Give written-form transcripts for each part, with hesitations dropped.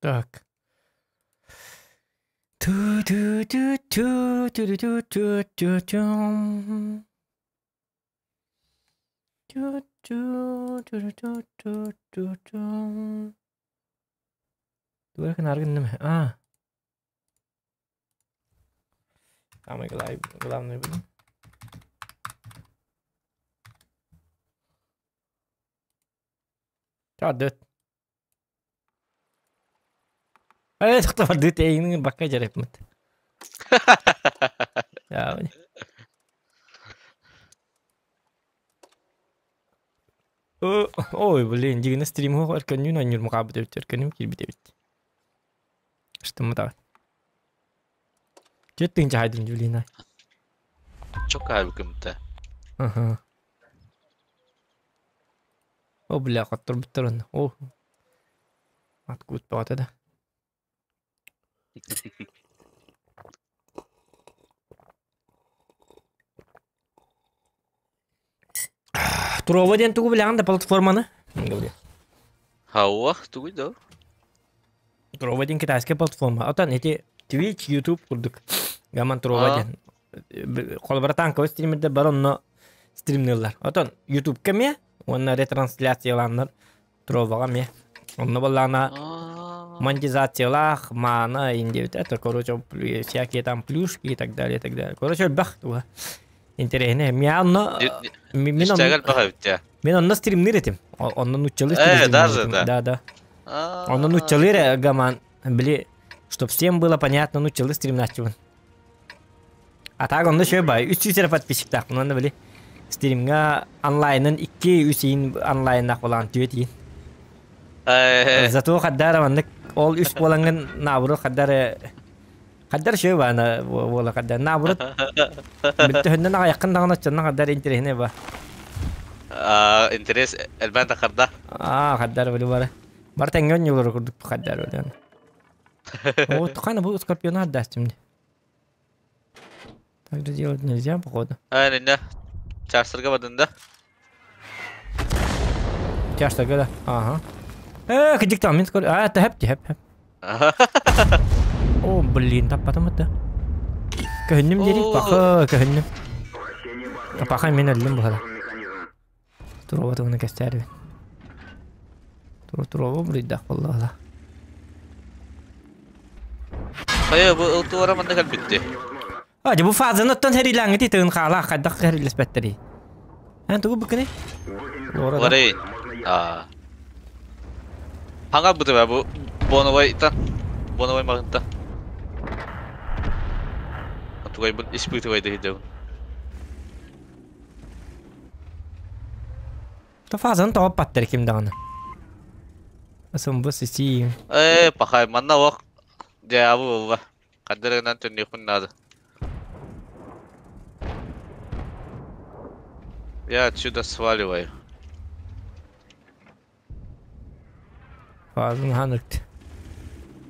Так. Ту-ту-ту-ту, ту-ту-ту-ту-ту. Ту-ту-ту-ту-ту-ту-ту. Тугу гынары гынным? А. Самый главный был. Ча, дөт. Э, тохтоо, дөт эйигин бакка жарайпмыт. Ой, блин, дигини стрим хоҕо өркөннүүн онньур мукаабыт эбит, өркөнүм киирбит эбит. Штыммытаҕыт. Түөрт тыһыынча хаайдым, блин. Чокка кымта. Ага. О, бля, хотторбуттар онно. О, откуда бөҕөтө да. Турова диэн тугу билэҕин да платформаны? Хауа, тугуй да? Турова диэн китайская платформа. Отон эти Twitch, YouTube курдук. Гаман Турова диэн. Холобура танковый стримердер бар онно стримныыллар. Отон YouTube-ка эмиэ уонна ретрансляциялааннар Троваҕа эмиэ. Онно буоллаҕына монетизациялаах, маана индиэбит это, короче, всякие там плюшки и так далее, и так далее. Короче, элбэх туга. Интересно. Мен онно мен онно мен онно стримнир этим. Онно нуччалыы Э, даже да. Да, да. Онно нуччалыы гаман били, чтоб всем было понятно, нуччалыы стримначчыбын. А так онно шөй бай, 300 эрэ подписчиктаахпын онно били стримҥа онлайнын 2-3 иин онлайннаах буолаҕын түөт иин. Зато хаддара маннык ол үс буолаҥҥын наоборот хаддара хаддар шөй баана буола хаддар наоборот бүттөһүннэн аҕайаххын даҕаны оччонно хаддар интэриэһинэй ба. Интерес элбээн тахарда. Аа хаддар били бары. Бар тэҥҥэ онньулар курдук хаддар били. Вот хана бу скорпиона отдастым. Так же делать нельзя, походу. А, не, Чарсырга бадында. Чарсырга да. Ага. Э, кыдьык мен скоро. А, это хэп, хэп, хэп. О, блин, таппатым это. Көһүннүм дири, паха, көһүннүм. Паха мен өллүм буһара. Туруба тугуна кэстээрбин. Туру туруба буруйдаах буоллаҕа. Хайа бу ылтуора манна кэлбитти. А, дьэ бу фазаны оттон хэриилээҥҥити тыын хаалаах хайдах хэриилэспэттэрий? Эн тугу быккыный? Лорей. А. Хаңа бутыба бу боновой та. Боновой магынта. Тугай бу испытывай дehидеу. То фазаны тоҕо паттар ким даҕаны. Сымбы сисиим. Э, пахай, манна ох. Дьаабы буолла. Хандарыгынан төннүөхпүн наада. Я отсюда сваливаю. Фазын ханык.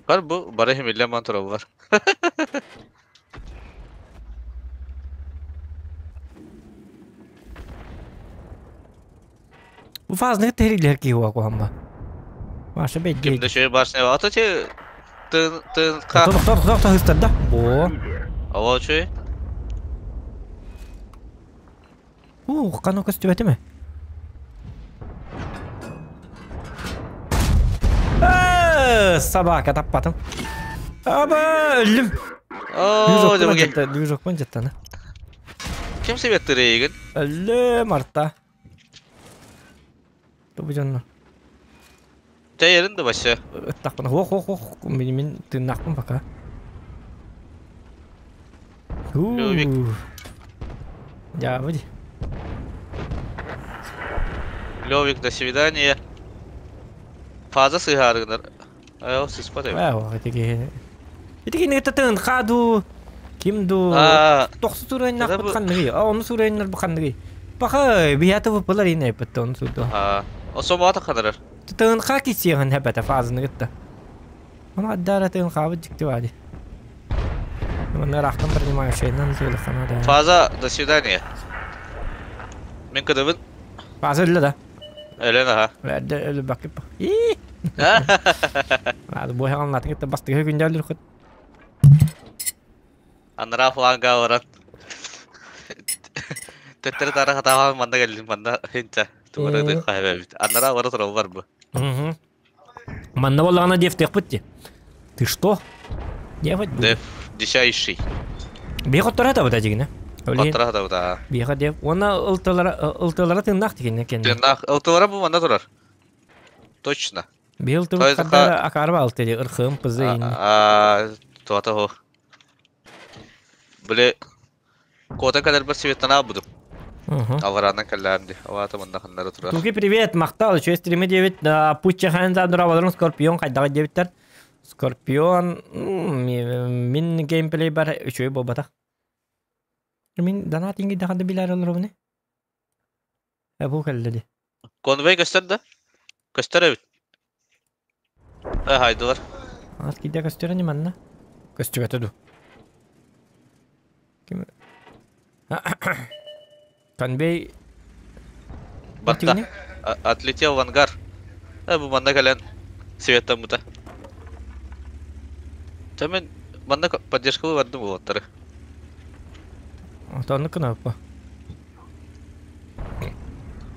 Бар бу бары химилле ман тураллар. Бу фазны тэрилэр киһи куһамма. Маша бэйдэ. Ким да шөй башня ата те тын тын ка. Тох тох тох тох да. Бо. Ава чөй. Ух, кано көстүбэтиме? Собака таппатым. Аба, өллүм. Оо, Движокпун жаттаны. Ким себеттир Өллүм арта. Тубу дьонно. Тэйэрин да башы. Ыттахпына. Хох хох хох. Мин мин тыыннаахпын пока. Левик. Я выйди. Левик, до свидания. Фаза сыһаарыгынар. Айо, сыспат эбит. Аа, итиги. Итиги не татын хаду. Ким ду? Тохсу сурайннах бу ханныгы. А, оны сурайннар бу ханныгы. Паха, бияты бу пылар ине битте оны суду. Аа, осо баата ханарар. Тын ха кисиһын хэбэте фазаны гытта. Аны аддара тын хабы жикти бади. Мына рахтан принимаю шейнан зулы да. Фаза, до свидания. Мен кыдыбын. Фаза өллө да. Өлөн аха. Өлө бакып. И. Ады бу хаган латын кытта бастыгы күндәлер хот. Анараа фланга баран. Төттөрү таара хатаҕа манна кэллим манна хинча тугары хаһабэбит. Анараа бара тураллар бу. Манна боллаҕына дефтехпит ти. Ты что? Дефать будет. Деф дичайший. Биһи хоттора табыта дигинэ. Хоттора табыта. Биһиэхэ деф. Уонна ылтылара ылтылара тыыннаах дигинэ кэннэ. Тыыннаах ылтылара бу манна турар. Точно. Биһи ылтыбыт хардара акаарба алты ди ырхым пызы инни. Туата хо. Били Куота кэлэрбэр Светлана будум. Аллараанан кэллэҕим дии. Оваата манна ханнары турар. Туки привет, махтал, үчүгэй стриме диэбит. Путча хаан дурабаларын Скорпион хайдаҕа диэбиттэр. Скорпион мин геймплейбар үчүгэй буолбатах. Мин донат ингидэхэ да билэр олоробуни. Бу кэллэ ди. Конвей көстөр да? Көстөр эбит. Э, хайдылар. Аас киирдэ көстөр ини манна. Көстүбэтэ ду. Ким Конвей Батта. Отлетел в ангар. Э, бу манна кэлэн светтаммыта. Чэ мен манна поддержкалы бардым уолаттары. Отонну кынаппа.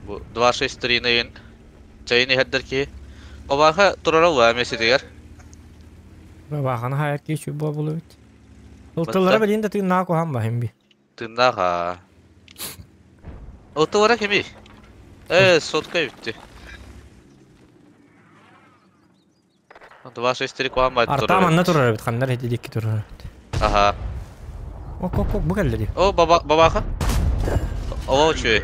Бу 2-6-3 чайын иһэрдэр киһи. Обааха турара улаа меситигэр. Бабаханы хайар киһи үчүгэй буолбут. Ылтыллара билин да тыыннаах куһаан баһын би. Тыыннаах аа. Ылтылара кимий? Э, сотка бүттү. 2-6-3 куһаан баай Арта манна турар эбит, ханнар ити дикки турар эбит. Аха. Ок, ок, ок, бу кэллэ дии. О, баба, бабаха. Ова үчүгэй.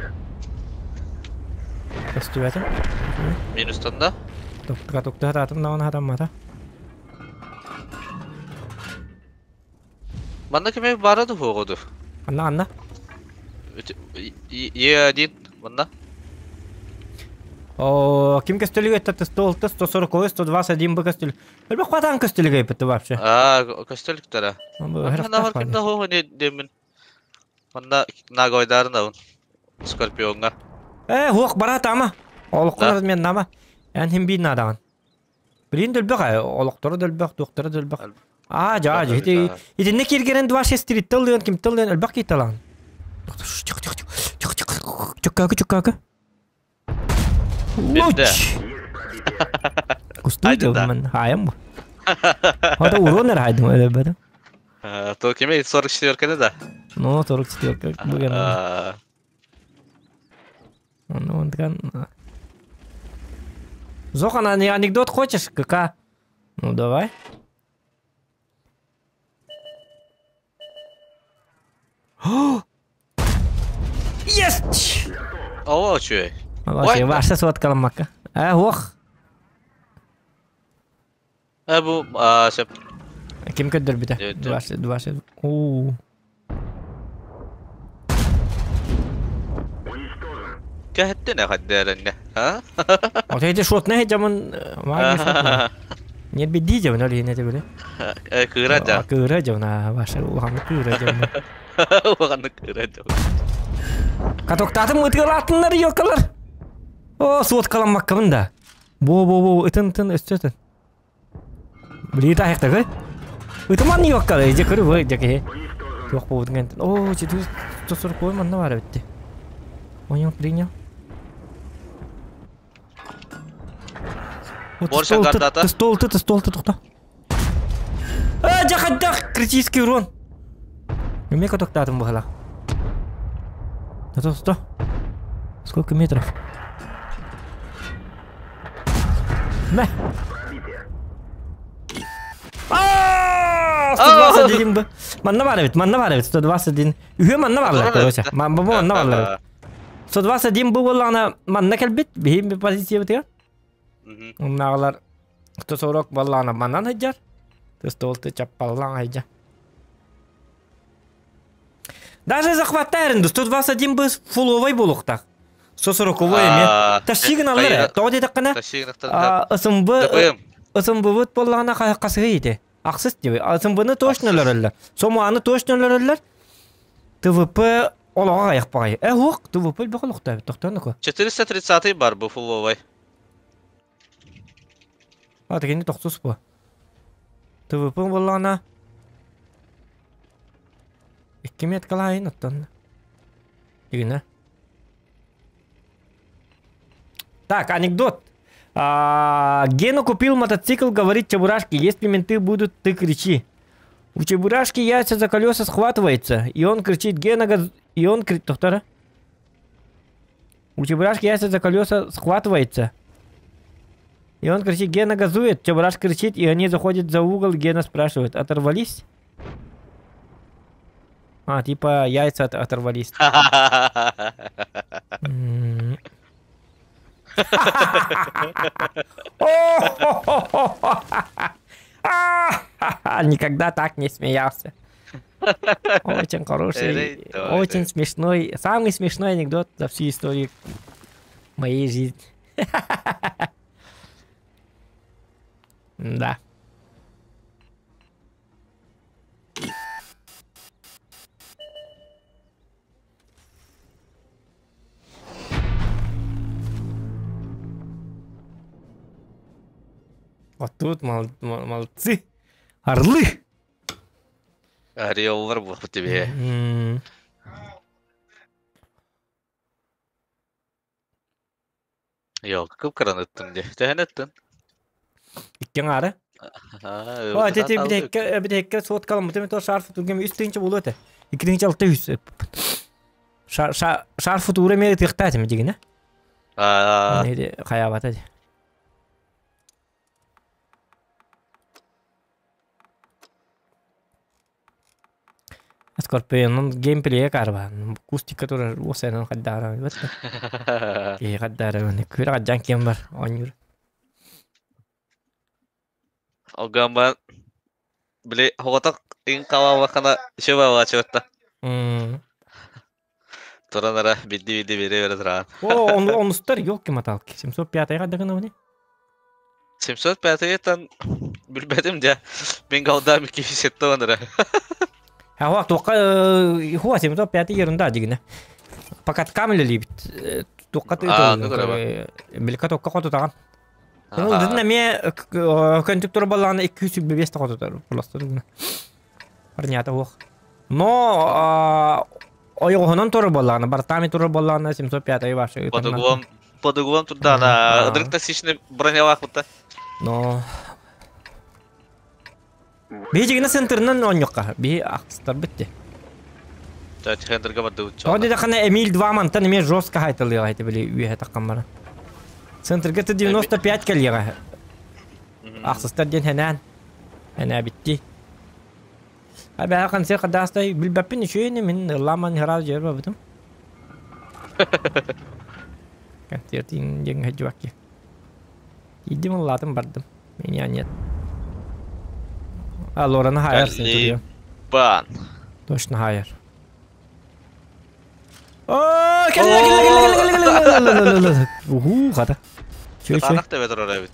Көстүбэтим. Минустан да. Туктука тукту хатаатым даҕаны хатаммата. Манна кими баара да суоҕа Анна, Анна. Е1 манна. О, ким көстөлүгө это 106, 140, 121 бу көстөл. Элбэх хатаан көстөлүгө эппит вообще. Аа, көстөлүктөрө. Манна ким да хуох не демин. Манна нагойдарын абын. Скорпионга. Э, хуох бара тама. Олохкор мен нама. Эн хим бин надаган. Билин дөлбөх олохторо дөлбөх, туохтара дөлбөх. Аа, жаа, ити итинне киргерен 263 тыллыан ким тыллыан элбэх кийталаан. Чуккаакы, чуккаакы. Битте. Кустуй дылман, хаайам бу. Хата урон эр хайдым өлөбөтө. То кеме 44 да? Ну, 44 буген. Ну, он такан. Зохан, анекдот хочешь? КК. Ну, давай. Есть! Ова үчүгэй. Ваша суоткаламмакка. Э, ох. Э, бу сөп. Ким көрдөрбүтэ? Двадцать, двадцать. Уу. Кэһэттин эхэддээрэнне. А? Вот эти шотны жамын Не беди жамын ол ене бile. Э, кыыра жа. Кыыра жамын, ваша улахан кыыра жамын. Улахан кыыра жамын. Катоктатым ытыгалаатыннар ёкалар. О, суоткаламмаккабын да. Бо бо бо ытын тын өстөтүн. Блин, тахтагы. Ытыман ёккалы, же көрү бу жеке. Туох буолбутун кэнтэн. О, 441 манна баар эбитти. Понял, принял. Борша картата. Стол ты, стол ты, тохто. А, жахаддах, критический урон. Неме катоктаатым бухала. Это сто. Сколько метров? Мэ. А, 121 б. Манна бар эбит, манна бар эбит, 121. Үһү манна барлар, короче. Бу манна барлар. 121 бу буоллаҕына манна кэлбит, биһи позициябытыгар. Умнааҕылар 140 буоллаҕына манан сылдьар. 106 чаппаллаан сылдьар. Даже захваттарын 121 бы фуловой буолуохтаах. 140 эмиэ. Тащигын аллар ээ. Тоҕо диэтэххинэ, СМБ СМБ-быт буоллаҕына хасыһы ити. Ахсыс диби. СМБ-ны точно өлөрөллөр. Сомуаны точно өлөрөллөр. ТВП олоҕо аҕыйах баҕайы. Э, уох, ТВП элбэх олохтообут. Тохтоон око. 430 бар бу фуловой. А, кини тохсус бу. ТВП буоллаҕына 2 меткалаайын оттон. Игина. Так, анекдот. А, Гена купил мотоцикл, говорит Чебурашке, если менты будут, ты кричи. У Чебурашки яйца за колеса схватывается, и он кричит, Гена, газ... и он кричит, доктора. У Чебурашки яйца за колеса схватывается. И он кричит, Гена газует, Чебурашка кричит, и они заходят за угол, Гена спрашивает, оторвались? А, типа яйца от оторвались. Никогда так не смеялся. Очень хороший, очень смешной, самый смешной анекдот за всю историю моей жизни. Да. Вот тут мол молодцы. Орлы! Орел был тебе. Yok, кып-кыран ыттым де. Төһөн ыттын? Иккен ары. О, тете битэкке суот калам, бутеме то шарф тургем үс тыгынча болу эте. Икки тыгынча алты үс. Шарф тура мере тыктаатым дигине. Аа. Неде хаябата. Скорпионун геймплейе карба. Кустик, который осенен хаддара. Ки хаддара. Күрә жан кем бар. Онюр. Огамба били хоҕотох ин калаабакана шөбө чыгытта. Туранара бидди бидди бире бере туран. О, он онустар ёлки маталки. 705 гадагына уни. 705-тан билбетим дя. Мен галда ми кисетте онара. Хуа тоққа хуа 705 ерунда дигине. Пока камле либит. Тоққа ты билка тоққа қоту таган. Ну, дедин ме көнтүк тур балланы 205 қоту тар. Просто дедин. Парнята ох. Но ойгонон тур балланы, бартами тур балланы 705 вообще. Подугуам подугуам турда на дрыкта сишне бронялах бутта. Но Бейжигіне центрынан оньоққа. Би ақсыстар бітті. Центрга барды уча. Оды да қана Эмиль 2 мантан эме жестко хайтылыға айты біле үйе таққан бара. Центрга Т-95 келеға. Ақсыстар ден хәнән. Хәнә бітті. Абы ақан сер қадастай білбәппін үшейні мен ламан хыраз жер бабытым. Концертин ден хәджуакки. Идем латым бардым. Меня нет. А, Лорана хайыр. Бан. Точно хайыр. О, кэллэ кэллэ кэллэ кэллэ кэллэ. Уху, хата. Чё чё. Танах тебе турар эбит.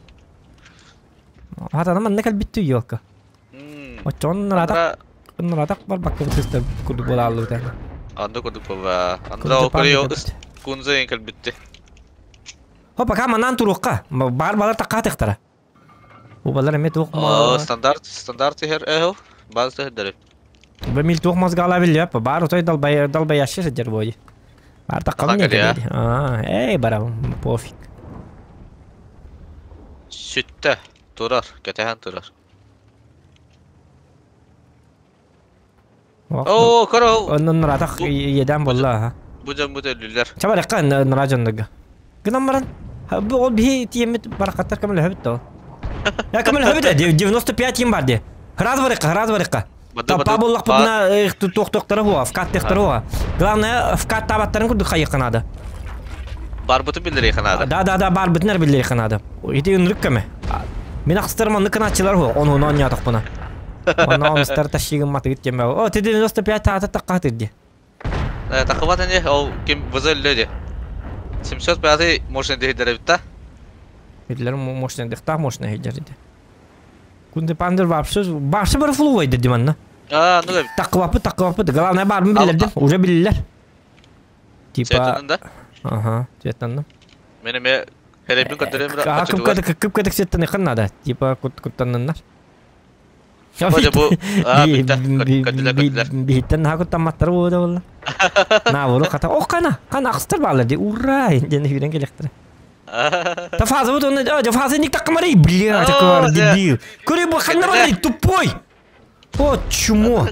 Хата наман некал биттү ёлка. Очон ратак. Ратак бар бакка битте курду бола алды битен. Анда курду бола. Анда окурио кунза энкал битти. Хопа кама нан туруққа. Бар балар такка тыктара. Убалар эме туох. Стандарт стандарт хер эхо. Баз хердер. Бемил туох мозгала билеп, бар отой далбай далбай яшыр жер бойы. Бар такка не келди. А, эй барам, пофиг. Сүттэ турар, кетехан турар. О, коро. Оннун ратак еден болла ха. Бу жан бу төлүлөр. Чабаракка нражанныга. Гынан баран. Ол би тиемит баракаттар кемел хөбүт то. Я кемел хөбүт 95 им бар де. Раз барыкка, раз барыкка. Тапа боллак бутна токтоктары хуа, вкат тектары хуа. Главное, вкат табаттарын курдук хайыкканады. Бар буту билдери ханады. Да, да, да, бар бутнер билдери ханады. Ити үнрүк кеме. Мен акстарман ныкыначылар хуа, он он ятак буна. Онна онстар ташигым матыгыт кеме. О, ти 95 тата такка тирди. Такыбат эне, ол ким бузел леди. 705 мощный дехидер битта. Хидлер мощный дехта, мощный хидлер иди. Кунде пандер вообще, башы бір флуой деди манна. А, ну да. Такыбапы, такыбапы. Главное бар билерди, уже билилер. Типа. Цветанында? Ага, цветанында. Мен эме Хэрайбын көрдөрөм бра. А кып-кытык сеттен надо. Типа куттанныннар. Бу бу а бүтэ көтүлэр көтүлэр. Биһиттен наха куттамматтар буолда болла. На болу хата. Ох кана, кана ахстар баалар ди. Ура! Ден хүрен келектер. Та фаза вот он, а, фаза ник такмари, бля, такой дебил. Көрө бу ханна барый, тупой. О, чмо.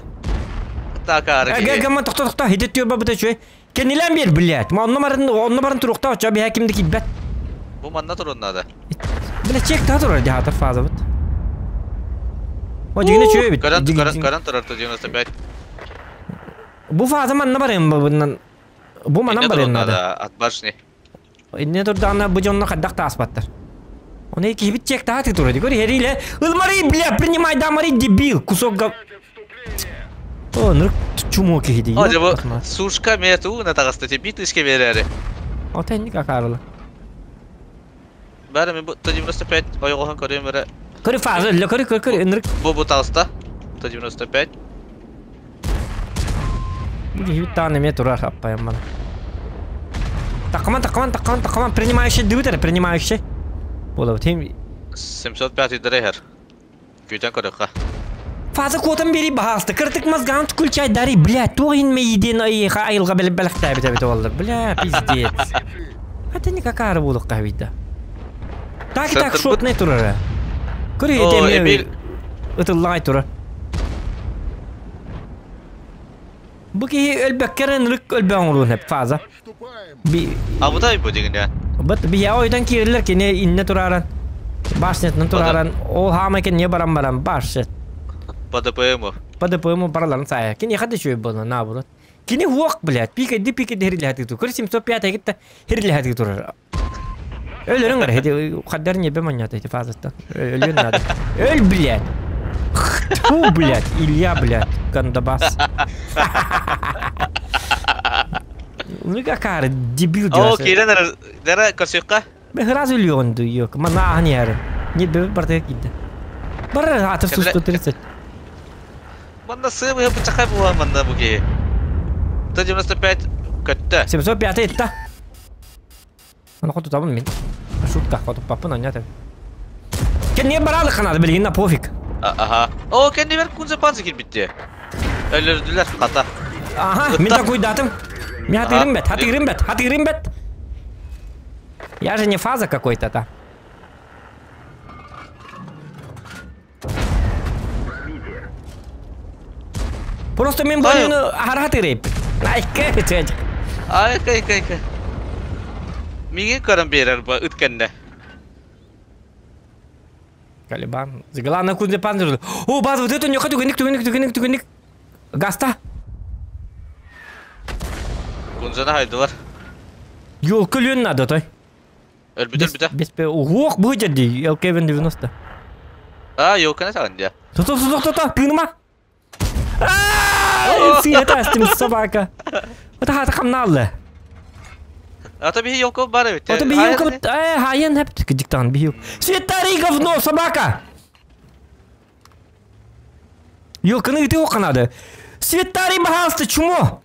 Так, ары. Ага, гамма тохто тохто, хидет тюр бабыта чуй. Кенилен бер, блядь. Ма онно барын, онно барын турукта, оча би хакимди киббет. Бу манна турун надо. Бля, чек та турар дихата фаза бут. О, дигине чуй бит. Гарант, гарант, гарант турар 95. Бу фаза манна барын, бу бу манан барын надо. От башни. Инне турдаҕына бу дьонно хайдах тааспаттар. Оны киһибит чек тааты турар. Көр хериле. Ылмари, бля, принимай дамари, дебил, кусок гов... О, нырк чумо киһи О, бу сушка мету на тагаста те битышке берәре. О, тенник акарыла. Бәрі мен бу 195 ойгохан көрөм бәрі. Көрү фаза, лө көрү көрү көрү нырк. Бу бу тагаста 195. Бу киһибит таан эме турар аппайым мана. Такаман, такаман, такаман, такаман, принимающий дыбытар, принимающий. Була, тем 705 дрехер. Күтен көрөккә. Фаза котан бери бахасты. Кыртык мозган включай дари, бля, тоин ме един айха айылга белеп белек табит олды. Бля, пиздец. Это не какая булык кабида. Так так шот не турара. Көрө этем. Ытыллай тура. Бу ки өлбөккерен рык өлбөң урун хеп фаза. Би Абудай бу дигенде. Бат би я ойдан кирилер кене инне тураран. Башнетнен тураран. Ол хама кен не барам барам баш. По ДПМу. По ДПМу бараларын сая. Кене хады чөй була наоборот. Кене хуак, блядь. Пика ди пика дериле хаты ту. Көр 705 гитта хериле хаты турар. Өлөрүң гар хеди хаддар не беманят эти фазаттан. Өлөн надо. Өл, блядь. Фу, блядь, Илья, блядь, Кандабас. Ну какая дебил О, кирен дара косюкка. Мен сразу лёнду ёк. Мана не Не бе барда кидде. Бар аты су 130. Манна сымы бычакай була манна буги. 195 көттө. 705 этта. Ана хоту табын мен. Шутка хоту папын анята. Кен не баралы канады билген на пофиг. Ага. О, кен не бер кунзе панзы кирбитти. Өлөрдүлөр ката. Ага, мен такой датым. Мен хатырым бет, хатырым бет, хатырым бет. Я же не фаза какой-то та. Просто мен бронюну харатырып. Айка чөж. Айка айка айка. Миге көрөн берер бу ыткенде. Калибан. Главное кунзе панзер. О, база вот это не хочу, гник, гник, гник, гник. Гаста. Кунзана хайдылар. Ёл көлөн надо той. Өлбүтө өлбүтө. Бес пе ох будет ди ЛКВ 90. А, ёлканы сагын дия. Стоп, стоп, стоп, стоп, тыыныма. Аа, сиетастым собака. Это хата хамналлы. Ата биһи ёлка бар бит. Это биһи ёлка, э, хайын хеп диктан биһи. Светари говно собака. Ёлканы ты оканады. Светари бахалсты чмо.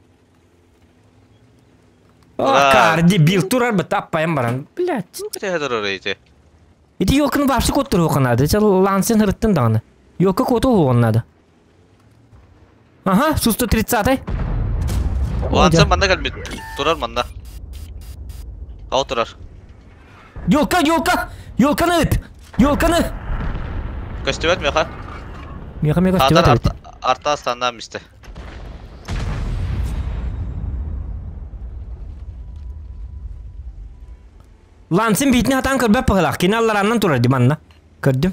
Акар дебил турар бы таппайым баран. Блядь. Ити ёлканы вообще кот тур оканады. Це лансен хырыттын даганы. Ёлка коту оғаннады. Ага, су 130-й. Лансен манда калбит. Турар манда. Ал турар. Ёлка, ёлка! Ёлканы ыт! Ёлканы! Көстүбөт меха. Меха меха көстүбөт. Арта астандан мисте. Лансен битне хатан көрбөп пыгылак. Киналлараннан турар диманна. Көрдүм.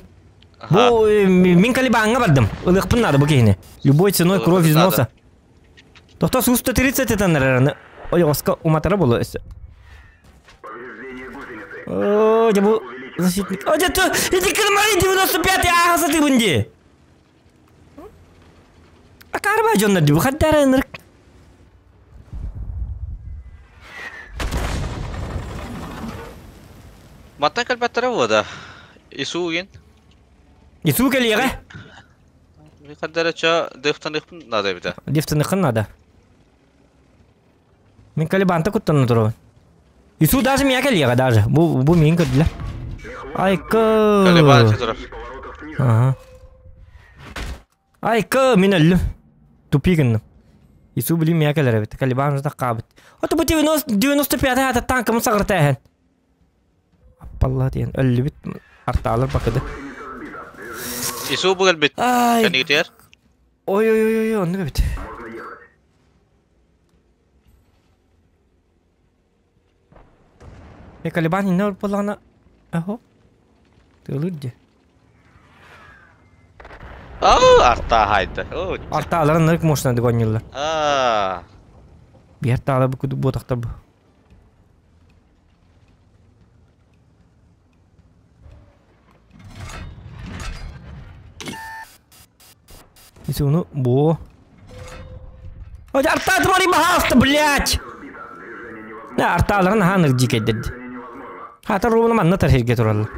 Бу мен Калибанга бардым. Ылыкпын надо бу кейне. Любой ценой кровь из носа. Тохто су 130 этаннар. Ой, оска уматара болу. О, я был защитник. О, это иди калмари 95-й, ага, ты бунди. А карба жонна ди, хаттара нырк. Маттан калбаттара вода. Исугин. Ису келеге? Хаттара ча дефтаныхын надо бит. Дефтаныхын надо. Мен Калибанта куттан турабын. Ису даже меня кэлиэҕэ даже. Бу бу миин көрдүлэр. Айка. Калибан турар. Ага. Айка мин өллүм. Тупи гынным. Ису блин меня кэлэр эбит. Калибан уже таккаабыт. Ото бу 95 ата танкымы саҕырта эһэн. Аппалла диэн өллүбүт артаалар бакыды. Ису бу кэлбит. Ай. Кэнигитигэр. Ой ой ой ой оннук эбит. Э, Калибан инне буоллаҕына аһо тыалыыр дии. Аа, артаа хайда. Оо. Артааларын нырык мощнадык оонньууллар. Аа. Биир таала бу кудук буотахтар бу. Исуну бу. Ой, арта твори баһааста, блядь! Да, артааларын аһаан ырдьы кэйдэрди. Хата ровно манна тархирге тураллар.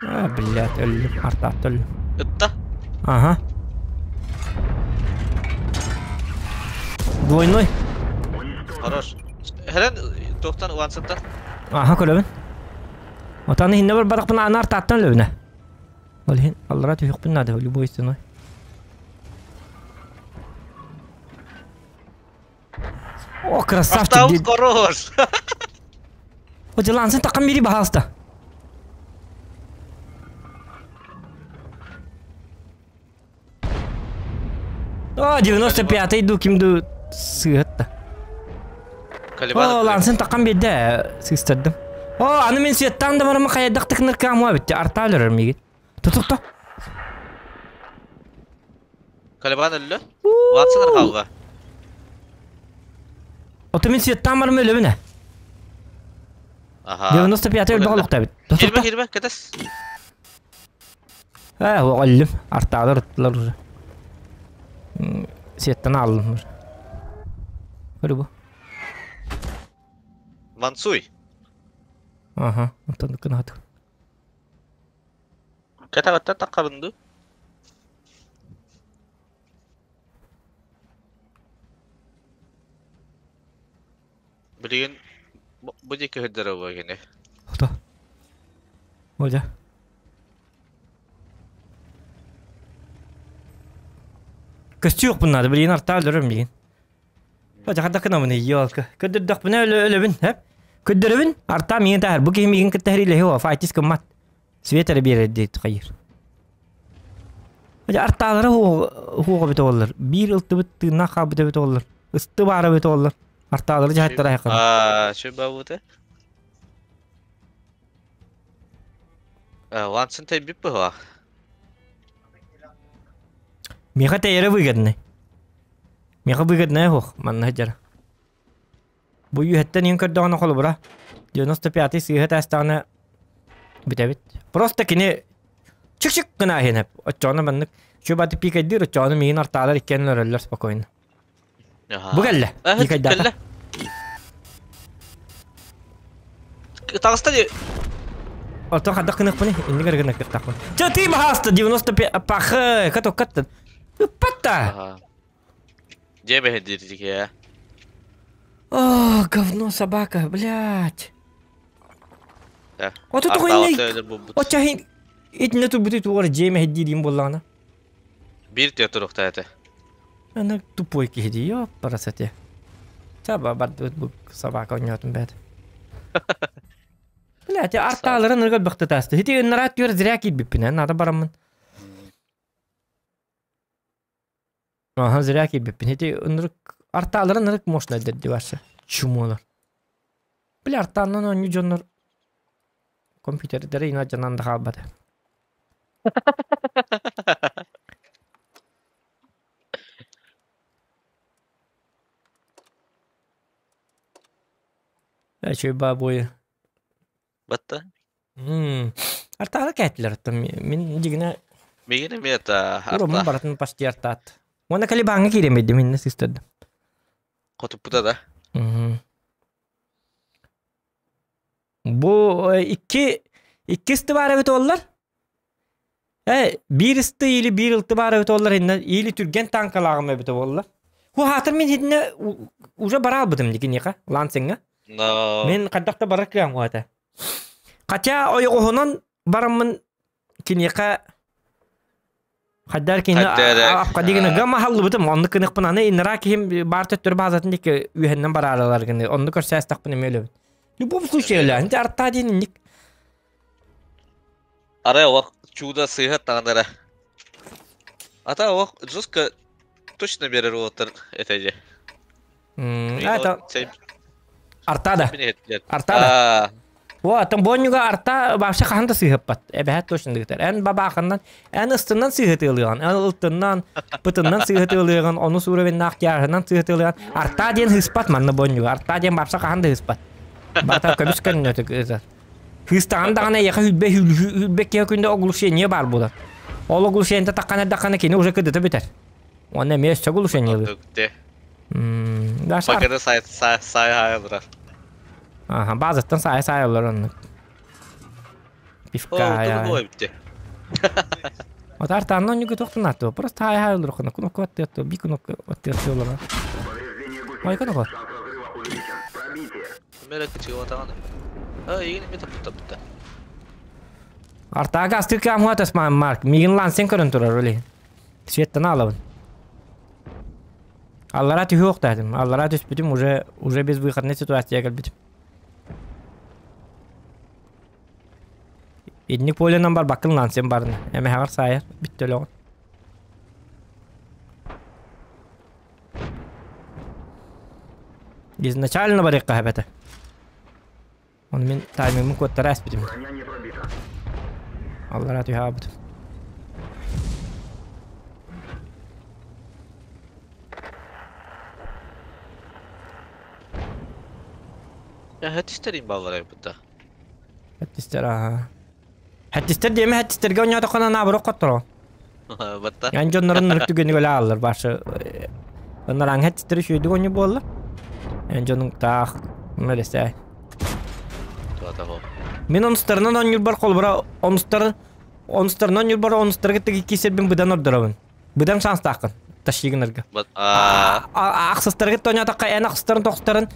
А, блядь, өллүм, артаатта өллүм. Ытта. Ага. Двойной. Хорош. Херен тоқтан уансыттан. Аха көрөбүн. Отаны хинне бар барақпын аны артааттан өлөбүнэ. Ол иһин аллара түһүөхпүн наада любой ценой. О, красавчик. Автоут хорош. О, дилансын таққан бери баһаалыста. О, 95-й ду ким ду сыһытта. О, лансын таққан берді сыыстырдым. О, аны мен светтан да барама хайдах тыкныр камуа битти. Арта өлөрөр миги. Тутукта. Калибан өллө. Ватсыныр халга. Ото мен светтан барым өлөбүнэ. Аха. 95-й өлбө олукта бит. Кирбе кирбе кетес. Э, өллүм. Артаалар ыттылар уже. Светтан алдым уже. Көрү бу. Мансуй. Ага, онтон кынат. Кэтагаттан таккабынды. Билигин бу диэки сылдьара буо кини. Хото. Оля. Көстүөх надо, блин, арта өлөрөм билин. Оля хадда кынамын ёлка. Көдөрдөхпүнэ өлөбүн, хэп. Көдөрөбүн, арта миин тахар. Бу киһи миин кытта хирилэһи о, файтис кыммат. Свет эрэ биэрэр диэт хайыр. Оля артаалара хуоҕа бит оллар. Биир ылтыбыт тыыннаах хаалбыт эбит оллар. Ысты баара эбит оллар. Артаалары дьаһаттара айхана. Аа, шү бабыты. Лансын тэйбит быһа. Миэхэ тэйэрэ выгодный. Миэхэ выгодная суох, манна сылдьара. Бу үөһэттэн иһин көрдөҕүнэ холобура 95-й сыыһа таастаҕына бүтэбит. Просто кини чик-чик гына иһин оччоҕуна маннык чү баты пикайдыыр оччоҕуна миигин артаалар иккиэн өлөрөллөр спокойно. Бу кэллэ. Пикайдаата. Кэллэ. Таҕыста дии. Оттон хайдах гыныахпыный? Иннигэр гына кыттахпын. Чэ, ты баһааста 95 пахы, кат каттын. Ыппатта. Дьиэ бэһирдиирдик О, говно собака, блядь. ээ. Ото Артаалата булбут. Очча итинне турбутуй тугар дьиэ мэһэддиириим буоллаҕына. Биир тыа туруохтаа этэ. Аны тупой киһи дии, ёппарасате. Чаба бардыбыт бу собака оонньоотун бэт. Блядь, артааларын ыргал бахтатаасты. Хити ыннараат түөр зря киирбиппин, наада бараммын. Аха, зря киирбиппин. Хити ынырык артааларын ырык мощно дерди барса. Чумолар. Бля, артааннан оонньуу дьоннор компьютердere ина жанан да хаалбата. Э, бабой. Батта. Артаала кэтлер мин дигине Мигин эмиэ та Урумун арта. баратын почти артаат. Уонна калибаҥҥа киирэн биэрдим иннэ сыстырдым. Хотуппута да. Бу икки икки ысты баар эбит оллар. Э, биир ысты или биир ылты баар эбит оллар иннэ или түргэн танкалааҕым эбит оллар. Хуһаатар мин хитинэ уже бараалбытым дикиниэхэ Лансиҥҥа. Но Мин хайдах да барар кыам этэ. Хотя ойоҕоһунан бараммын киниэхэ хайдар кини апка дигини гамаһаллыбытым оннук кыныхпын аны иннара киһим баар төттөрү баазатын диэки үөһэннэн барааралар гыны онну көрсөөстөхпүн эмиэ өлөбүн. В любом случае өлөөн арта диэн инник. Арай олох чудо сыыһа таҕынара. Ата олох жестко точно берер уолаттар этэ дьэ. Это Артада. Артада. О, там боннюга арта вообще хаһан да сыыһыппат. Эбэһэт точно дыгытар. Эн бабаахыннан, эн ыстынан сыыһытыылыган, эн ылтыннан, пытыннан сыыһытыылыган, ону суурабиннаах тиарынан сыыһытыылыган. Арта диэн хыыспат манна боннюга. Арта диэн вообще хаһан да хыыспат. Бата көмүс көннөтүк ытар. Хыыстаҕан даҕаны эйиэхэ хүлбэ хүлбэ киһи күндэ оглушение баар буолар. Ол оглушениета таххан эрдэххинэ кини уже кыдыта бүтэр. Уонна эмиэ өссө оглушениелыыр. Пакеты сай сай олорор. Аха, базаттан саайа саайа олорор оннук. Пивка ай. Вот артаанна оннук туохтан аттыа. Просто хай хай олорор кына кнопка аттыа би кнопка аттыа олорор. Ой кнопка. Мера кычыгылатаҕын. А, игин эмиэ таппыта. Артаага астык каамуатас Марк. Мигин лансен көрөн турар оли. Светтан алабын. Аллара түһүөхтаатым. Аллара түспүтүм уже уже безвыходная ситуация кэлбитим. Итинник поленан барбаккын лансен барна. Эмэһэҕэр саайар бүттэ өлөҕүн. Изначально барыахха эбэтэ. Оны мин таймингмын куоттара эспитим. Аллара түһаабыт. Я хэттистерин балларай бутта. Хэттистер аха. Хэттистер диэме хэттистерге ойнотоххуна наоборот хотторо. Батта. Ян дьоннорун нырык түгэни өлө ааллар башы. Ыннараҥ хэттистери үчүгэйдик оонньуу буолла. Эн дьонуҥ таах мэлэсэ. Мин онустарынан оонньуурбар холобура онустар онустарынан оонньуурбар онустарга тиги киисэрбин быдан ордоробун. Быдан шанстааххын тащигынарга. Ахсыстарга тооньоотоххо эн ахсыстарын тохстарын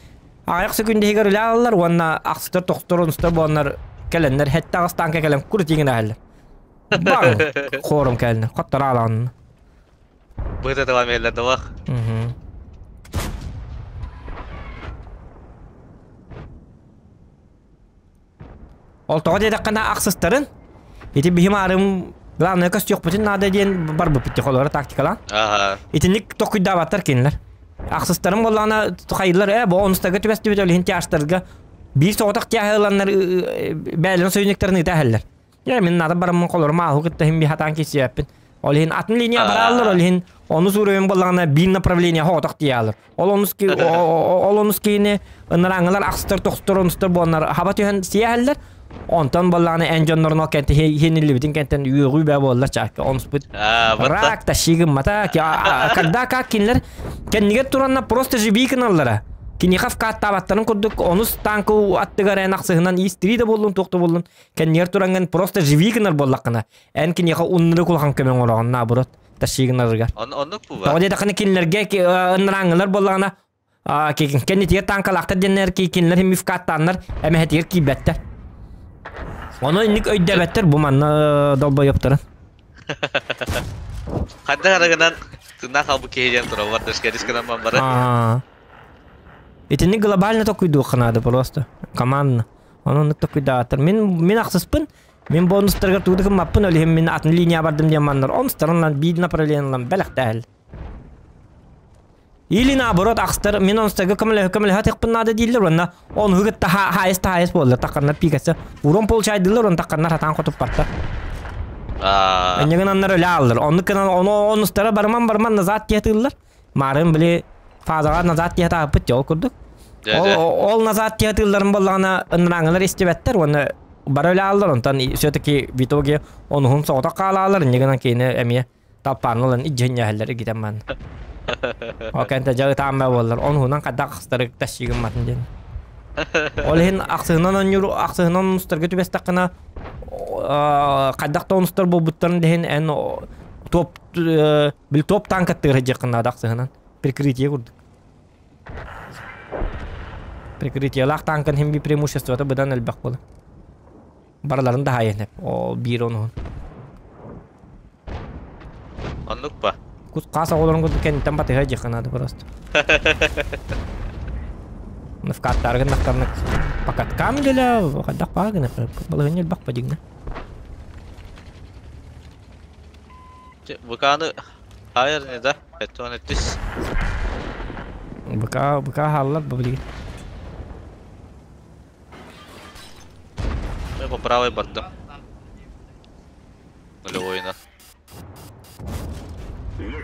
аҕыйах секүндэһигэр үлэ ааллар уонна ахсыстар тохтор онустар буоланнар кэлэннэр хэтте аҕыс танка кэлэн кур тиигин аһаллар. Баң! Хорум кэлнэ. Хоттор аалаҕын. Быта тыла мэллэр дылах. Ол тоҕо диэтэххинэ ахсыстарын ити биһим аарым главное көстүөхпүтүн наада диэн барбыппыт холоро тактикалаан. Ага. Итинник токуйдаабаттар кинилэр. Ахсыстарын буоллаҕына хайылар ээ бу онустарга түбэстибит ол иһин тяжтарга биир соҕотох тяһы ыланнар бээлэрин союзниктарын ыыта иһэллэр. Дьэ, мин наада бараммын холорум ааһу кытта иһин хатаан киссиэппин. Ол иһин атын линия барааллар, ол иһин онус уровень буоллаҕына биир направление хоҕотох тиийаалар. Ол онус ол онус киини ынырааҥылар ахсытар тохтор онустар буоланнар хаба түһэн сиэһэллэр. Онтон буоллаҕына эн дьоннорун ол кэнти хиэниллибитин кэнтэн үөҕүү бээ буоллар чаакка онуспут рак тащигыммата когда как кинилэр кэннигэр туранна просто живи гыналлара. Киниэхэ вкаттаабаттарын курдук онус танка аттыгар эн ахсыһынан истири да буоллун туох да буоллун Кэннигэр тураҥҥын просто живи гынар буоллаххына, эн киниэхэ уннары кулахан көмө оҥороҕун наоборот тащи гынарыгар. Оннук буба. Тоҕо диэтэххинэ кинилэргэ ынырааҥҥылар буоллаҕына кэннитигэр танкалаахтар диэннэр кинилэр мифкаттааннар эмэһэтигэр киирбэттэр. Ону инник өйдөөбөттөр бу манна долбойоптарын. Хайдах арыгынан тыыннаах хаалбыт киһи диэн тураллар дышкерис гынан бары. Итинник глобально токуйдуохха наада просто командно. Онон оннук токуйдаатар. Мин мин ахсыспын. Мин бонустаргар тугу да гыммаппын, ол иһин мин атын линия бардым диэн маннар. Онустарынан биир направлениелан бэлэхтэһэл. Или наоборот ахстар мин онустарга көмөлөһө көмөлөһө тыхпын наада дииллэр уонна онуһу кытта хаайыс таайыс буоллар такканнар пикасы. Урон получайдылар он такканнар хатаан хотуппаттар. Энньэгин аннар өлө ааллар. Оннук гынан ону онустара барман барман назад тиэтыллар. Марын били фазаҕа назад диэхэ таһыппыт дьэ ол курдук. Ол, ол назад диэхэ тыылларын буоллаҕына ынырааҥылар истибэттэр уонна бары өлөаллар онтон все-таки в итоге онуһун соҕотох хаалаалар инньэ гынан кини эмиэ талпааны ылан идьиһинньэһэллэр игитэн манна. Ол кэнтэ дьэ ытааммай буоллар онуһунан хайдах ахсытары тащигымматын диэн. Ол иһин ахсыһынан онньуур ахсыһынан онустарга түбэстэххинэ хайдах да онустар буолбуттарын иһин эн топ били топ танкаттыыр сылдьыаххын наада ахсыһынан. Прикрытие курдук. Прикрытиелаах танкан хим би преимуществота быдан элбэх буолар. Барыларын да хайын О, биир онуһун. Оннук ба. Кус хас оҕолорун курдук кэнниттэн батыһа дьиэххэ наада просто. В каттаргын нахтарнык по каткам дэлэ хайдах баа гына балыһынньа элбэх па дигнэ. ВК-ны хайар не да? Это он эттис. ВК ВК хааллар бу билигин. Мен по правой бардым. Нулевойна.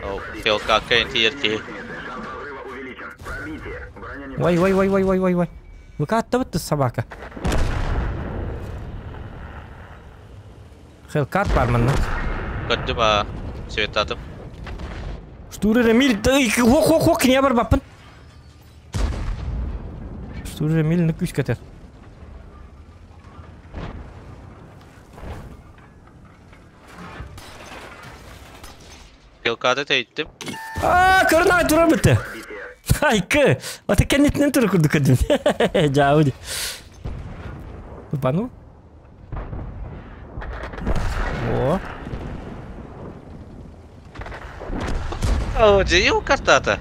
О, ХЛК КНТРТ. Ой, ой, ой, ой, ой, ой, ой. ВК аттабыт собака. Хелкат бар манна. Көрдүм а светатым. Штуры Рамиль, хок хок хок не бар баппын. Штуры Рамиль на күс кетер. Хелкаты тейттим. А, көрнай тура бітті. Айкы, ата кеннетинен тура курдук көрдүм. Жауди. Тупану? О. О, жею картата.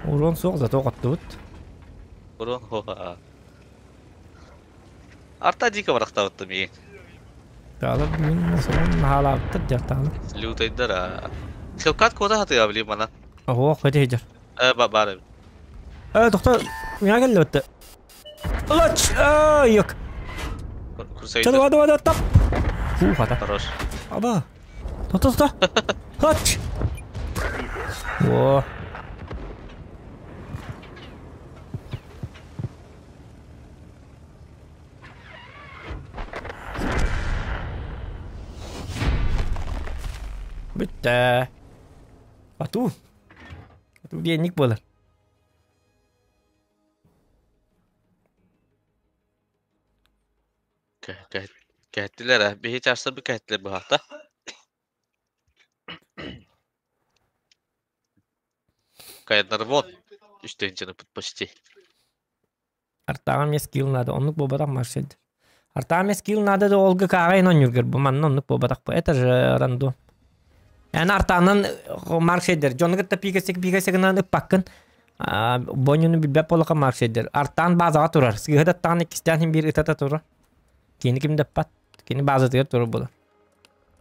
Урон соқ, зато қаттыбыт. Урон хоха. Арта дико барахтабытты миин. Таалар бүгүн масалан махалаабыттар жартаалы. Лютайдара. Хелкат кода хаты абли мана. Ого, хөтө хежер. Э, ба бар. Э, доктор, миңа келди битти. Лач, yok. Курсайдер. Чады, вады, тап. Фу, хата. Хорош. Аба. Тоқта, тоқта. Хач. О. Бүттэ. Ату. Ату диэнник буолар. Кәттилер а. Биһи чарса бу кәттилер бу хакта. Кайнар вон. Үстенчені пут почти. Артаҕа эмиэ скилл надо, оннук буолбатах маршрут. Артаҕа эмиэ скилл надо да олга кааҕайын онньургар бу манна оннук буолбатах бу. Это же рандом. Эн артаанан маршрутер. Дьону кытта пиикэсик пиикэсигынан ыппаккын. Бонньуну билбэт буоллахха маршрутер. Артаан базаҕа турар. Сыыһа иккистээн иһин биир ытата турар. Кини ким да ыппат. Кини базатыгар турар буолар.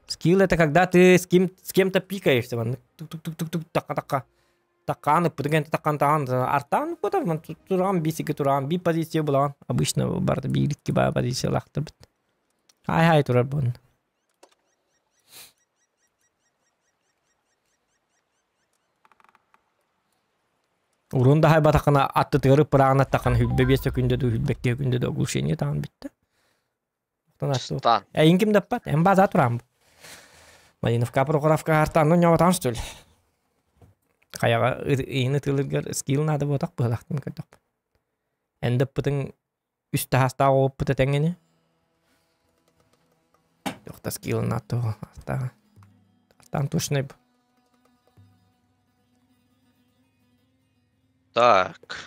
Скилл это когда ты с кем с кем-то пикаешься. Маннык тук-тук-тук-тук такка-такка. Таккаан ыппытыгын таккан таан артаан ыппытар ман туран бисики туран би позиция булан обычно барда биирикки ба позиция лахтыр бит. Хай хай турар бун. Урун да хай батакына атты тыгырып пырагына такын хүббе бесе күндө ду хүббекке күндө да оглушение таан битти. Стан. Эйин ким даппат? Эм база турам. Малиновка Прохоровка артан ньоотан что ли? Хаяга ыйыны тылыргар скилл надо ботак быһалахтын көрдөк. Эндеп бытын үстэ хастаа оппыта тэҥини. Тохта скилл надо хаста. Артан тушный. Так.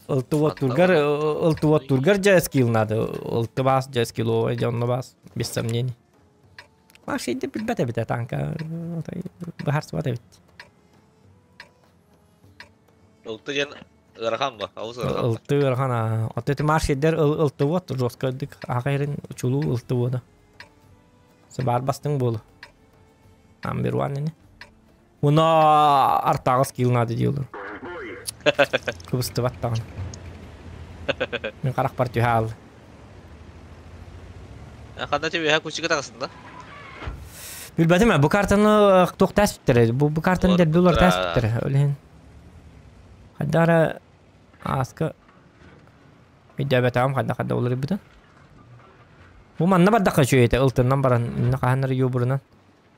Ылтыбот тургар, ылтыбот тургар жа скилл надо. Ылтыбас жа скилл ой жонно бас, без сомнений. Машинде билбет эбит танка. Бахарсыбат эбит. Ылты жен ырахан ба? Ауыз ырахан. Ылты ырхана. От эти маршидер ылтыбот жестко дык агайрын чулу ылтыбода. Сыбар бастың болу. Амбер ванны. Уна артагы скилл надо дийлер. Кыбысты баттаган. Мен карак бар түһә Ханда тебе ха кучика тагысында. Билбәтим, бу картаны тук тәсбиттер. Бу картаны дер булар тәсбиттер. Үлен. Хаддара аска Видәбәтәм хадда хадда булыр бит. Бу манна бар дакка чөйте ылтыннан баран инна каханнар юбурунан.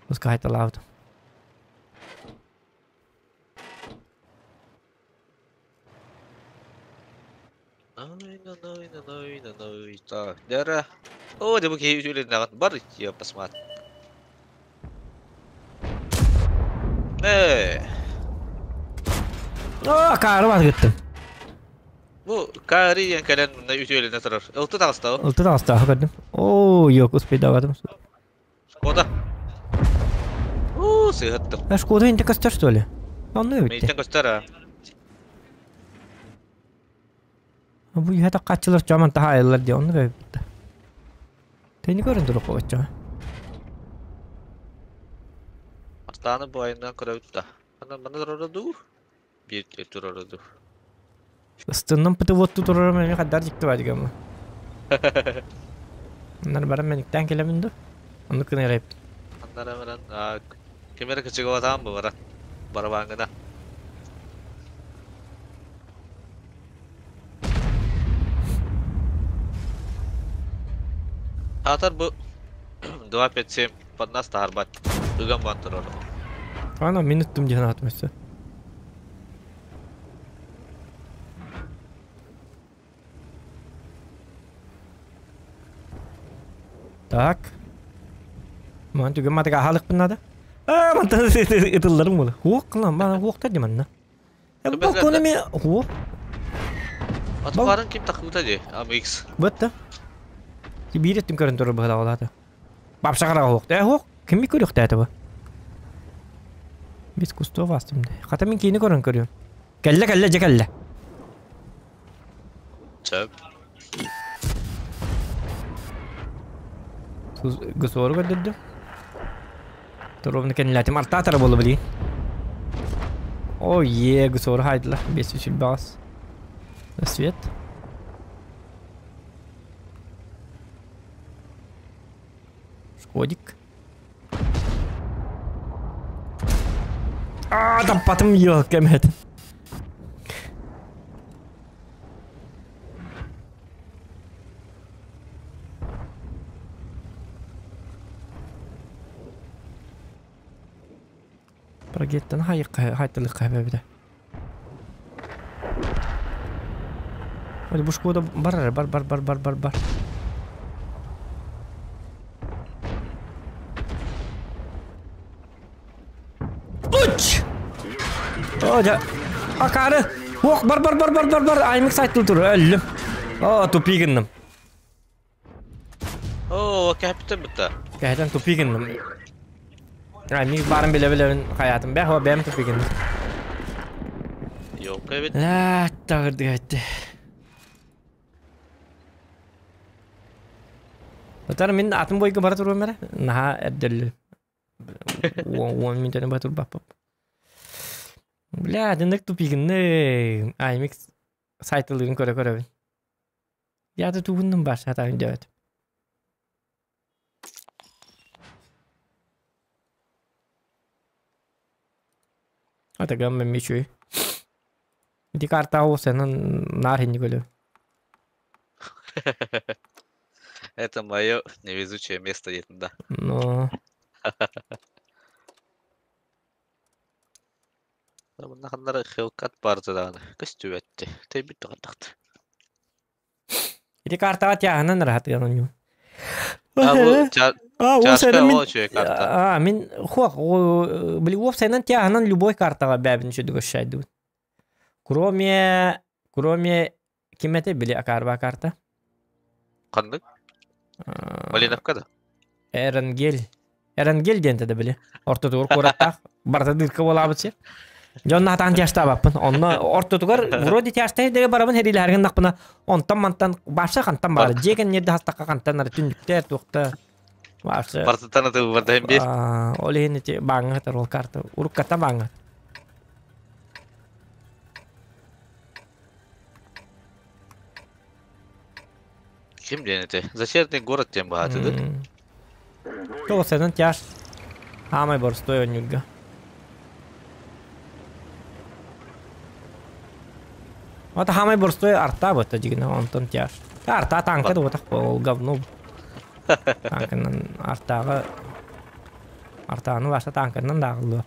Уска хайталабыт. Так, дера. О, де бу кей үтүлен нагат бар я посмотри. Ээ. Оо, каары батгыттым. Бу Кари диэн кэлэн мында үтүөлэнэ турар. Ылты таҕыста ол. Ылты таҕыста көрдүм. Оо, yok, успейдаватым. Шкода. Уу, сыһыттым. А Шкода инте көстөр, что ли? Онну эбитте. Мейтен көстөр а. Бу үһэ таххааччылар чоомон таһаайыллар дии, оннук эбит. Тэни көрөн турук оччоҕо. Артааны бу айынан көрөбүт да. Мана мана турара дуу? Биир турара дуу? Ыстынным пытывотту турарым эми хаддар дьикти баадык ама. Оннар баран мэниктээн кэлэбин дуу? Оннук гына эрэйбит. Аннара баран ким эрэ кычыгыбатаан бу баран. Барабааҥҥына. Аатар бу 257 под нас таһарбат. Ыган бан турар. Ана мин ыттым диэн аатым өссө. Так. Ман түгэн матыга аһалыкпын надо. Аа, мантан ытылларым буолар. Хуох кылам, бана хуохтар диманна. Бу кону ми хуох. Атыбарын ким такыыта ди? AMX. Бытта. Биир өттүн көрөн турар быһылаҕалаата. Бапша хараҕа хуох. Ээ хуох. Ким көрүөхтээтэ бу? Без кустов астым. Хата мин киини көрөн көрүөм. Кэллэ кэллэ дьэ кэллэ. Сөп. ГСОРу көрдөрдүм. Туруобуна кэннилээтим. Артаатара буолла билигин. О, е, ГСОРу хаайдылар. Бес үчүл баҕас. Свет. Шкодик. Аа, таппатым елка эмэт. Прогеттан хайтылыкка хэбэбитэ. Ой, бу шкода бар бар бар бар бар бар бар. Уч! О, дьэ. Акаары! Ох, бар бар бар бар бар бар аймык сайтыл тур өллүм. О, тупи гынным. Оо, кэпитэн бытта. Кэһэтэн тупи гынным. Аймик баарын билэ-билэбин хайаатым. Бэх, бэм тупи гынным. Ёлка эбит. Аа, тагырдыга этти. Отар мин атын бойга бара туруом эрэ. Наһаа эрдэллим. Уон минутаны бара турбаппын. Бля, дыннык тупигынны. Аймик сайтылыгын көрө-көрөбүн. Я да тугуннум бар сатаан өйдөөбөтүм. Атагам мен үчүгэй. Ити картаҕа уопсайынан наар инник өлөм. Это мое невезучее место диэтин да. Но Мунна ханнары Hellcat барды даҕаны көстүбэт тэйбит даҕаны Ити картаҕа тяһынан ыраатыган онньуу. А бу А, чашка уопсайынан мин ол үчүгэй карта. А, мин хуох, били уопсайынан тяһынан любой картаҕа бэбин үчүгэй көрсөйдүбүт. Кроме кроме ким этэй били акаарба карта? Ханнык? Малиновка да? Эренгел. Эренгел диэн да били. Ортотугар куораттаах барыта дырка буолаабыт сир. Дьон хатаан тяжтаабаппын. Онно ортотугар вроде тяжтай деге барабын херилэһэргин нахпына онтон мантан баша хантан баара. Дьиэ кэнниэрде хастакка хантан ары түннүктэр туохта баша Бартыттан ытыы бардаһын биир. Ол иһин ити бааҥҥа сытар ол карта. Урукката бааҥҥа. Ким диэн этэй? Затерянный город диэн баһаатыгыт. Тоҕус тяж. Аамай боростой оонньуурга. Вот хаамай боростой арта бытта дьигинэ онтон тяж. Арта танка да отах ол говно. Танканан артааҕа артааны баша танканан дааҕыллыап.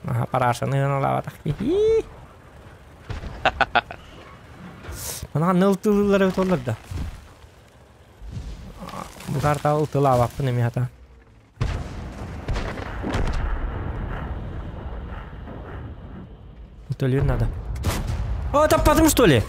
Аха парашаны ыналаабатах киһи. Манаҕа ныл тыллар эбит оллар да. Бу картаҕа ылтылаабаппын эмиэ хата. Төлүөн надо. О, таппатым что ли?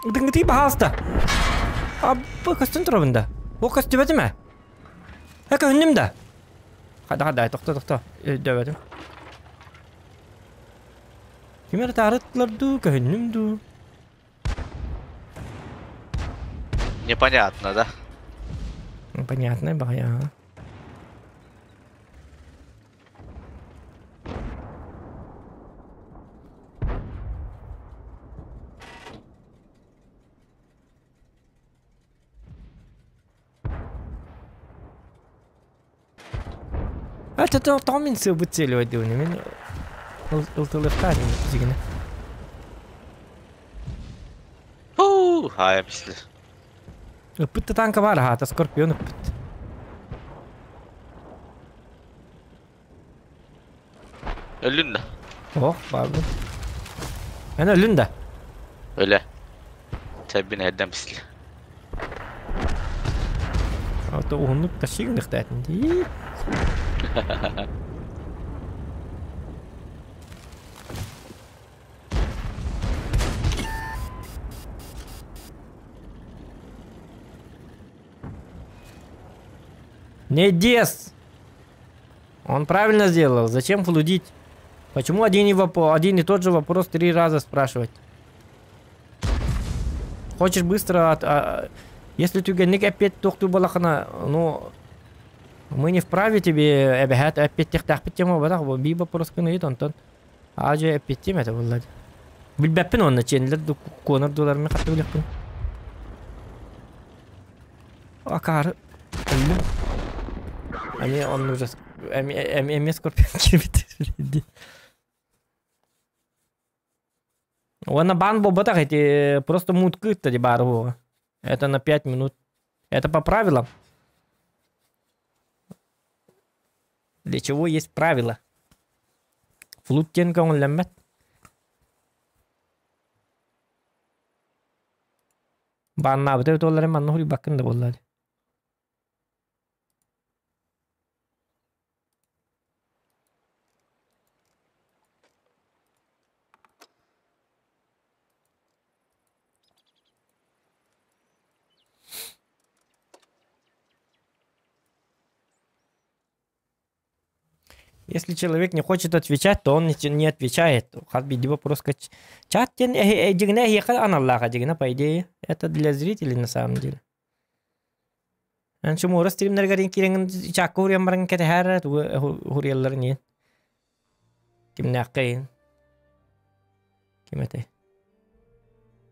Дыҥытый, пожалуйста. Абба көстөн турабын да. Ол көстүбэтим ээ. Э көһүннүм да. Хада хада тохто тохто өйдөөбөтүм. Ким эрэ таарыттылар дуу, көһүннүм дуу. Непонятно, да? Понятно, баҕайы. Это тоҕо мин сыалбыт целевой диэбин мин ылтылыахтаах дьигинэ. Фу, хай мисли. Ыппыт да танка баар аһаата, Скорпион ыппыт. Өлүн да. Ох, баарбын. Эн өлүн да. Өлө. Чэбин эрдэн писли. Ото уһуннук тащигныхтаатын дии. Не дес! Он правильно сделал. Зачем флудить? Почему один и, воп... один и тот же вопрос три раза спрашивать? Хочешь быстро от, а, если түгэнник эппиэт туохтуу буоллаххына, ну, мы не вправе тебе эбэһээт эппиэттиэхтээхпит тема буолбатах, бии боппуруоскун ыйыт онтон аадьы эппиэттиэм этэ буолла дии. Билбэппин уонна чиэнилэр куонар дуолармын хатта билиэхпин. Акаары өллүм. Эмиэ оннук же эмиэ эмиэ скорпион киирбит дии. Уонна баан буолбатах эти просто мутка ыытта дии баары буоҕа. Это на 5 минут. Это по правилам. Для чего есть правила? Флут диэн көҥүллэммэт. Бааннаабыта эбит буоллар манна хуруйбаккын да буолла дии. Если человек не хочет отвечать, то он не отвечает. Хас биирдии вопроска чат диэн дьиҥинэ эһиэхэ аналлаах дьиҥинэ по идее это для зрителей на самом деле. Эн чумура стримнэргэр киирэҥин чаакка уруйан баран кэтэһээр тугу уруйалларын иһин. Кимнээххэ иһин. Ким этэй?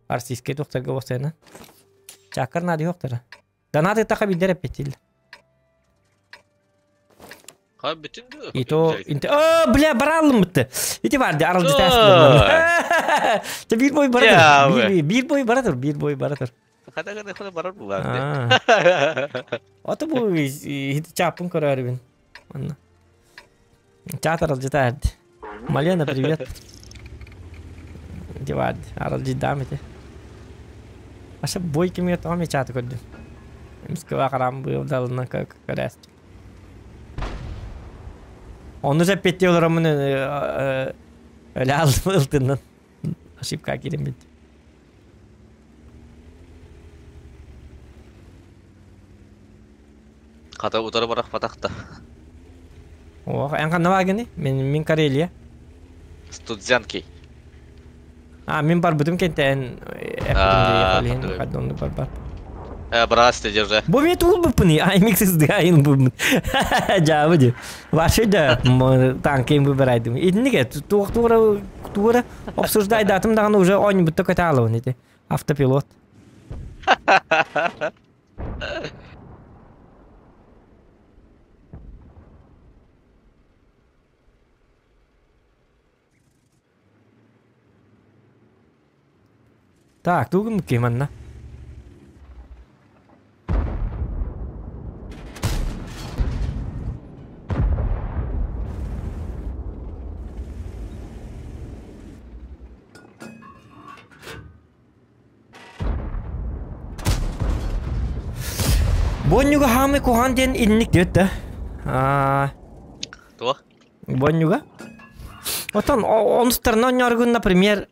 Российскай туохтарга буолсайна. Чааккар наадыйа уохтара. Донат ыттахха биирдэр эппиттииллэр. Ха бүтүн дуу? И то О, бля, барааллым бытты. Ити бар ди аралдьытаастылар. Те биир бой бара тур. Биир бой бара тур, биир бой бара тур. Хата гына хата барар булар ди. Ото бу хити чааппын көрөөрүбүн. Манна. Чаат аралдьытаарди. Малена, привет. Ити бар ди, аралдьыйдаам ити. Аша бой кимигэ тоҕо эмиэ чааты көрдүм. Эмискэ хараам быыбдалына көрөөстүм. Ону эппиэттии олороммун өлө ылтыннан ошибка киирэммит. Хата утары барахпатах да. Ох, эн ханна баагыный? Мин, мин Карелия. Студзянки. А, мин барбытым кэнтээн эппитим дии, бар бар. Брасте, держи. Бу мен туул буппуни, аймиксыз айын буппун. Жаабы ди. Вообще да, танкин выбирайдым. Итинниге туох туора туора обсуждай датым даҕаны уже оонньубутта көтө аалабын ити. Автопилот. Так, тугу гыммыккый манна? Бонньуга хаамый куһаан диэн инник диэт да. Аа, Туох? Бонньуга? Отон онустарына онньооргун, например,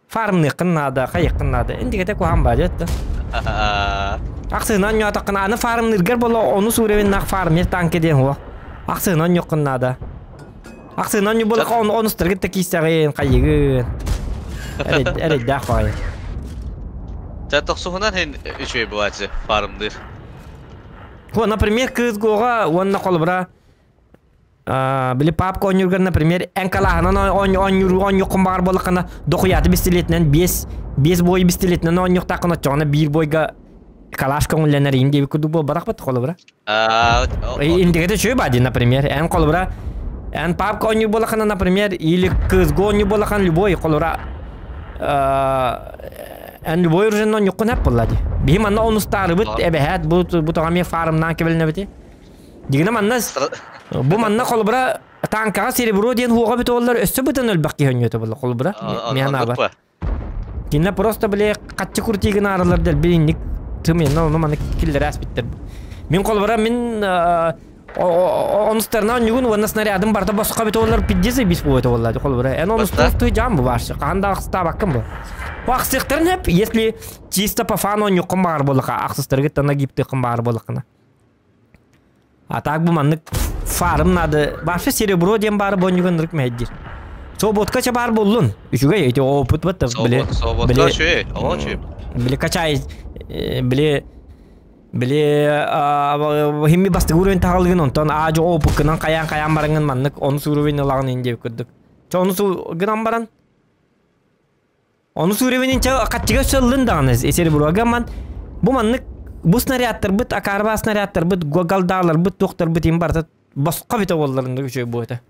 фармныаххын наада, хайыаххын наада. Индигэтэ куһаан баар диэт да. Ахсыһына онньоотоххуна аны фармныыргар боло ону уровеннаах фармер танка диэн хуо. Ахсыһына онньуоххун наада. Ахсыһына онньу боло онустаргыт да киистэҕин, хайыгын. Эрэйдээх баҕайы. Чэ тохсуһунан хин үчүгэй буолааччы фармдыыр. Хо, например, кыыс гуоҕа уонна холобура били папка оонньуургар, например, эн калааһынан оонньуур оонньуоххун баҕар буоллаххына, дохуйааты бистилиэтинэн биэс биэс бой бистилиэтинэн оонньуохтааххын оччоҕуна биир бойга калаш көҥүллэнэр иин диэбит курдук буолбатахпыт холобура. Индигэтэ үчүгэй баа дии, например, эн холобура эн папка оонньуур буоллаххына, например, или кызго оонньуур буоллаххына, любой холобура эн любой оружиенан оонньуоххун эп буолла дии. Биһи манна онустаарыбыт эбэһээт бу бу тоҕо эмиэ фармнаан кэбилинэбити. Дигинэ манна бу манна холобура танкаҕа серебро диэн хуоҕа бүтэ оллар өссө бытан өлбөх киһи өнньүөтэ буолла холобура миһан аабар. Кинилэр просто били хаччы крутигын ааралар дэлби инник тымыйна ону маны киллэрээс биттер. Мин холобура мин онустарына онньугун уонна снарядым барыта босхо бүтэ оллар пиздец бис буолуо болла холобура. Эн онустуохтуу жам бу баршы. Хаһан да ахстаабаккын бу. Бу ахсыахтарын хеп, если чисто по фану онньуккун баар буоллаха, ахсыстаргыттан нагиптыаххын баар буоллаххына. А так бу маннык фарым надо. Вообще серебро диэн баары бонньуган ырык мэһэйдиир. Свободка ча баар буоллун. Үчүгэй эти опыт бат били. Свободка үчүгэй. Оҕо үчүгэй. Били качай били били химми бастыгы уровень таҕалыгын онтон аажы опыккынан хайаан хайаан бараҥын маннык онус уровень ылаҕын ин диэбит курдук. Чэ онус гынан баран Ону уровенин чэ хаччыга сыллын даҕаны сереброга ман бу маннык бу снарядтарбыт акаарба снарядтарбыт галдааларбыт туохтарбыт им барыта босхо битэ буолларын үчүгэй буота.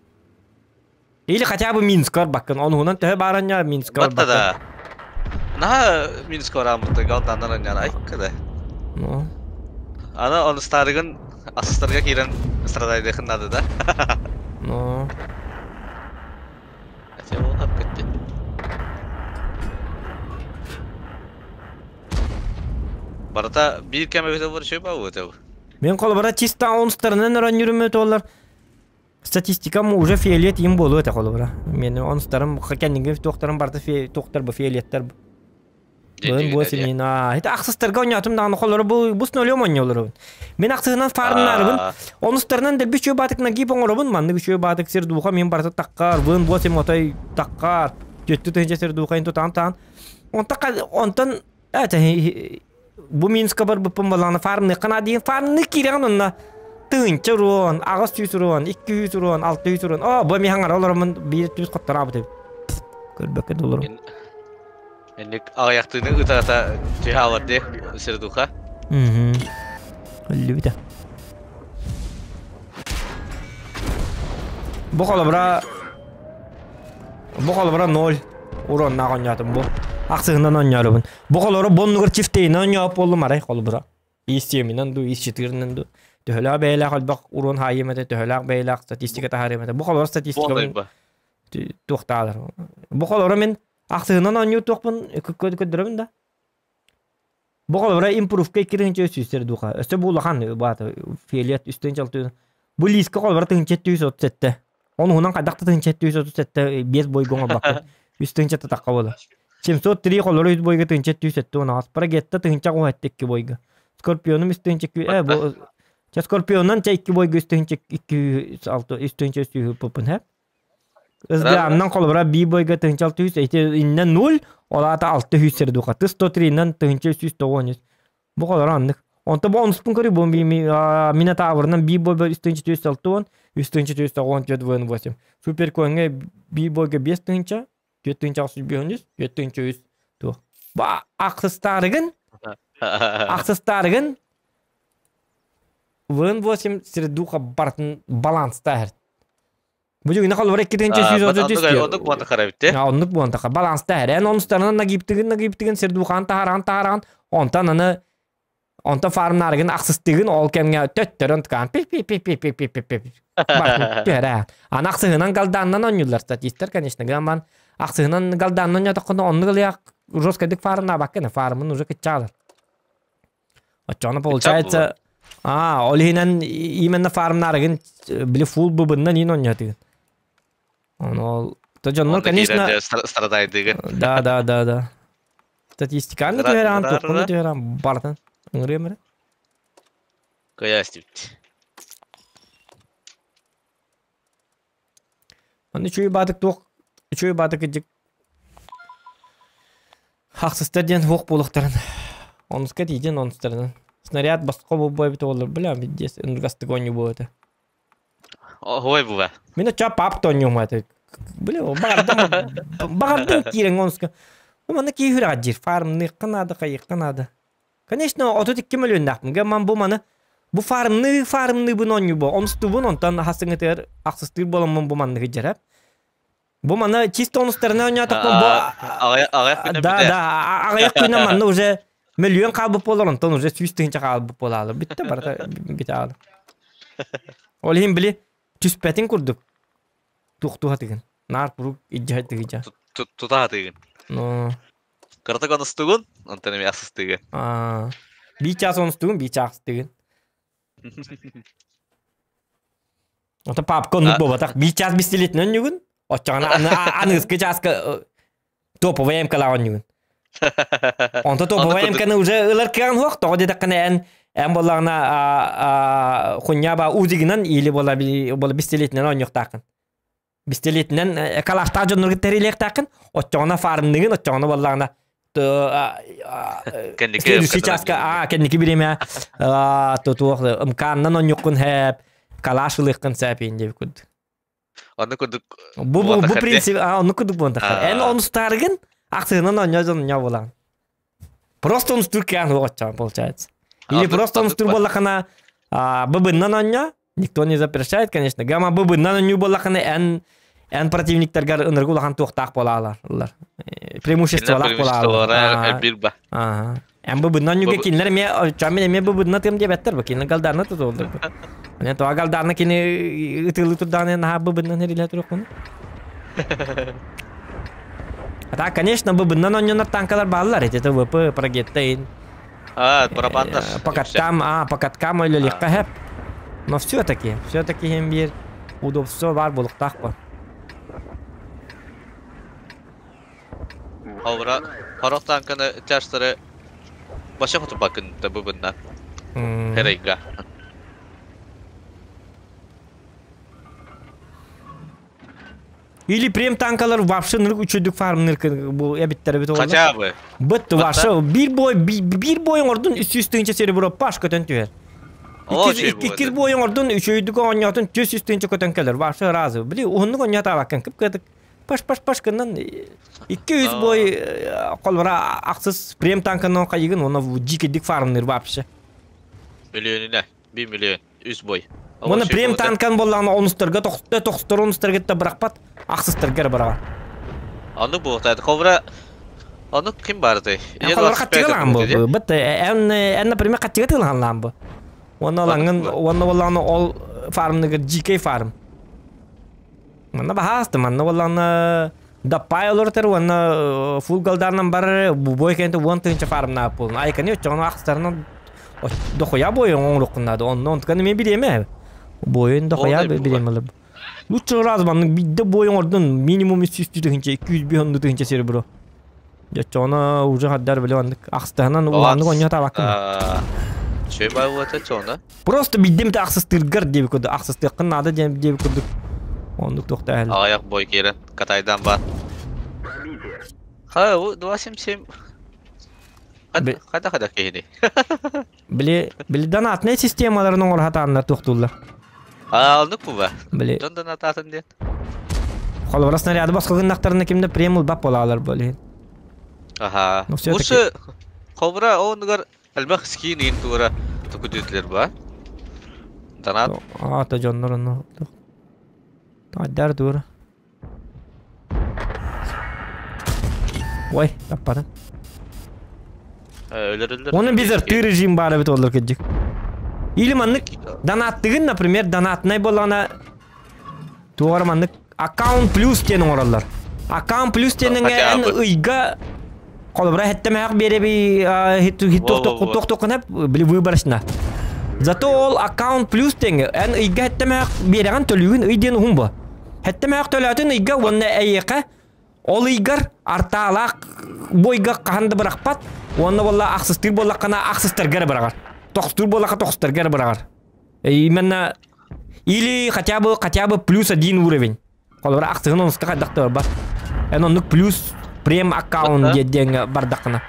Или хотя бы Минск барбаккын онуһунан төһө бааранньа Минск Батта барбаккын. да. Наһаа Минск барааммыта галданнар анньаан айыкка да. Ну. Аны онустаарыгын асыстарга киирэн страдайдыахын наада да. Ну. Барыта биир кэм эбитэ буолар үчүгэй баа Мен холобура чисто онустарынан оронньурум өтө статистикам уже фиолет им буолуо этэ холобура. Мен онустарым кэнниги туохтарым барыта туохтар бу фиолеттар Быын буо симин аа ити ахсыстарга оонньоотум даҕаны холоро бу бу с нолем оонньууларыбын. Мин ахсыһынан фармнаарыбын. Онустарынан дэлби үчүгэй баатык нагип оҥоробун. Маннык үчүгэй баатык сир дууха мин барыта таккар. Быын буо сим отой таккар. Түөттү тыһыынча сир дуухайын тутаан таан. Онтон онтон это бу Минска барбыппын балаҕана фармныахха наада диэн фармныы киирэҕин онно тыһыынча уруон, 800 уруон, 200 уруон, 600 уруон. Оо, бу эмиэ хаҥара олороммун биир түс хоттораабыт эбит. Көрбөккө да олорум. Инник аҕыйахтыыны ыта-ыта түһэ дии сирдуха. Өллүбүтэ. Бу холобура бу холобура ноль уроннаах оонньоотум бу. Ахсыһынан оонньоорубун. Бу холобура боннугар чифтейинэн оонньоop буоллум арай холобура. Ис семинэн дуу, ис четырынан дуу. Төһөлөөх бэйэлээх элбэх урон хаайыам этэ, төһөлөөх бэйэлээх статистика таһаарыам этэ. Бу холобура статистикабын туохтаалар. Бу холобура мин Ахсыһынан оонньуур туохпун көрдөрөбүн да. Бу холобура импровка икки сүүстэр духа. Өссө бу улахан баата фиолет үстэн чалтыы. Бу лиска холобура тыһынча 737. Онуһунан хайдах да тыһынча 737 биэс бойга оҥорбаккын. Үс тыһынча татахха буола. 703 холобура үс бойга тыһынча 770 онаҕас. Прогетта тыһынча 17 икки бойга. Скорпионум үс тыһынча бу Ча Скорпионан ча икки бойга үс тыһынча икки алты үс тыһынча үс сүүһү пуппун хэп. СДА-нан холобура би бойга 1600, ити иннэ 0, ол аата 600 сир духа. Тыс 103-нан 1393. Бу холоро аннык. Онто бу онуспун көрүү бу Минотаврынан би бойга 3460, 3494 8. Супер көңө би бойга 5000, 4605, 4300 туох. Бу ахсыстаарыгын, ахсыстаарыгын. ВН8 средуха бартын баланста Бу дьүгүнэ холобура 2 133 Оннук буонта харабитте. Оннук буонта баланста эрэн онустарынан нагиптыгын нагиптыгын сирдухан таһаран таһаран онтон аны онтон фармнарыгын ахсыстыгын ол кэмҥэ төттөрөн ткаан пи пи пи пи пи пи пи пи түһэрэ. Аны ахсыһынан галдааннан онньуллар статистар, конечно, гаман ахсыһынан галдааннан онньотоххуна оннук ылыах жесткайдык фармнаабаккын фармын уже кыччаалар. Оччоҕуна получается, а, ол иһинэн именно фармнарыгын били фул быбыннан иин онньотыгын. Ону ол то дьоннор, конечно, страдайдыгын. Да, да, да, да. Статистиканы түһэрэн, туоххуну түһэрэн бартын. Ыҥырыам эрэ. Кыйаас дипти. Аны үчүгэй баатык туох үчүгэй баатык кырдьык хахсыстар диэн суох буолуохтарын онуска тиийдин онустарынан снаряд босхо буолбуо эбитэ буоллар бля пиздец ындыгастык оонньуу буолуо этэ. Оһуой була. Мин оччо пап тоонньуом этэ. Бля баҕардым баҕардым киирэн онуска. Манна киһи үрэҕэ диир фармныахха наада хайыахха наада. Конечно, 32 мөлүйүөннээхпин. Ман бу маны бу фармныы фармныыбын оонньуубу. Онустуубун онтон хасыҥытыгар ахсыстыыр буоламмын бу манныгы дьэрэ. Бу маны чисто онустарына оонньоотохпун бу Аҕыйах күнэ да да аҕыйах күнэ манна уже мөлүйүөн хаалбыт буолар онтон уже 100 тыһыынча хаалбыт буолаалы. Бүттэ барыта бүтэ аалы. Ол иһин били түспэтин курдук туохтуха тыгын. Наар куруук илдьэ тыгыдьа. Тута тыгын. Ну Кыратык онустугун, онтон эми асыстыгын. Биир чаас онустугун, биир чаас тыгын. Ото папка оннук буолбатах. Биир чаас бистилетинэн онньугун, оччоҕуна аныгыскы чааска топовый эмкалаах онньугун. Онто топовый эмканы уже ылар кыаҕын суох, тоҕо диэтэххинэ эн эн буоллаҕына хунньаба узигынан или буола бистилетинэн оонньуохтааххын. Бистилиэтинэн калаштаах дьоннорго тэрилиэхтээххин, оччоҕуна фармныгын, оччоҕуна буоллаҕына следующий часка а кэнники бириэмэ туох мканнан онньуккун хэп калаш ылыаххын сэп диэбит курдук. Онну курдук бу бу бу принцип а онну курдук буонтахар. Эн онустааргын ахсыгынан онньо дьон буолаҕын. Просто онустуур кээн хуоҕоччоон получается. Или просто онустуур буоллахына быбыннан онньо Никто не запрещает, конечно. Гама быбыннан өнүү буоллахына эн эн противниктаргар ыныргы улахан туохтаах буолаалар. Преимуществолаах буолаалар. Эн быбыннан нүгэ кинилэр эмиэ чамин эмиэ быбынна тым диэбэттэр бу кинилэр галдарна тутуллар. Ане тоға галдарна кини ытылы турдааны наһаа быбыннан эрилэ туруккун. А так, конечно, быбыннан онньонор танкалар бааллар. Это ВП, Прогеттейн. А, барабандар. По каткам, а, по каткам өлөлүөххэ хэп. Но все-таки, все-таки хем биир удобство бар булуктаах бу. Ховра, хорох танканы чаштары баша хоту бакын да быбынна. Херейга. Или прем танкалар вообще нырк үчүдүк фарм нырк бу эбиттер бит олар. Хотя бы. Быт вообще бир бой бир бой оңордун 300 тыһынча серебро паш көтөн түһэр. Икки бой оңордун үчүйдүк оонньоотун 400 тыһынча көтөн келер. Вообще разы. Били уһуннук оонньоотаабаккын кып кытык паш паш паш кыннан 200 бой колбара ахсыс прем танканан хайыгын оны дикедик фармныр вообще. Миллионина, 1 миллион, үс бой. Мұны прем танкан боллағына онустарга тоқстар онустарга та бырақпат, ақсыстарга бараға. Аны бу, ковра Аны ким барды? Колор каттыга бу. Бит эн эн например каттыга тылган бу. Оны алаңын, оны боллағына ол фармныгы GK фарм. Манна бахасты, манна боллағына да пай олортер, оны фул галдарынан бар, бу бой кенте он тынча фармна пулын. Айканы өтчөғын ақстарынан дохуя бойын оңруккуннады. Онны онтканы мен билеме. Бойын дохуя билеме. Лучше раз манның бидде бойын ордун минимум 300 тыгынча, 200 тыгынча серебро. Жочоно уже хаддар биле андык. Ахстаһынан улааннык онньо табаккын. Чөй бай болот чоно. Просто биддем те ахсыстыргар деп көрдү. Ахсыстыккын нада деп деп көрдүк. Ондук тохта әлі. Аяк бой керен. Катайдан бар. Ха, 277. Кайда кайда кейди. Били били донатный системаларын оңор хатааннар тохтуллар. А, алдык бу ба. Били. Дон донататын ден. Холобра снаряды басқа гыннактарына кимде премул бап болалар боли. Аха. Усы хобра оныгар элбэх скин ин тура тукудүтлер ба. Донат. Аата дьоннор онно. Таайдар дура. Ой, таппатын. Өлөрүллэр. Оны бизер ты режим баар эбит олор кырдьык. Или маннык донаттыгын, например, донатнай буоллаҕына туора маннык аккаунт плюс диэн оҥороллор. Аккаунт плюс диэниҥэ эн ыйга холобура хэттэмээх биэрэби хиттуохтуоххуна били выборочно. Зато ол аккаунт плюс диэҥҥэ эн ыйга хэттэмээх биэрэҕин төлүүгүн ый диэн уһун бу. Хэттэмээх төлөөтүн ыйга уонна эйиэхэ ол ыйгар артаалаах бойга хаһан да бырахпат уонна буолла ахсыстыыр буоллаххына ахсыстарга эрэ быраҕар. Тохтуур буоллахха тохтуурга эрэ быраҕар. Именно или хотя бы плюс один уровень. Холобура ахсыһын онуска хайдах да барбат. Эн оннук плюс прем аккаунт диэн бардаххына.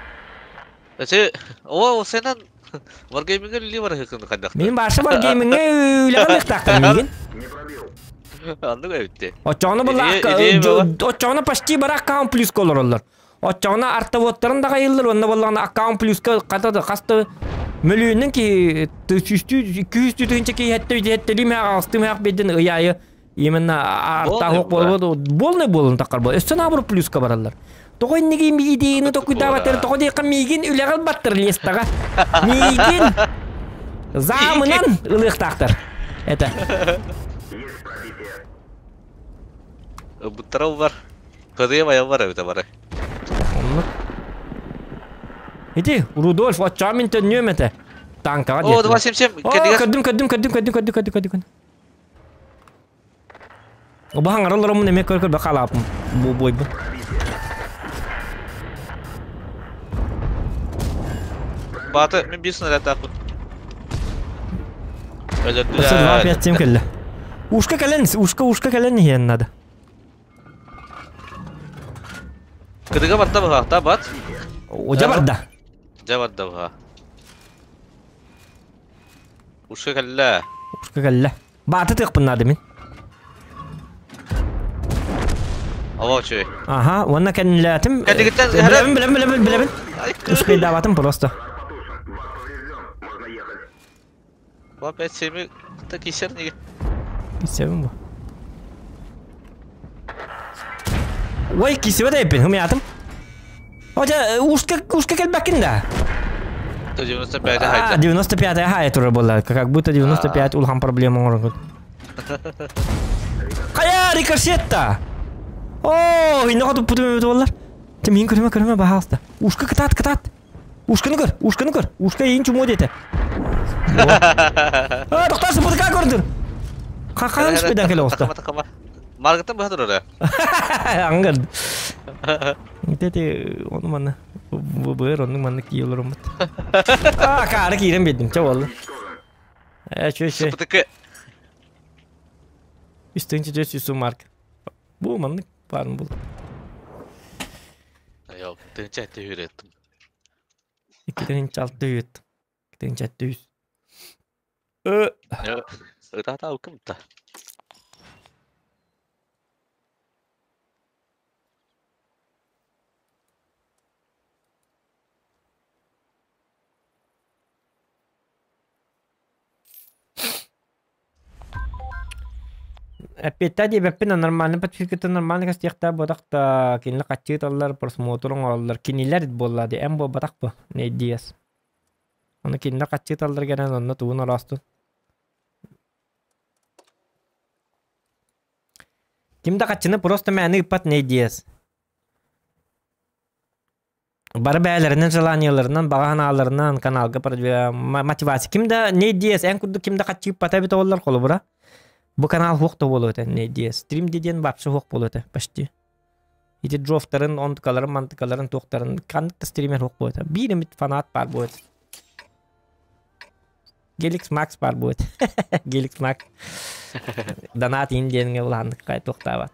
Эти, о, сенен Wargaming'e ли бар хыкын хайдах. Мин баша Wargaming'e үлэҕэ ыктаахтар миигин. Аннык эбитти. Оччоҕуна була оччоҕуна почти бар аккаунт плюска олороллор. Оччоҕуна артоводтарын да хайыллар, онно боллаҕына аккаунт плюска хата да хаста мөлүйүннэн ки сүүстүү 200 тыһыынча киһи хэттэ хэттэлии мээх аҕыстыы мээх биэрдин ый аайы именно артаах буолбут буолнай буолун таххар буол өссө наоборот плюска бараллар. Тоҕо инники идеяны токуйдаабаттар, тоҕо диэххэ миигин үлэҕэ ылбаттар лестаҕа. Миигин замынан ылыахтаахтар. Это. Ылбыттара бар. Кыдыйа байа бар эбитэ бары. Оннук. Ити, Рудольф, оччоҕо мин төннүөм этэ. Танкаҕа О, диэтилэр. 277. О, Кэтигэр. көрдүм, көрдүм, көрдүм, көрдүм, көрдүм, көрдүм, көрдүм. Убаһаҥ араллароммун эмиэ көр көрбө халаапым бу буойбун. Бааты мин биир снарядтаахпын. Өссө два Өлөрдүлэр. пять семь кэллэ. Ушка кэлэн, ушка ушка кэлэн иһиэн надо. Кыдыга барда быһаахта бат. Одьа барда. Дьэ барда быһа. Ушка кэллэ. Ушка кэллэ. Бааты тыахпын наада мин. Ова үчүгэй. Аха, уонна кэннилээтим. Кэтигиттэн Билэбин, билэбин, билэбин, билэбин. Успейдаабатым просто. 2 5 7 кытта киисэр неге? Кисебин бу. Ой, кисебе да эппин, хымыятым. Отя, ушка, ушка кэлбэккин да? 95 А, хайда. 95 хай турар буолла. Как будто 95 улахан проблема оҥорбут. Хайа, рикошетта! О, инна хоту путум эбит буоллар. Те мин көрүмэ көрүмэ баһаалыста. Ушка кытаат, кытаат. Ушканы көр, ушканы көр. Ушка иин чумуо диэтэ. А, доктор сыпытыка көрдүр. Хахаан испеден келе оста. Маргытын быһа турар. Аңгыр. Ити ону манна быр онну манна киелер омут. А, каары киирен биэрдим, чэ буолла. Э, чү чү. Сыпытыкы. Үстүнчү жүз жүз марк. Бу маннык баарын бул. Yok, тыынча этте үйреттим. 2 6 үйөт. 2 600. Э, Ытата укымта. Эппиэтта диэбэппин нормально подписката нормально кастиэхтаа буотахта кинилэр хаччыыталлар просмотр оҥороллор кинилэр буолла ди эн буолбатах бу нейдиэс ону кинилэр хаччыыталлар гэнэн онно тугун ороостун ким да хаччыны просто мээнэ ыыппат нейдиэс бары бээлэринэн желанияларынан баҕа санааларынан каналга мотивация ким да нейдиэс эн курдук ким да хаччы ыыппата эбит оллар холобура бу канал хуох да буолуо этэ нейдиэс стрим диэн вообще хуох буолуо этэ почти. Ити джофтарын, онтукаларын, мантыкаларын, туохтарын ханнык да стример хуох буолуо этэ. Биир эмит фанат баар буолуо этэ. Геликс Макс баар буолуо этэ. Геликс Макс. Донат ин диэҥҥэ улааннык хай туохтаабат.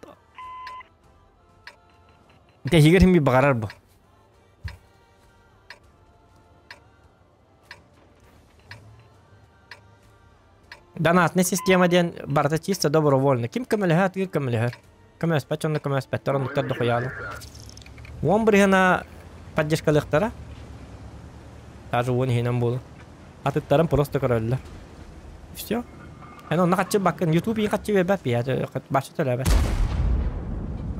Тэһигэр хим баҕарар бу. Донатная система диэн барыта чисто добровольно. Ким көмөлөһө атыыр көмөлөһөр. Көмөспөт дьонно көмөспөттөр оннуктар дохуяалы. Уон бырыһына поддержкалыахтара. Даже уон иһинэн буолу. Атыттарын просто көрөллөр. Все. Эн онно хаччы баккын YouTube иин хаччы биэрбэт биһиэхэ бачча төлөөбөт.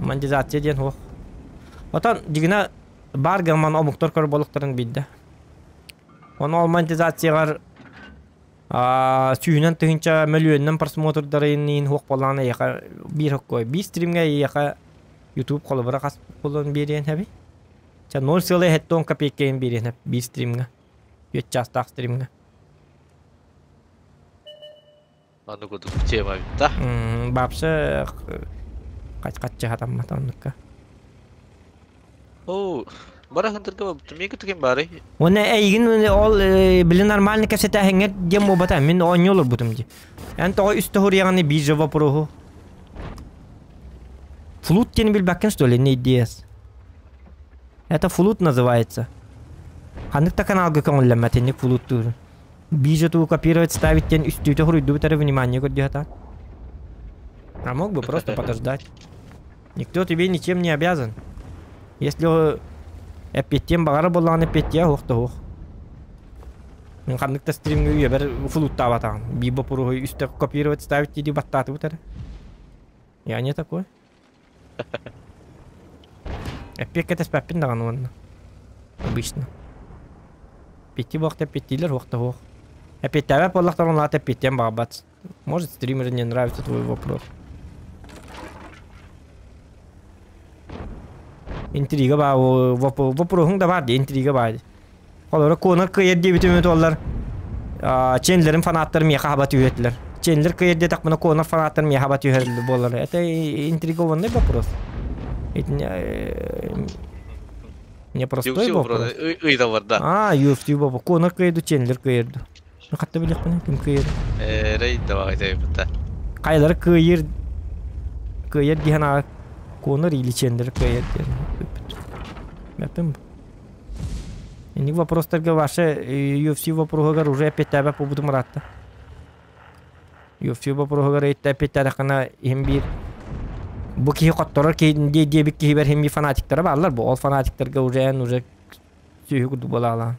Монетизация диэн суох. Отон дьигинэ бар гамман омуктар көр болуктарын биирдэ. Ону ол монетизациягар сүүһүнэн тыһыынча мөлүйүөнүнэн просмотрдарын иин хуох буоллаҕына эйиэхэ биир хоккой биир стримҥэ эйиэхэ YouTube холобура хас буолан биэриэн хэби? Ча 0,7 копейкайын биэриэн хэп биир стримҥэ. Үөт чаастаах стримҥэ. Аны курдук тема эбит да. Бапса хаччы хатаммат оннукка. Оо, бара хантырга миэхэ түгэн баарый? Уонна эйигин ол били нормально кэпсэтээһиҥҥэ диэн буолбата мин оонньуу олорбутум дии. Эн тоҕо үс тоһуруйаҕыный биир вопроһу? Флут диэн билбэккин что ли, не идеяс? Это флут называется. Ханнык да каналга көҥүллэммэт инник флуттуурун. Биир туу копировать ставить диэн үстүүтэ хоруйдубут эрэ внимание көрдүө А мог бы просто подождать. Никто тебе ничем не обязан. Если эппиэттиэн баҕара буоллаҕына эппиэттиэ уох да уох. Мин ханнык да стримҥэ үйэбэр флуттаабатаҕым. Биир боппуруоһу үстэ копировать ставить дии баттаатыбыт эрэ. Я не такой. Эппиэккэ тэспэппин даҕаны уонна. Обычно. Пяти буохта эппиэттиилэр уох да уох. Эппиэттээбэт буоллахтарына улаата эппиэттиэн баҕарбат. Может, стримеру не нравится твой вопрос. Интрига баа, вопроһуҥ да баар дии, интрига баар дии. Олору Конор кыайар диэбитим олар Чендлерин фанаттар миэхэ хаба түһэтилэр. Чендлер кыайар диэтэхпинэ Конор фанаттар миэхэ хаба түһэр буолар. Это интригованный вопрос. Не простой вопрос. Ыйда да. А, UFC вопрос. Конор кыайды, Чендлер кыайырды. Хатта билиэхпин ким кыайыр. Эрэй давай быта. Кайлар кыайыр кыайар диэн аа Конор или Чендлер кыайар диэн. Мәппин Инник вопростарга ваше UFC вопроһугар уже эппиэттээбэт буолбутум ыраатта. UFC вопроһугар эппиэттээтэххинэ иһин биир бу киһи хотторор киһи диэбит киһибэр иһин биир фанатиктара бааллар бу. Ол фанатиктарга уже эн уже сүөһү курдук буолаалаан.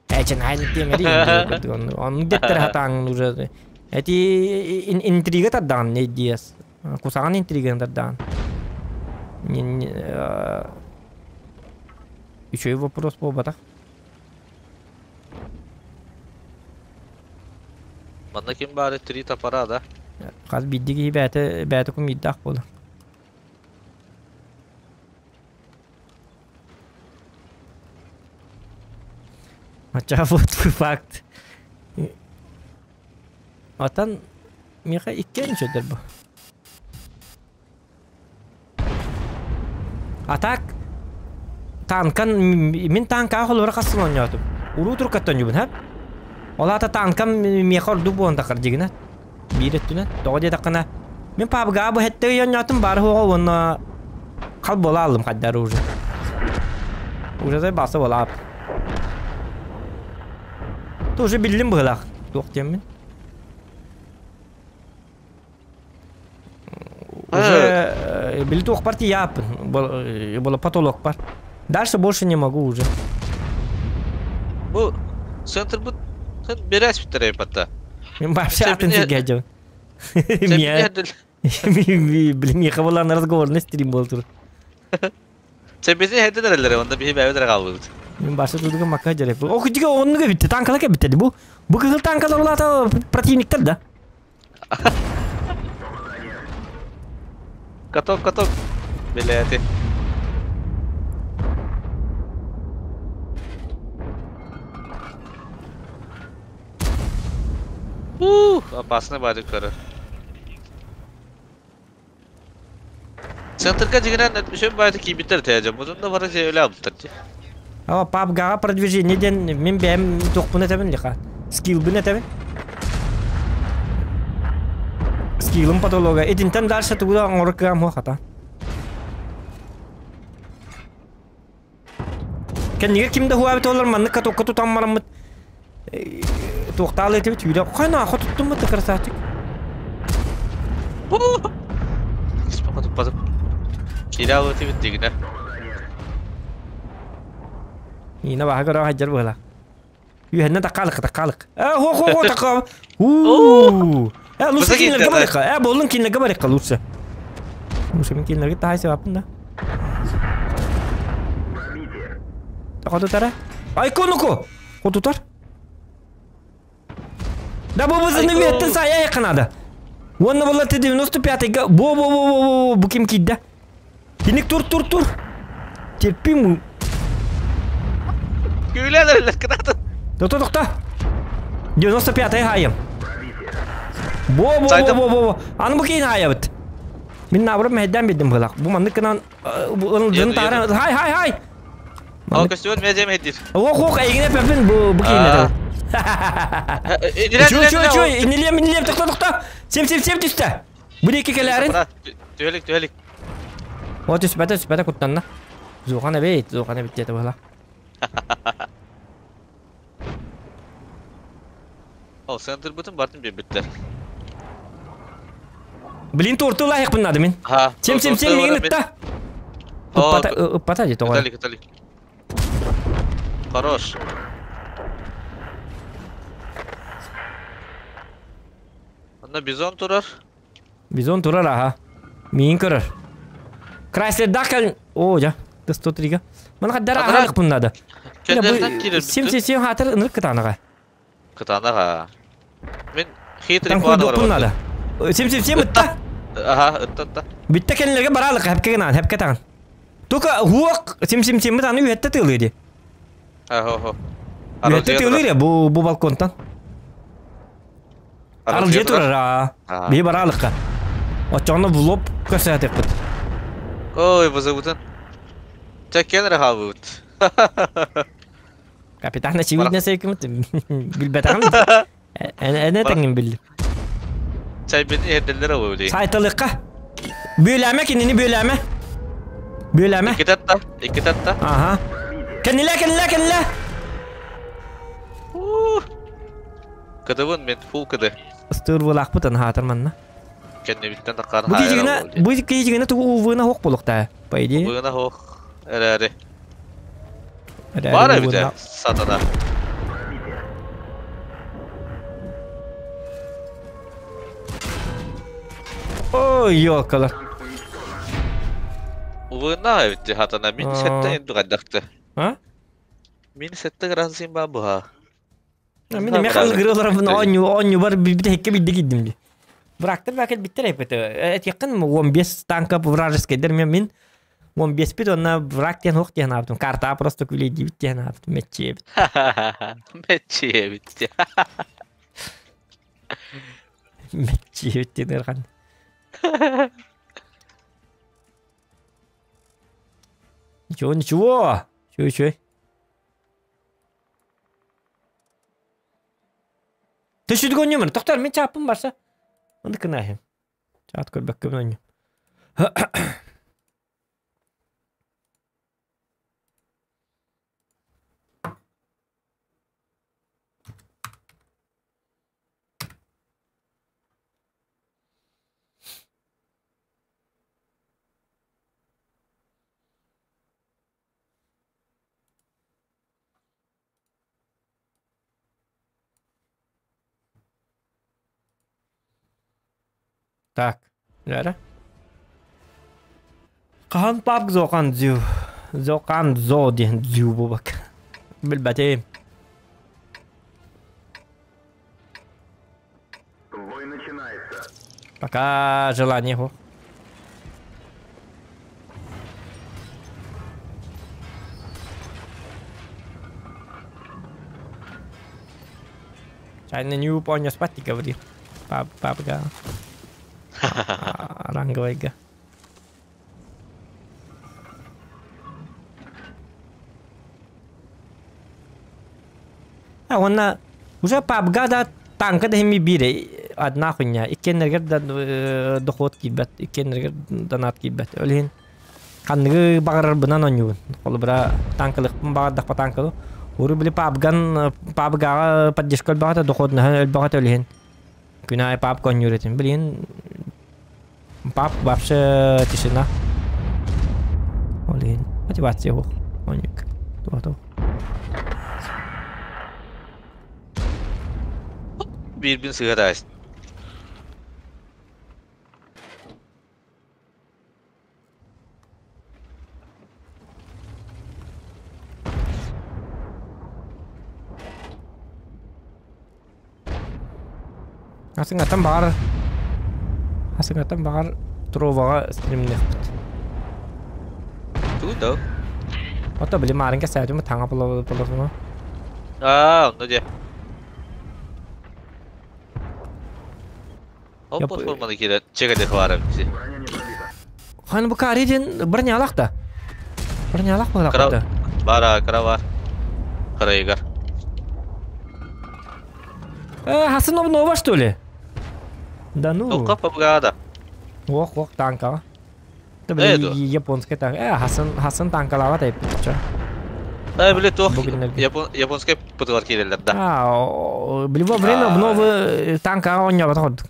Эчен айн тиэмэри онну деттер хатааҥ уже эти интрига тардаҕын не диэс. Кусаҕан интриганы тардаҕын. Үчүгэй вопрос буолбатах. Манна ким баары три топора, да? Хас биирдии киһи бэйэтэ бэйэтэ кумиирдаах буолар. Хотя вот факт. Отан миэхэ иккиэн үчүгэй бу. А так танкан мин танкаҕа холобура хас сыл оонньоотум. Уруу туркаттан оонньуубун һэ. Ол аата танкам миэхэ ордук буолан таххар дьигинэ. Биир өттүнэн. Тоҕо диэтэххинэ мин пабга бу хэттэ ый оонньоотум баары суоҕа уонна хал буола ааллым хайдары уже. Уже бааса буолаап. Тоже биллим быһылаах. Туох диэммин. Уже били туохпар тиийааппын. Было потолокпар. Дальше больше не могу уже. Бу центр бу берәс битерәй патта. Мин вообще атын сиргэ дьон. Блин, миэхэ буолан разговорный стрим буол тур. Сэбизи хэтин эрэллэр, онда биһи бэйэбит эрэ хаалбыт. Мин башы тудуга макка жареп. Ох, дига оннуга битте, танкалар кебитте бу. Бу кыһыл танкалар улаата противниктар да. Каток, каток. Билээти. Ух, опасный бадик көрөр. Центрга дьигинэн үчүн баайты киирбиттэр этэ дьон. Бутун да бары өлө албыттар дии. Ама пабгаҕа продвижение диэн мин бэйэм туохпун этэбин лиха. Скиллбын этэбин. Скиллым потолога. Итинтэн дальше тугу да оҥоро кыам суох хата. Кэннигэр ким да хуабит олор маннык катокка тутан бараммыт туохтаал этибит үйдө хайна хотуттуммут да красавчик. Туппатым. Киирэ этибит дигинэ. Нина баха көрө хаджар буола. Үһэннэ таккалык таккалык. Э хо хо хо такка. У. Лучше кинилерге барыхха. Боллун кинилерге барыхха лучше. Лучше мен кинилерге таһай себаппын да. Хотутара. Айконуку. Хотутар. Да бу бызыны үөттен сая якынады. Уонна була Т-95-га бо бо бо бо бо бу ким киирдэ? Тиник тур тур тур. Терпим. Күүлэлэр кытаатын. Тохто тохто. 95-й хаайым. Бо бо бо бо бо бо. Аны бу кейин хаайабыт. Мин наоборот мэһэйдээн биэрдим быһыылаах. Бу маннык гынан ылын таары хай хай хай. Ол көстүбүт мен дьиэм иһитир. Ох ох эйигин эппэппин бу бу кейин этэ. Чуй чуй чуй иннилиэм иннилиэм тохто тохто. Сем сем сем түстэ. Бу диэки кэлээрин. Түһэлик түһэлик. О түспэтэ түспэтэ куттанна. Зухан эбит, Зухан эбит диэтэ быһыылаах. Ол сыантырбытын бартын биэрбиттэр. Блин, торту лайықпын надо мин. Сем сем сем миигин ытта. Ыппата ыппата дии тоҕо. Ыталик ыталик. Хорош. Онно бизон турар. Бизон турар аха. Миигин көрөр. Крайслердаах кэл... О, дьа. Т-103-га. Маны хаддар аһаалыкпын надо. Сим сим сим хаатыр ынырык кытаанаҕа. Кытаанаҕа. Мин хитрый план Танкуйдуохпун надо. Сим сим сим ытта. Аха, ытта ытта. Бүттэ кэннилэргэ бараалык хэпкэ гынаан, хэпкэ таҕын. Тука хуок сим сим симмит аны үһэтте тыылыы ди. Ахо. Үһэтте тыылыыр бу бу балконтан. Аралдьыйа турар аа. Биһи бараалыкка. Оччоҕуна влог көрсөтүөхпүт. Ой, бузыбытын. Чэккен эрэ хаалбыт. Капитан очевидно сөйкүмүт билбэтэҕим. Эн этэҥҥин биллим. Чайбын иһэрдэллэр ол Сайталыкка. Бүөлээмэ кинини бүөлээмэ. Бүөлээмэ. Икки татта, икки татта. Аха. Кэннилэ, кэннилэ, кэннилэ. Кыдыбын мен фул кыды. Ыстыыр буолаахпыт хаатар манна. Кэннибиттэн таххаан Бу киһигинэ, бу киһигинэ тугу увына хоқ болуктаа, по идее. Увына хоқ. Эрээри. Баар эбитэ, сатана. Ой, ёлкалар. Увына эбитэ, хатана. Мин сетте эндугайдакты. А? Мин сетте грансин ба буха. Мин эмиэ халгыры олоробун оонньуу оонньуубар бүтэһиккэ биирдэ киирдим дии. Врагтар баакел биттэр эппит. Этиэххин 15 танка вражескайдар мен мин 15-пит уонна враг диэн суох диэн аабытым. Картаҕа просто күлэйдиибит диэн аабытым мэччиэбит. Мэччиэбит. Мэччиэбит диэн ыарахан. Ничего, ничего. Чуй, чуй. Төшүдүг онньумун. Тохтор, мин чааппын барса. Онды кынаахым. Чаат көрбөккөбүн онньум. Так, эрэ. Хаһан папк зоқан дзю. Зоқан зо диэн дзю буолбакка. Билбэтим. Пока желание суох. Чайна не упоня спать не говори. Пап, папка. Ранговайга. А уонна уже пабга да танка да хими бире одна хуйня. Иккеннергер да доход киирбэт, иккеннергер донат киирбэт. Ол иһин ханныгы баҕарарбынан оонньуубун. Холобура танкалыхпын баҕардахпа танкалыы. Уру били пабган пабгаҕа поддержка өлбөҕөтө доходнаһан өлбөҕөтө ол иһин күн аайы пабка оонньуур этим. Билигин паб вообще тишина. Ол иһин мотивация суох оонньууга. Туох Биирбин сыһыат Асыҥаттан баҕар Асыҥаттан баҕар Троваҕа стримниэхпит. Тугу да? Ото били маарын кэсээтим таҥа болосума. Аа, онно дьэ. Ол платформаны киирэн чэгэдэх баара бити. Хан бу кари диэн бронялах да. Бронялах буолар да. Бара, кыра бар. Кырайыгар. Э, Хасан обнова что ли? Да ну. Тоққа пабгада. Ох, ох, танка. Это били японская танк. Э, Хасан, Хасан танкалава тайппит чё. Э, били туох японскай пытылар киирэллэр да. А, били во время обновы танка оонньообото курдук.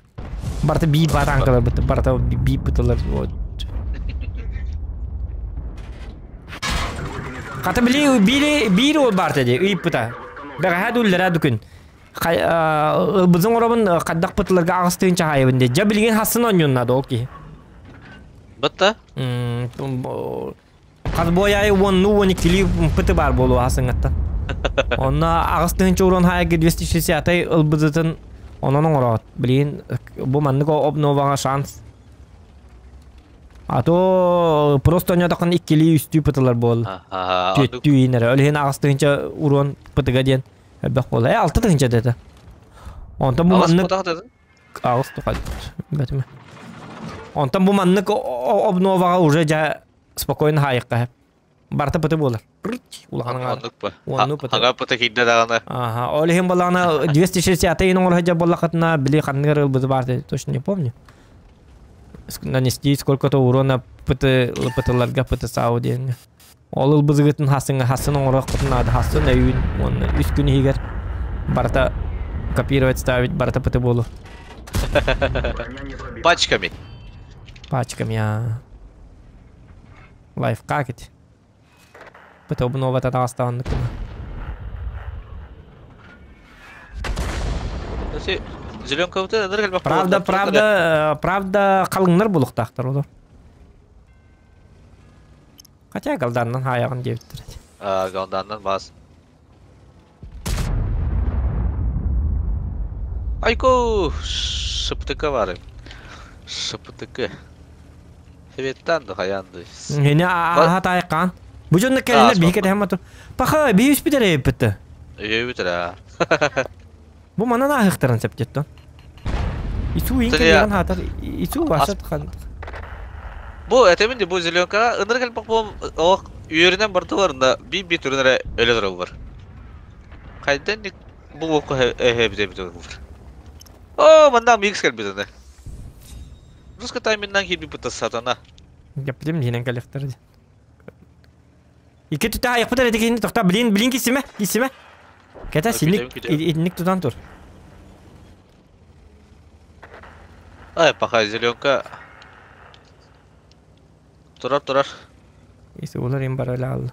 Барыта биир ба танкалар барыта биир пытылар вот. Хата били биир биир ол барта дии ыйыппыта. Бэҕэһээ дууллара дүкүн. Ылбызын оробун хаддах пытыларга аҕыс тыынча хаайабын дии. Дьэ билигин хассын оонньуунна ол киһи. Бытта? Хас буойаайы уонну уон иккилии пыты баар буолуо хасыҥҥаттан. Онно аҕыс тыһыынча урон хаайга 260 ылбытытын онон оҥороот. Билигин бу маннык обноваҕа шанс. А то просто онньотоххун иккилии үстүү пытылар буолла. Түөттүү иинэрэ. Ол иһин аҕыс тыһыынча урон пытыга диэн элбэх буолла. Э, алта тыһыынча дэтэ. Онтон бу маннык аҕыс тухай бэтимэ. Онтон бу маннык обноваҕа уже дьэ спокойно хаайыкка барта пыты буолар. Улахан Оннук ба. Оннук пыты. Ага пыты киирдэ даҕаны. Ага, ол иһин балаана 260 иһин оҥоро сылдьар буоллаххытына, били ханныгар ылбыты баар точно не помню. Нанести сколько-то урона пыты пытыларга пыты сау диэҥҥэ. Ол ылбызыгытын хасыҥа хасын оҥоруоххутун наада хасын өйүүн уонна үс күн иһигэр барыта копировать ставить барыта пыты буолу. Пачками. Пачками, а. Лайфхак ити. Пыты обнова татаҕастаҕыннык гына. Правда, правда, правда халыҥнар булуктаахтар олор. Хотя галданнан хаайаҕын диэбиттэр этэ. Аа, галданнан бас. Айко, шыптыка бар. Шыптыкы. Хеветтан да хаянды. Хини ааха таайкаан. Бу дьонно кэллэр биһи кэтэһэн мату. Паха, биһи үспүтэр эйиппитте. Өйөбүтэр аа. Бу манан ааһыктарын септеттон. Ису ин кэлиэн хаатар Ису вашат хан. Бу этемин бу зеленкаҕа ынырык элбэх буом оох үөрүнэн бардыларында биир-биир түрүн эрэ өлө тураллар. Хайдан бу уокка эһэбит эбит олор. Оо, манна микс кэлбит аны. Руска тайминнан киирбит сатана. Яппытым дьиэнэн кэлэхтэр. Икки түтэ айахпыт эрэ киһини тохта блин блин киссимэ киссимэ. Кэтэ синник итинник тутан тур. Ай, пока зеленка. Турар, турар. Если улар им барыла алла.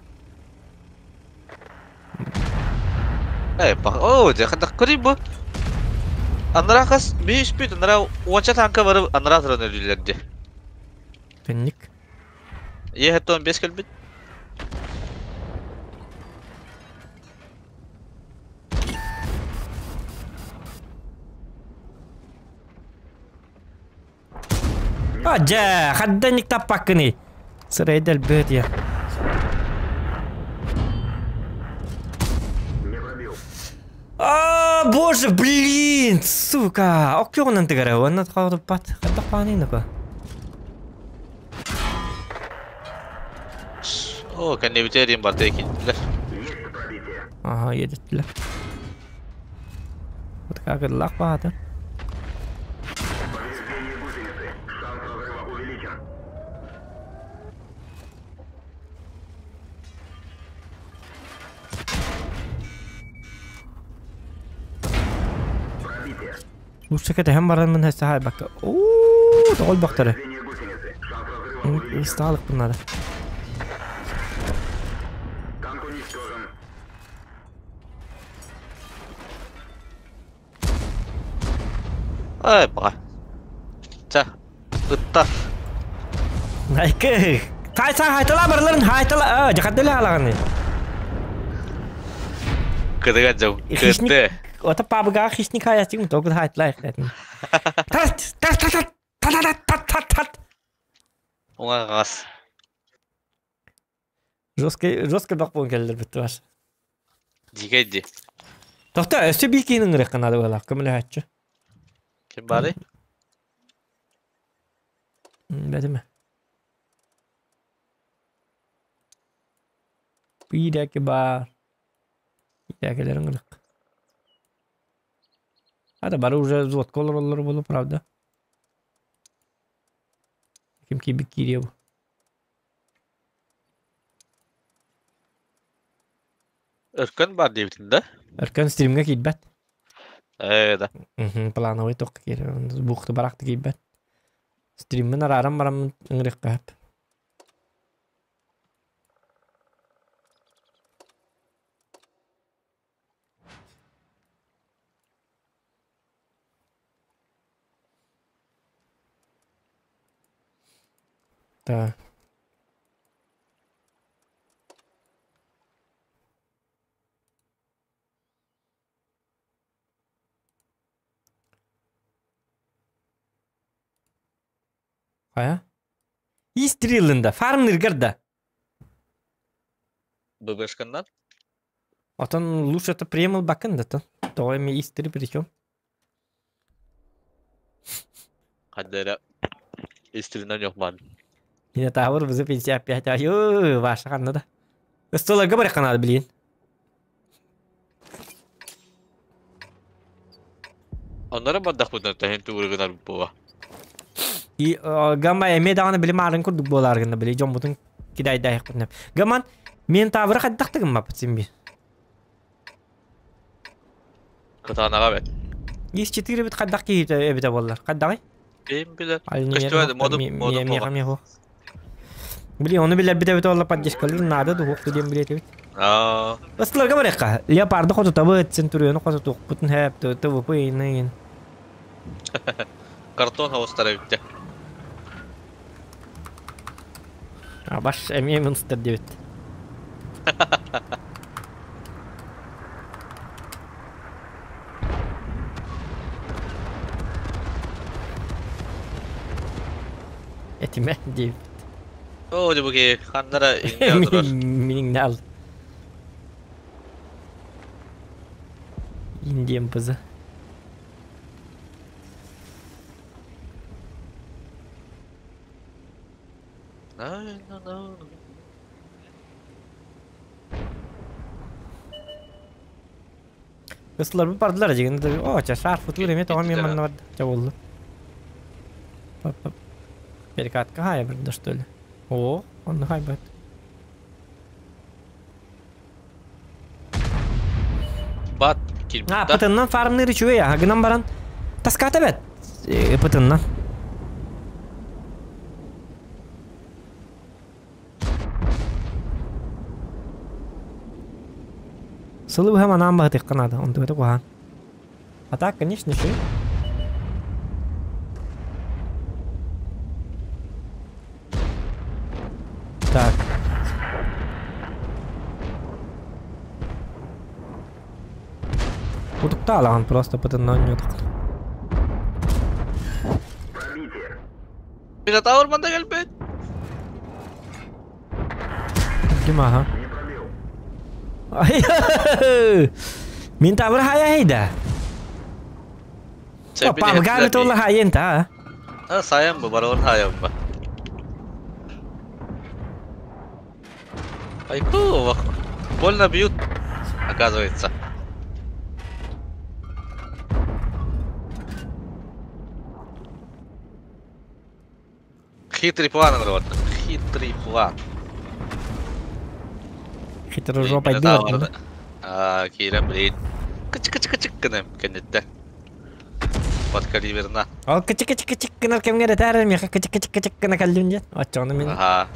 Эй, пока. О, дьэ, хатах көрүй бу. Анараа хас бейш бүт, анараа уонча танка барып, анараа туран өлүүлэрди. Тэнник. Е 15 кэлбит. А, дьэ, хадданник таппаккыный. Сырайда элбэт я. А, боже, блин, сука. Оккёгунан тыгара, онна хаалыппат. Хайдах паанын Оо, кэннибитэ диэн барда киирдилэр. Ага, едеттилэр. Вот как лах баата. Лучше кэтэһэн баран саһайбакка. Оо, тоҕол бахтары. Ыстаалыкпын надо. Ай, баҕа. Ча, ыттар. Найкы. Хайса хайтала барларын хайтала. А, жакаттыла алаганы. Кыдыга жау. Хищник Кытты. Ото пабыга хищник хаячыгым тогы хайтлайх дедим. Тат тат тат тат тат тат тат. Оңа газ. Жестко жестко бак болон келдер битти бар. Дигәйди. Тохта өссө бир киһини ыҥырыахха наада буоллаах көмөлөһөөччү. Ким баарый? Бэтимэ. Биирээки баар. Биирээкилэр ыҥырык. Ата бары уже взводка олороллор буолуо, правда? Ким киирбит киириэ бу. Өркөн бар диэбитин да? Өркөн стримҥэ киирбэт. Ээ да. Плановый токка киирэр. Буухта барахта киирбэт. Стриммин арааран бараммын ыҥырыахха сөп. Да. Хайа? Истрилында, фармныргар да. ББшканнан? Отон лучше это премл бакын да то. Тоҕо эми истири причем? Хаддера истринан yok man. Минотавр бызы 55 аю ваша ханна да. Столарга бар канал билин. Onlara бардахпытына тэһин тугургунар була. И гамма эме даҕаны били маарын курдук буолааргына били дьоммутун кидайдаахпытына. Гаман мен тавры хайдахтыгым маппыт син Кытаанаға бет. Есть 4 бит хайдах киһи эбитэ буоллар. Хайдаҕый? Ким билэр. Көстүбэт моду моду буола. Били ону билэр бит эбитэ буолла поддержкалыр наада дуһук диэн билетибит. Аа. Ыстыларга барыахха. Леопарды хотутабыт, Центуриону хотутуохпутун хэп, ТВП иин. Картон хаустара бүттэ. Баш эмиэ монстр диэбит. Этимэ диэбит. Оо, дебуки, ханнара иҥнэ турар. Миниҥ ал. Индиан пызы. Кыслар бу бардылар дегенде да о, ча шар футур эме тоҕо мен манна барда. Ча болду. Перекатка хая бир да что ли? О, он хайбат. Бат А, килбит пытыннан фармныр үчүгэй, а гынан баран таската бет. Пытыннан. Сылы быһа манаан баһытыахха наада, онтуката куһаҕан. А так, конечно, үчүгэй. Так. Утукта алаган просто пытыннан оонньоотох. Минотавр манда кэлбит. Ким аха? Мин табыр хая хейда. Папа толла хайен та. А, сайан бу, барон хайан бу. Айку, больно бьют, оказывается. Хитрый план, народ. Хитрый план. Хитрый жопа дыр. А, Кира, блин. Кычык-кычык-кычык гынам кэнниттэн. Подкалиберна. Ол кычык-кычык-кычык гынар кэмҥэ эрэ миэхэ кычык-кычык-кычык гына кэллим диэн. Оччоҕуна мин Аха.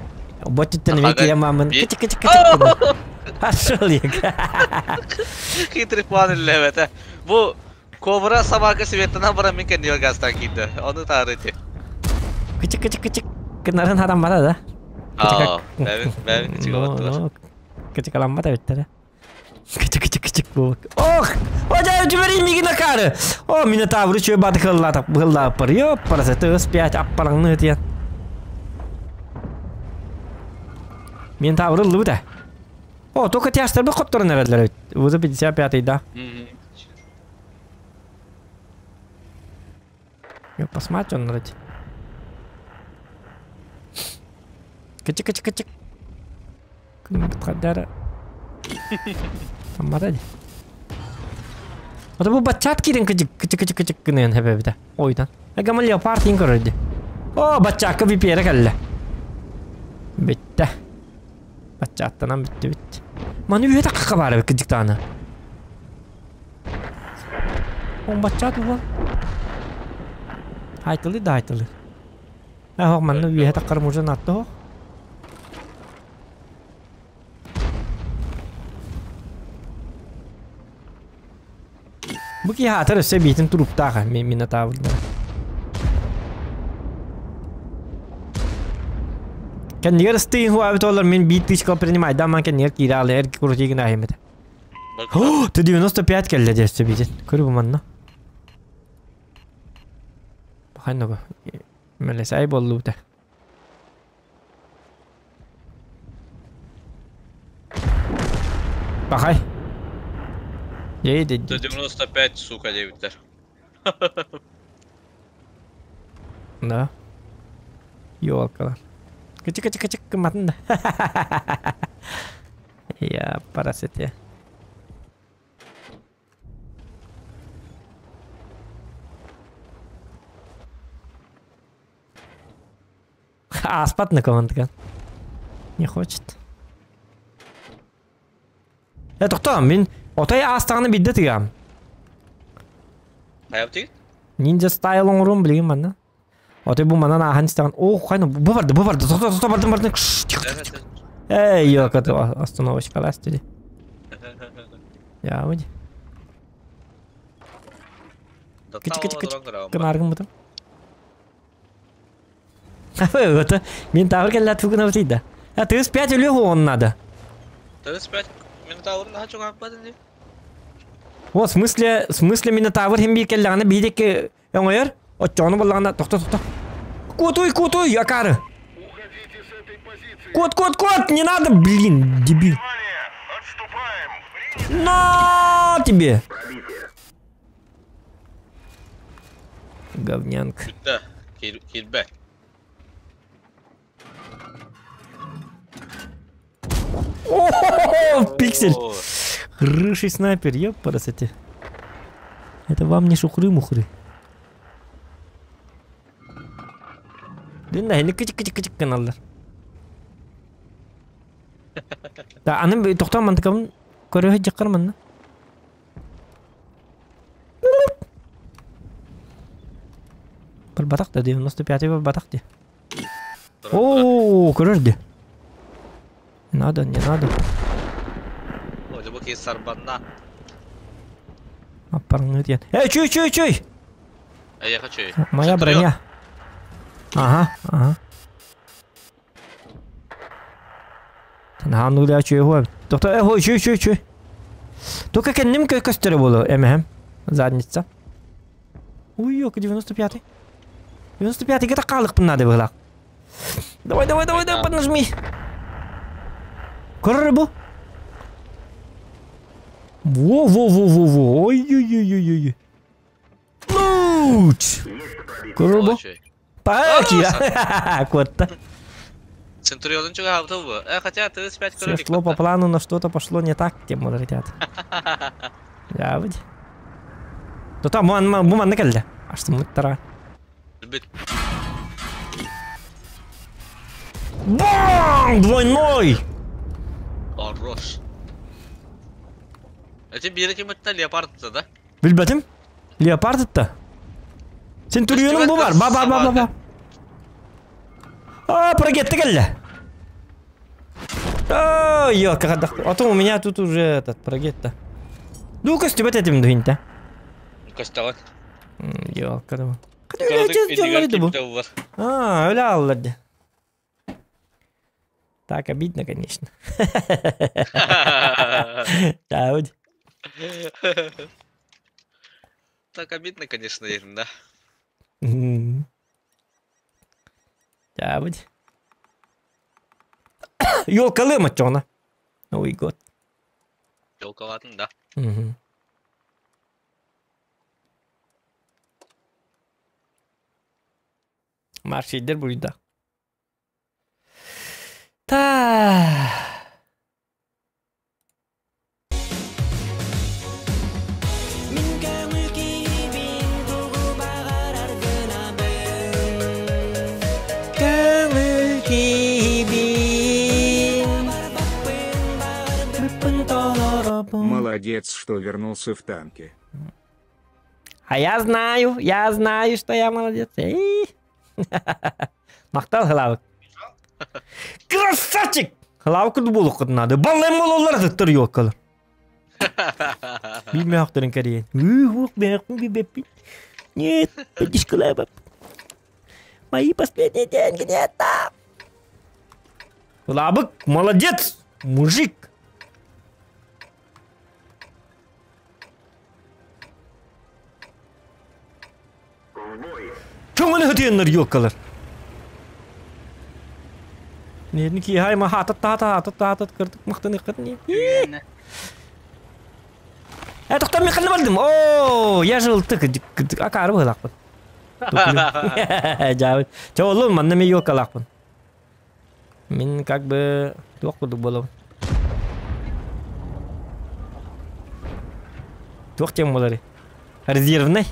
Ботчуттан эмиэ киирэн мааммын кычык-кычык-кычык гына. Пошел я. Хитрый план үллэбэтэ. Бу Кобра собака светынан баран мин кэннигэр газтан киирдэ. Ону таарыйды. Кычык-кычык-кычык гынарын хараммата да. Аа, бэбин бэбин кычык оттулар. Кычыкаламмата бүттэрэ. Кычык-кычык-кычык буолук. Ох! О, дьэ, мигин акары! О, Минотавры чөй баты кыллаатак быһыллааппар. Ёппарасы, тыгыс пять аппараңны тиэн. Минотавры ыллыбыт О, только тяжтарбы хотторун эрэллэр эбит. Вуза 55 да. Я посмотрю, он вроде. Кычык-кычык-кычык. Кадара. Таммата ди. Ото бу баччаат киирэн кычык кычык кычык кычык гыныан хэбэбитэ. Ойдан. Эгама леопард ин көрөрдү. О, баччаакка VPR кэллэ. Бүттэ. Баччааттанан бүттү бүттү. Маны үһэ такка баар эбит кыдьыктааны. Он баччаат уол. Айтылы да айтылы. Ах, манна үһэ таккар мужан атты хох. Бу киһи аатар өссө биитин туруптаах Минотаврдара. Кэннигэр ыстыйын хуабит олар мин биит тысяча принимай да ман кэннигэр киирэ алы эр крутигин ахимет. О, ты 95 келле десте өссө биитин. Көрү бу манна. Бахайнога. Мелесай боллубута. Бахай. Ей, 95, сука, девиттер. Да. Ёлкалар. Кычык кычык кычык кыматын да. Я парасете. Аспат на командка. Не хочет. Э, тоқта, мин отой астағаны бидде тыгам. Хайап тигит? Ниндзя стайл оңорум билигин манна. Отой бу манан ахан истаган. О, хайна, бу барды, бу барды. Тоқта, тоқта, бардым, бардым. Тихо, тихо, тихо. Эй, ёка, ты остановочка ластили. Я выйди. Кычы, кычы, кычы. Кынаргын бутым. Это Минотавр келлят фугна да. А ты с 5 или он надо? 35 Минотавр на хочу как О, в смысле Минотавр хим бир келляганы бидеки оңойор? Отчону боллагана тохто тохто. Кот, кот, акары. Кот, кот, кот, не надо, блин, дебил. На тебе. Говнянка. Да, кирбе. О, пиксель. Хороший снайпер, ёпарасоте. Это вам не шухры-мухры. Дин да, кычык кычык кычык каналдар. Да, аны тоқтан мантыкамын көрө жаккар манна. Бір батақ да, 95-й бір батақ де. О, көрөр де. Не надо, не надо. О, сарбанна. Аппарыңы тиен. Эй, чуй, чуй, чуй! Я хочу. Моя броня. Ага, ага. Танахан уля чуй хуа. Доктор, эй, хой, чуй, чуй, чуй. Только кенним көстөрө болу, эмэхэм. Задница. Ой, ёка, 95-й. 95-й, где-то калык надо было. Давай, давай, давай, давай, поднажми. Көрөр бу. Во-во-во-во-во. Ой-ой-ой-ой-ой. Луч! Көрөр бу. Паки! Кот-то. Центурион чего готов хотя 35 Все шло по плану, но что-то пошло не так, тем ребят. Я выйди. То там бу манна келди. Аштым тара. Бам! Двойной! Хорош. Эти бирки это леопард да? Билбетим? Леопард это? Центурионум бу бар. Ба ба ба ба ба. А, прогетти келди. Ой, ёлка, а то у меня тут уже этот прогетта. Ну, костюм этим дуинта. Костюм. Ёлка, думаю. А, öyle aldı. Так обидно, конечно. Да. Так обидно, конечно, да. Да, будь. Ёлкалым отчона. Новый год. Ёлкалатын, да. Угу. Маршидер буйда. Та. Молодец, что вернулся в танке. А я знаю, что я молодец. Мактал хлавык. Красавчик! Хлавык булук надо. Баллем бололар тыттыр ёккалы. Билмеактырын кәрейін. Нет, Мои последние деньги нет там. Лабык, молодец, мужик. Көңілі хөтеннер ёккалар. Нерни ки хай ма хатат тата хатат тата кырдык мактаны кытны. Э, тоқтар мен қылып алдым. О, я же тык акары былакпын. Жабыт. Чоолу манна мен ёлкалакпын. Мен как бы туох курдук болом. Туох тем болары. Резервный.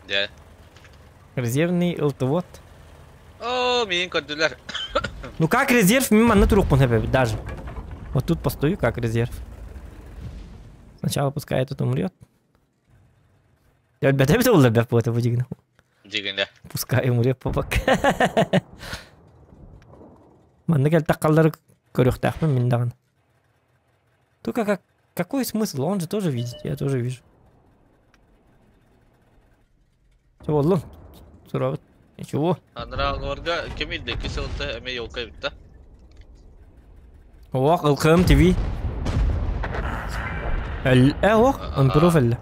Да. Резервный ылтывот. О, мен көрдүлөр. Ну как резерв, мен манна турукпун хэпэ даже. Вот тут постою как резерв. Сначала пускай этот умрет. Я бәтә бит ул бәп бу это дигән. Дигәндә. Пускай умрет попак. Манна кел таккаллар көрүктәкмен мин дагын. Только как какой смысл? Он же тоже видит, я тоже вижу. Все, оллун. Сурабыт. Ничего. Анрагорга кем илде киселте эме ёлка бит. Ох, ылкым ТВ. Эл, ох, импров элле.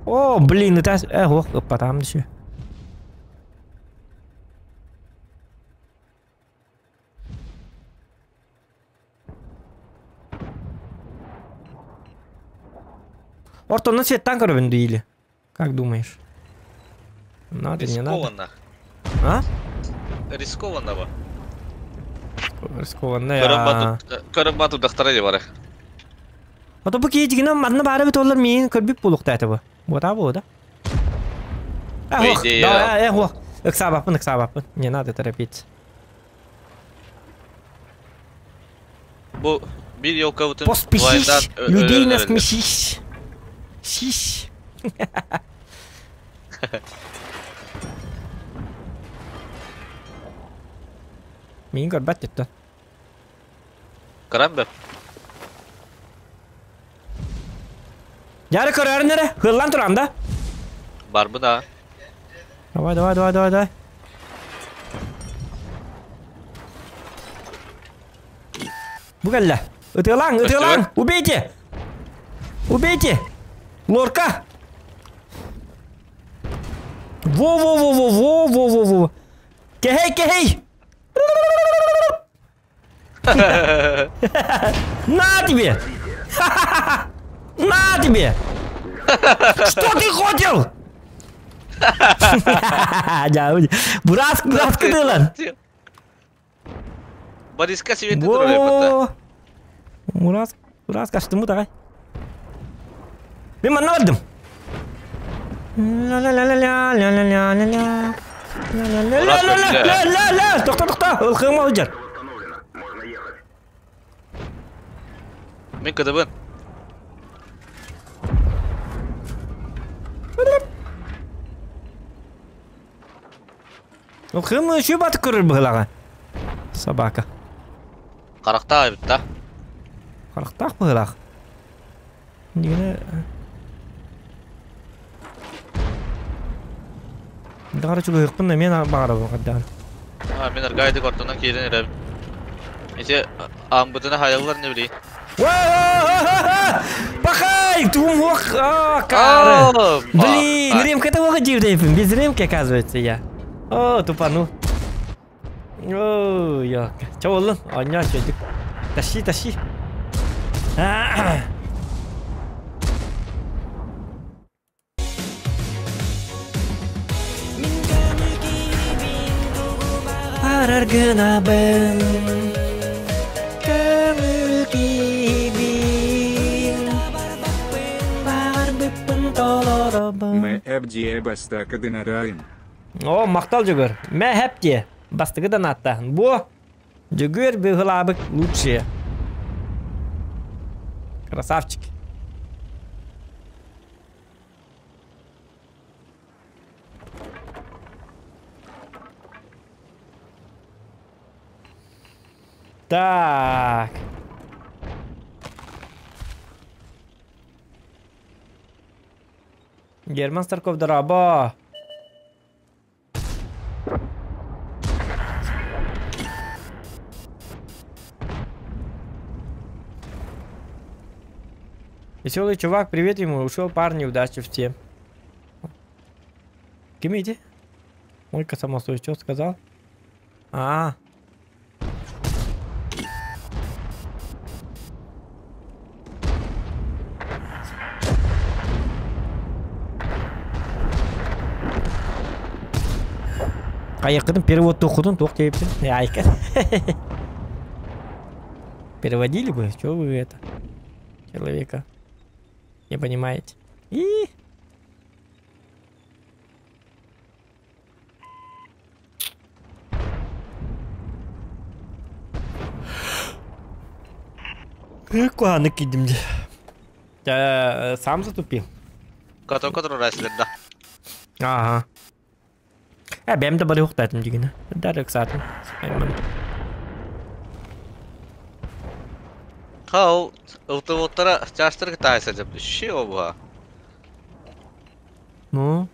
О, блин, это ох, потом еще. Ортонна свет танкер или? Как думаешь? Надо, не надо? Рискованно. А? Рискованно ба. Рискованно. Көрөм бату дактара де бары. А то бу кейдигин манна бары бит олар мин көрбүп булукта это бу. Вот а бу да. Эх, да, эх, ох. Ыксабаппын, ыксабаппын. Не надо торопиться. Бу бир ёлка бутын. Поспешишь, людей насмешишь. Шиш. Мин көрбәт етті. Карамбе. Яры көрөрнере, хыллан турам да. Бар бу да. Давай, давай, давай, давай, давай. Бугалля. Ытылаң, ытылаң, убейте! Убейте! Лорка! Во-во-во-во-во-во-во-во! Кехей, кехей! На тебе! На тебе! Что ты хотел? Бураск, бураск дылан. Бориска себе ты троллей. Мураск, бураск, аштымы давай. Мен манна бардым. Ля-ля-ля-ля-ля-ля-ля-ля-ля. Ля-ля-ля-ля-ля-ля-ля. Токта, токта. Ылкыма алжар. Мен кыдыбын. Ылкымы үші батып көрір бұғылаға. Собака. Қарақта айбыт да. Қарақтақ бұғылақ. Дегені... Дағары чулы ұқпын да мен бағара бұғаддан. А, мен аргайды кортонан кейден ерем. Ити аамбытына хайаллар не билий. Пахай! Тумох! Кары! Блин, ремка того дивдейпин. Без ремки, оказывается, я. О, тупану. О, я. Че боллун? Аня, чөдүк. Тащи, тащи. Барар гынабын көңүл киһибин Баҕарбыппын толоробун Мэ-эбдиэ бастакы дынарайын. О, махтал Дьөгүөр. Мэ хэп диэ. Бастакы да нааттааһын. Бу Дьөгүөр быһылаабык лучшие. Красавчик. Так. Герман Старков дорообо. Веселый чувак, привет ему, ушел парни, удачи всем. Ким иди? Ой-ка, само собой, что сказал? А. Хайаккытын перевод тухутун туох диэбитин. Айка. Переводили бы, что вы это? Человека. Не понимаете. И Куаны кидим де. Сам затупил. Который который раз да. Ага. Э, бэм да бары ухтатым дигина. Дарык сатым. Айман. Хау, ылтыбыттара чаастар кытаайса деп ши оба. Ну?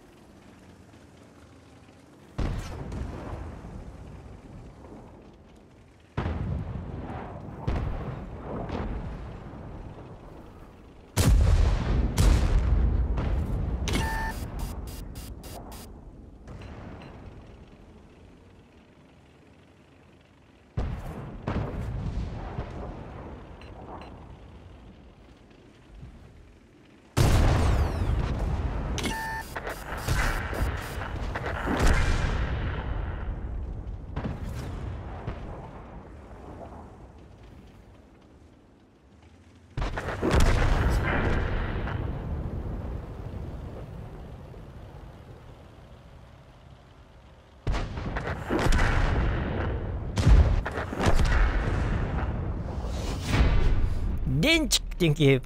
Денчик деньги.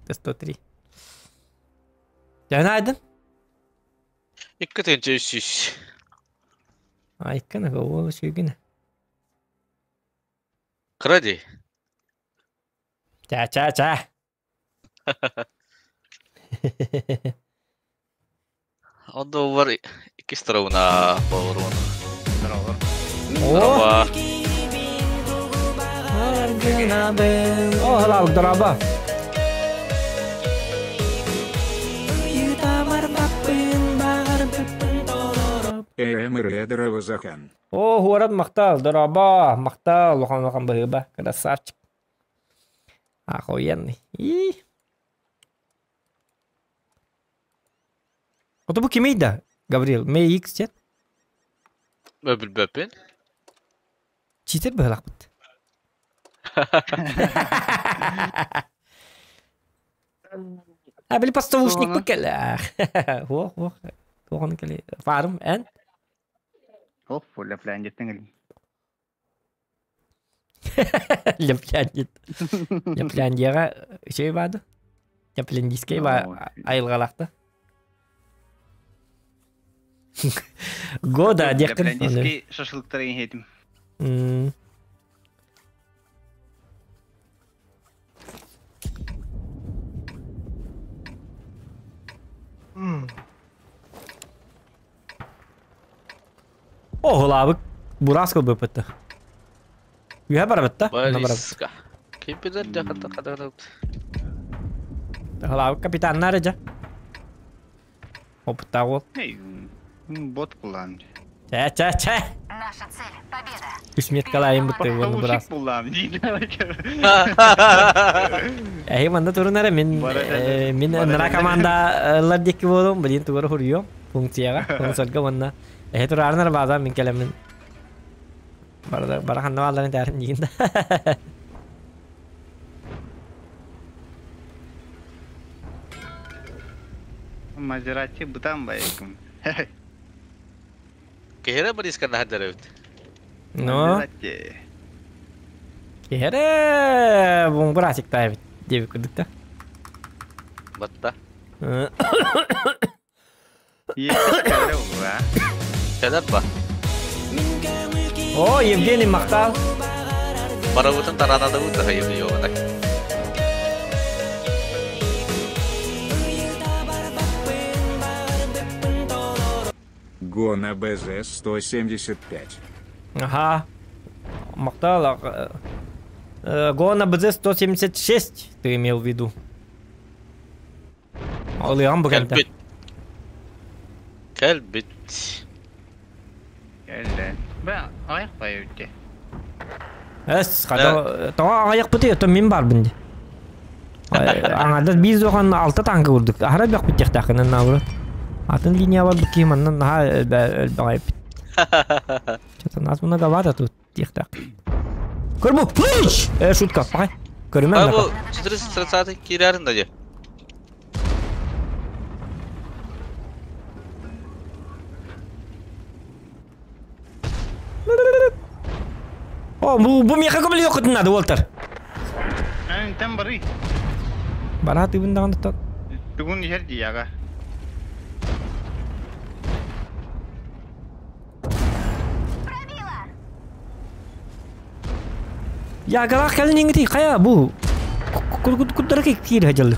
Т-103. Я найден? Икки тенче үс Айкана голову сүйгіне. Кради. Ча-ча-ча. Онда бар икки сторона болорун. О! О, халал, дораба. Эм О, хуарат махтал, дораба, махтал, лохан лохан быба, красавчик. Охуенный. И. Вот бу кимей да, Гаврил, мей икс дет. Өбүл бөппүн. Читер быһылахпыт. А били поставушник быкелах. Ох, ох. Тоғын келе. Фарм, эн? Оп, Ляпляндиттен кэлим. Ляпляндит. Ляпляндияға şey бады. Ляпляндийский ба айылғалақты. Года декін. Ляпляндийский шашлыктары иһэтим. О, голабык. Бураскал бөпөттө. Үйэ барабыт да? Бориска. Кимпидер жақында қадарып. Халау капитаннар жа. Опыттағы ол. Эй, бот кулан. Чэ, чэ, чэ. Наша цель — победа. Үс меткалайын бутты оны біраз. Булам. Әй, манда турун әрі мен мен нара командалар декки болдум, билин тугары хуруйом функцияга, консольга манна. Эхе турарнар база мен келемин. Барда бараханна балларын тәрин дигин. Мазерати бутан байкым. Кehire Бориска нахадарыбыт. Но, Мазерати. кере бун братик тайбит деп күдүк да. Батта. Есть ура. Кәдәр ба. О, Евгений Мактал. Барабытын таранады бут хайып йоғына. Гона БЗ-175. Ага. Мактал. Гона БЗ-176 ты имел в виду. Алыган бүгәнтә. Кәлбит. Кәлбит. Geldi. Ben ayak bayıldı. Эс, када тага аяк бите, то мин бар бинди. Аңарда биз оған алты танкы урдук. Ахара бак бит тахынан наоборот. Атын линия бар бит маннан наха өлбагай бит. Что-то нас многовато тут тихтак. Көрбу, луч! Шутка, пай. Көрмәм А да. бу 430 кирәрин да же. О, бу меха көмөл yok надо, Уолтер. Ben tam barı. Бара тыбын даган тот. Тугун yer diyaga. Пробила! Я галах калин кая бу. Куддар ки кир хажал.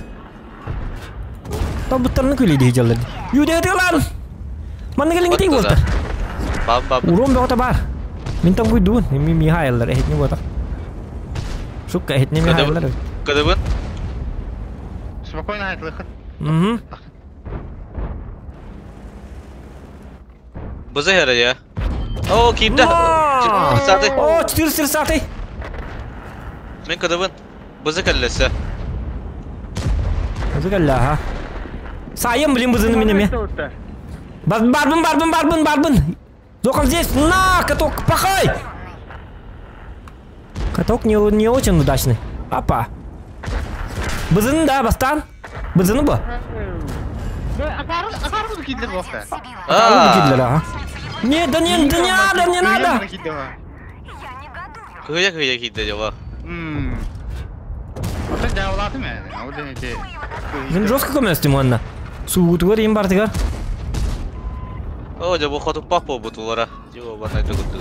Табыттарны күлейdi хажаллар. Юдэ дилан. Манны калин ти Уолтер. Бам бам. Урон бөгөтө бар. Мин там куйдуун. Ми Михайлар эхитни бота. Шукка эхитни Михайлар. Кыдыбын. Спокойно hayatlık. Мгм. Бызы хәрә я. О, кимдә? 430. О, 430. Мен кыдыбын. Бызы кәлләсә. Өзү ха. Сайым блин бызыны минеме. Барбын, барбын, барбын, барбын. Зохан здесь. На, каток, пахай! Каток не очень удачный. Апа. Бызыны да, бастан. Бызыны бу. Ага. Не, да не, да не надо, не надо. Я негодую. Кыя кыя кидде жаба. Мен жестко көмөстүм онна. Суутугар им бартыгар. О, жабы хотуп бак бу бутулара. Жо банай төгүттү.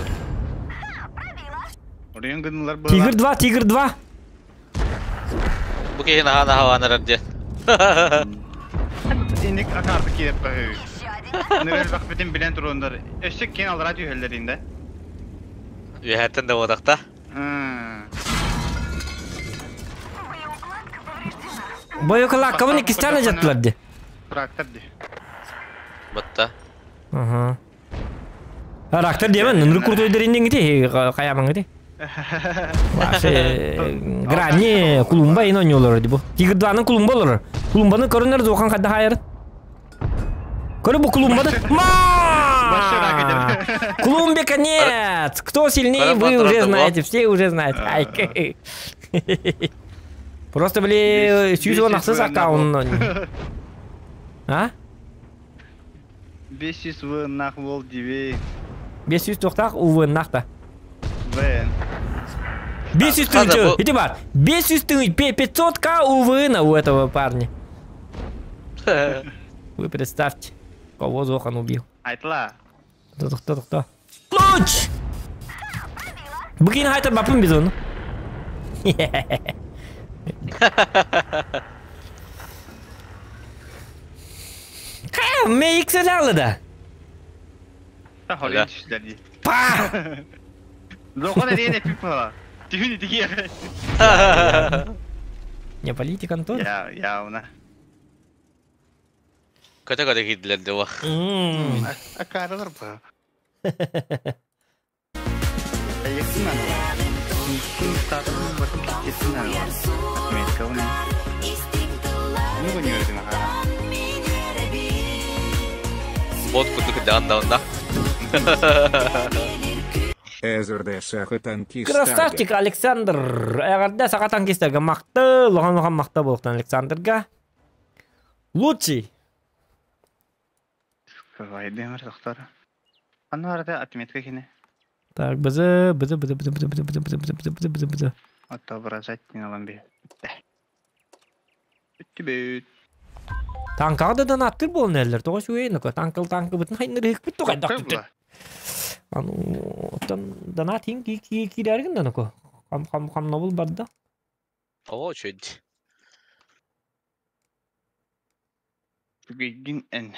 Тигр 2, Тигр 2. Бу кехин ана хаванар же. İndik akardı ki bahı. Еще один. Nöbel bak bütün bilen durumlar. Öşük ken al radyo ellerinde. Ühәттен да бодакта. Боеукладка повреждена. Боекалакка bunu ikisi жаттылар ди. Traktör di. Батта. Ага. Рактар демен, нұры крутой деренден гити, каяман гити. Вообще, грани Кулумба ино не олар ди бу. Тигр 2-ның Кулумба олар. Кулумбаны көрүнөр зохан кадда хайыр. Көрү бу Кулумбаны. Ма! Клумбе конец! Кто сильнее, вы уже знаете, все уже знаете. Ай, Просто, бли, сүүз он аккаунт. А? 500 в нах вол диви. 500 тоқтақ УВ нахта. В. 500 тысяч, иди бар. 500 тысяч, 500к УВ у этого парня. Вы представьте, кого Зохан убил. Айтла. Кто, кто, кто? Луч! Бүгін хайтар бапын біз оны. Қая, мен иксел алды да. Та холин түшлер ди. Па! Зохан эден эпип бала. Түүн итиги. Не политик, Антон. Я, явно. Көтө-көтө киирдилэр дуо? Акаарылар ба. Айыксын аны. Күн статусын батын киттесин аны. Отметка уны. Ну не өрдүн аха. Бот курдук даан даунда. Эзерде саха танкистарга. Красавчик Александр. Эҕэрдэ саха танкистарга махты, лохан лохан махта буолуктан Александрга. Лучший. Вайдемер доктор. Аны арада отметка кини. Так, бызы, бызы, бызы, бызы, бызы, бызы, бызы, бызы, бызы, бызы, бызы, бызы. Отображать не алам би. Бүттү бүт. Танкаға да донаттыр болын әллер. Тоға шуэйін ока. Танкыл танкы бытын хайныр хик бит тоға Тоқтай була. Ану, оттан донат хин ки ки кирәргин да ноко. Хам хам хам нобул барда. О, чөйд. Бүгүн эн.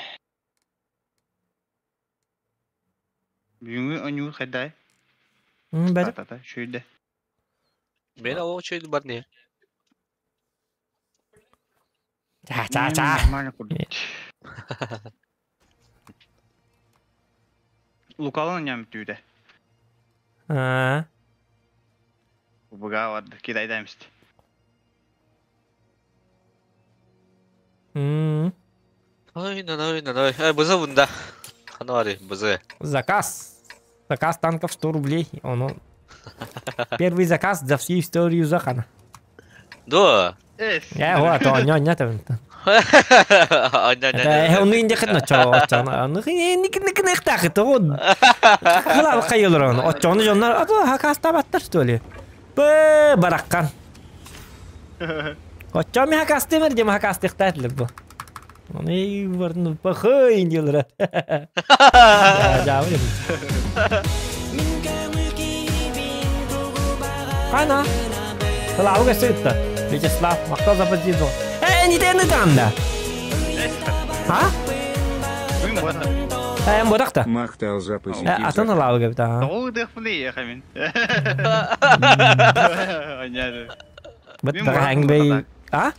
Бүгүн онюр хайдай. Бәрі. Тата шүйдө. Мен о чөйд бар не? Ча ча ча. Нормально курдук. Лукалан ням түйдө. А. Буга барды кидайдаймст. Ой, на ой, на ой. Ай, бызы бунда. Хана бары, бызы. Заказ. Заказ танков 100 рублей. Он Первый заказ за всю историю Захана. Да. Эс. Я вот, он не не там. Это он не хит на чо, он не не не не так это он. Хала кайылыр он. Очону жоннар, а то хакаста баттар что ли. Б бараккан. Очо ми хакасты мер дем хакасты хтатлы бу. Оны варны пахай делра. Я я Кана. Хала сытта. Вячеслав, мактал за позицию. Эй, не ты там да. А? Бүгүн бота. Э, бодакта. Махтал за позитив. Атын алабы кебит, а. Тоғыз дехпын ехамин. Оняды. Бит Мин бей. А?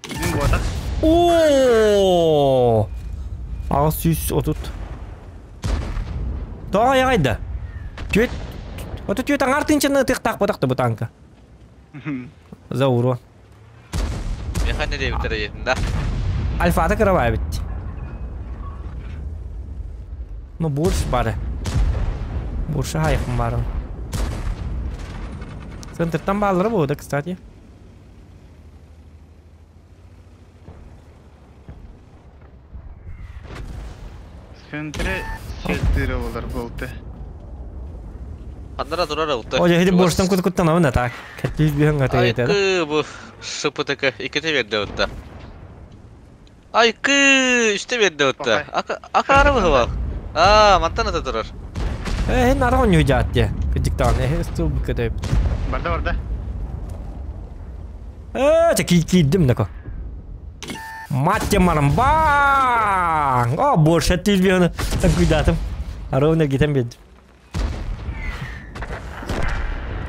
Мин бота. О! Ағыз сүйіс отут. Тоға яғайды. Түйет. Ото түйет аңар тынчыны тықтақ бодакта бу танка. За урон. Механе деп битер етін да. Альфата кырабай бит. Ну бурш бары. Бурша хайқын бары. Центртан баллары болды, кстати. Центре сеттире болар болду. Андара турар улты. О, жахиди бурштан кут куттан авына так. Кәттіз бүйін гата кетеді. Айкы бу шыпытыкы иките берди утта. Айкы үсте берди утта. Ака акары бу. А, мантан ата турар. Э, нарон южат я. Кыжыктан, э, стул букыды. Барда барда. Э, ча кийдим нако. Мать марам бang! О, больше тиз бүйін так куйдатым. Ровно гитем бед.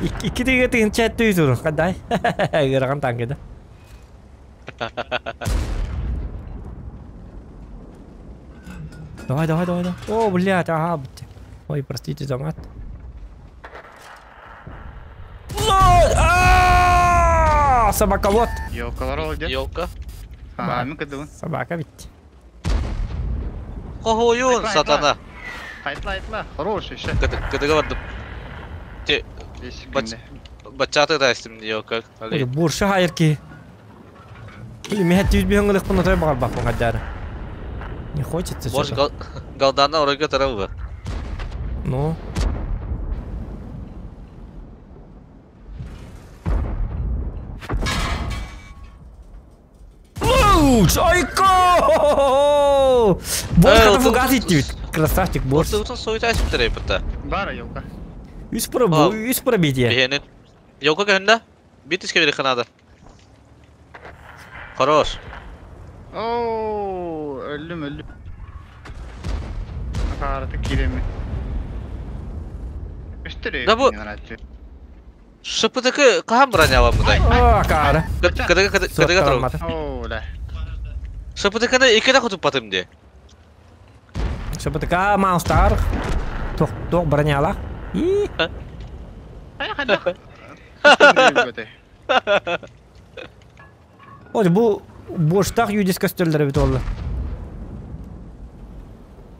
Икки тиге тигин чат түйсүр. Кадай. Гыраган танкеда. Давай, давай, давай, давай. О, блядь, ага. Ой, простите за мат. А! Собака вот. Ёлкалар ол де. Ёлка. А, мен кыдыбын. Собака ведь. Кохуюн сатана. Айтла айтла. Хороший еще. Кыдыга бардым. Те бачаты да истим ёлка. Ой, бурша хайырки. Или мен түйіз бүйін қылық бұны той бағар бақпын қаддары. Не хочется Бош что-то. галдана оройга тарабы. Ну. Луч! Айко! Борс Э, ката фугас иттибит. Красавчик, Борс. Утун союта истим терей бутта. Бара ёлка. Үс пробу, үс пробитие. Бихенин. Ёлка көнүндө. Бит иске бери ханада. Хорош. О, өлүм өлүм. Акараты киреми. Үстүрө. Да бу- ШПТК хаһан броняланмытай? О, акаары. Кытыга кытыга турабын. Суотталаммата. Оо, да. ШПТКны икки да хотуппатым дии. ШПТК маустаар туох туох бронялаах. И Ай, хайдах? Көстөн Ой, бу буоштаах юдис көстөллөр эбит уолла.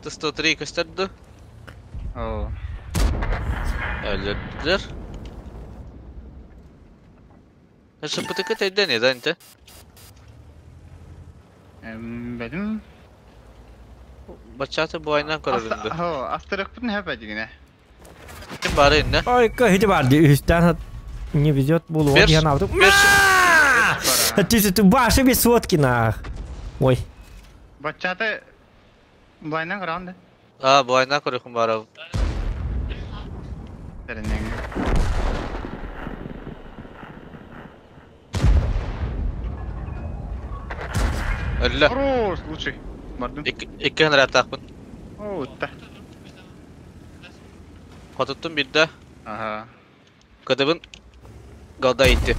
Т-103 көстөрдү. Оо. Өлөрдүлэр. ШПТК тейден еді инте. Бэдим. Баччаты бу айынан көрөрүндү. Оо, астырыкпын хэпэ дигине. Ким бары инне? Ой, хити бар ди үстән не везет булуга Берш, дигән авто. берш. Ты ты башы без сотки нах. Ой. Баччаты былайынан караан А, бу айынан көрөхүм бары. Теренең. Өллө. Хорош, лучший. Бардым. Икки ханыр атаакпын. Оо, утта. Хотуттум бирде. Ага. Кытыбын голда итти.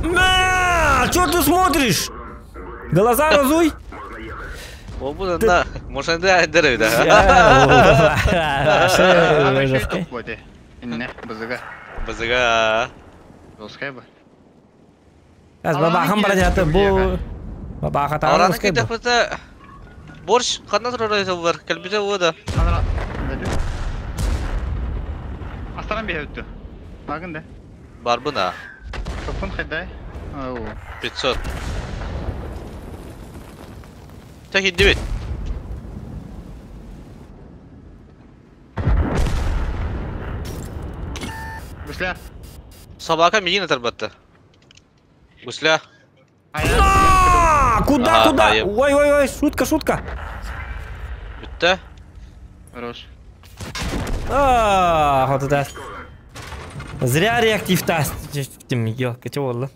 На! Чё ты смотришь? Глаза разуй. О, бу да, может, да, дерев да. Боте. Инне, бызыга. Бызыга. Доскай ба. Аз бабахам баражаты бу бабаха Араны таарыскай бу. кедепте борщ ханна турар бар. Кэлбите да. Анара. Бэдим. Астаран бие өттү. Багын да. Бар буна. Топун хайдай. Оо. 500. Так иди бит. Гусля. Собака мигин атарбатты. Гусля. А, Куда, А, куда? а, я- Ой, ой, ой, шутка, шутка. Бүтті. Хорош. А, вот это. Зря реактив таст. Елка, чего болду?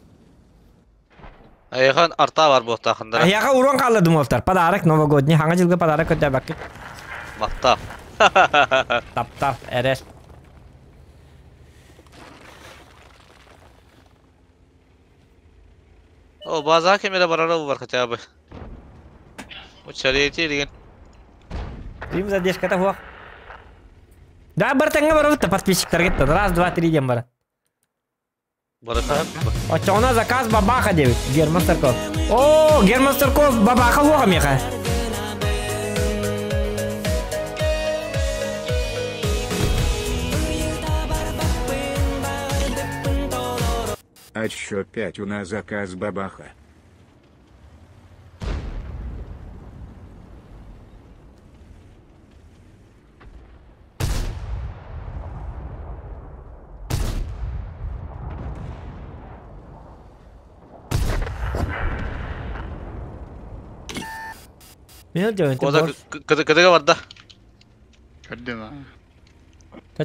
Айхан арта бар бұл тақындыра. Аяға урон қалды думалдар. Подарок новогодний. Хаңа жылғы подарок өтө бакы. Мақта. Таптап, эрер. О, база кемере барары бар хотя бы. Учарети деген. Им задержка того. Да, бар таңга бар бутта подписчиктар кетти. Раз, два, три дем бар. Барыха. Очоңна заказ бабаха дебит. Герман Старков. О, Герман Старков бабаха лоға меха. А чё 5 у нас заказ бабаха. Мен жойын. Коза кыдыга барда. Көрдүм а.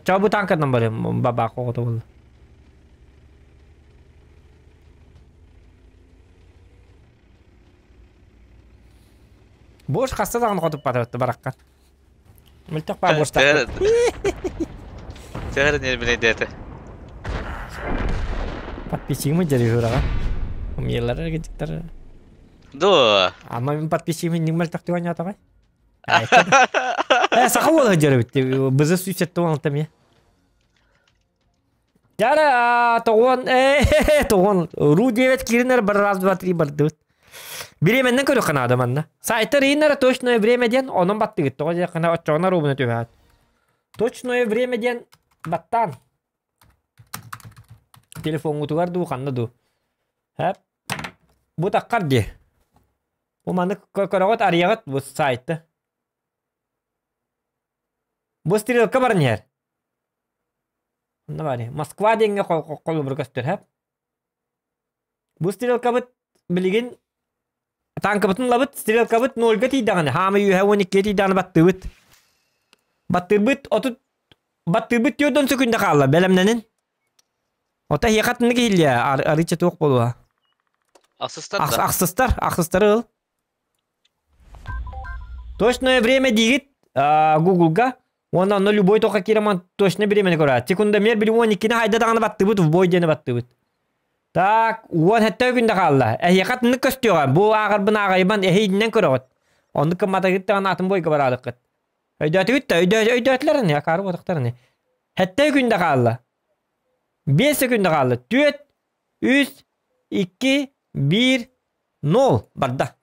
Чо бу танкадан бар бабаха ото болду. Бош хаста дагы хотуп батып баракка. Милтек ба бош так. Тәһәр не биле дәте. Подписчигimi жери журага. Умелар гитер. Ду. Ама мен подписчигimi нимел так дигән ятагай. Э, саха бол жери бит. Бизе сүйсетти оңтам я. Яра, тогон, э, тогон. Ру 9 киринер бір раз, два, три бар дыбыт. Биременнен көрө канада манна. Сайта рейнер точное время ден, онон батты гит. Тогон жакына отчогона рубына төбәт. Точное время ден баттан. Телефон утугар ду ханна ду. Хәп. Бу таккар ди. Бу маны көрөгөт арыягыт бу сайтты. Бу стрелка бар нер. Онна бар. Москва денге кол бир көстөр хәп. Бу стрелка бит билигин танка бытын лабыт стрелка бит нольга тийдаганы. Хамы юһә 12 тийдаганы баттыбыт. Баттырбыт отут баттырбыт түйөдөн сөкүндө калла белемненин. Ота хиякатыны кийле арыча туок болуа. Асыстар да. Аксыстар, аксыстар ыл. Точное время диигит Гуглга уонна онно любой тоққа киирэман точно времени көрөт. Секундомер били 12-ни хайда даҕаны баттыбыт, в бой диэни баттыбыт. Так, 17 күндэ хаалла. Эһиэхэ атыннык көстүөҕэ. Бу ааҕарбын ааҕайбан эһииннэн көрөҕүт. Оннук кымматагыт даҕаны атын бойга бараалыккыт. Өйдөөтүгүт да, өйдөөтүлэр ини, акаары буотахтар ини. Хэттэ күндэ хаалла. 5 секунда хаалла. 4, 3, 2, 1, 0 барда.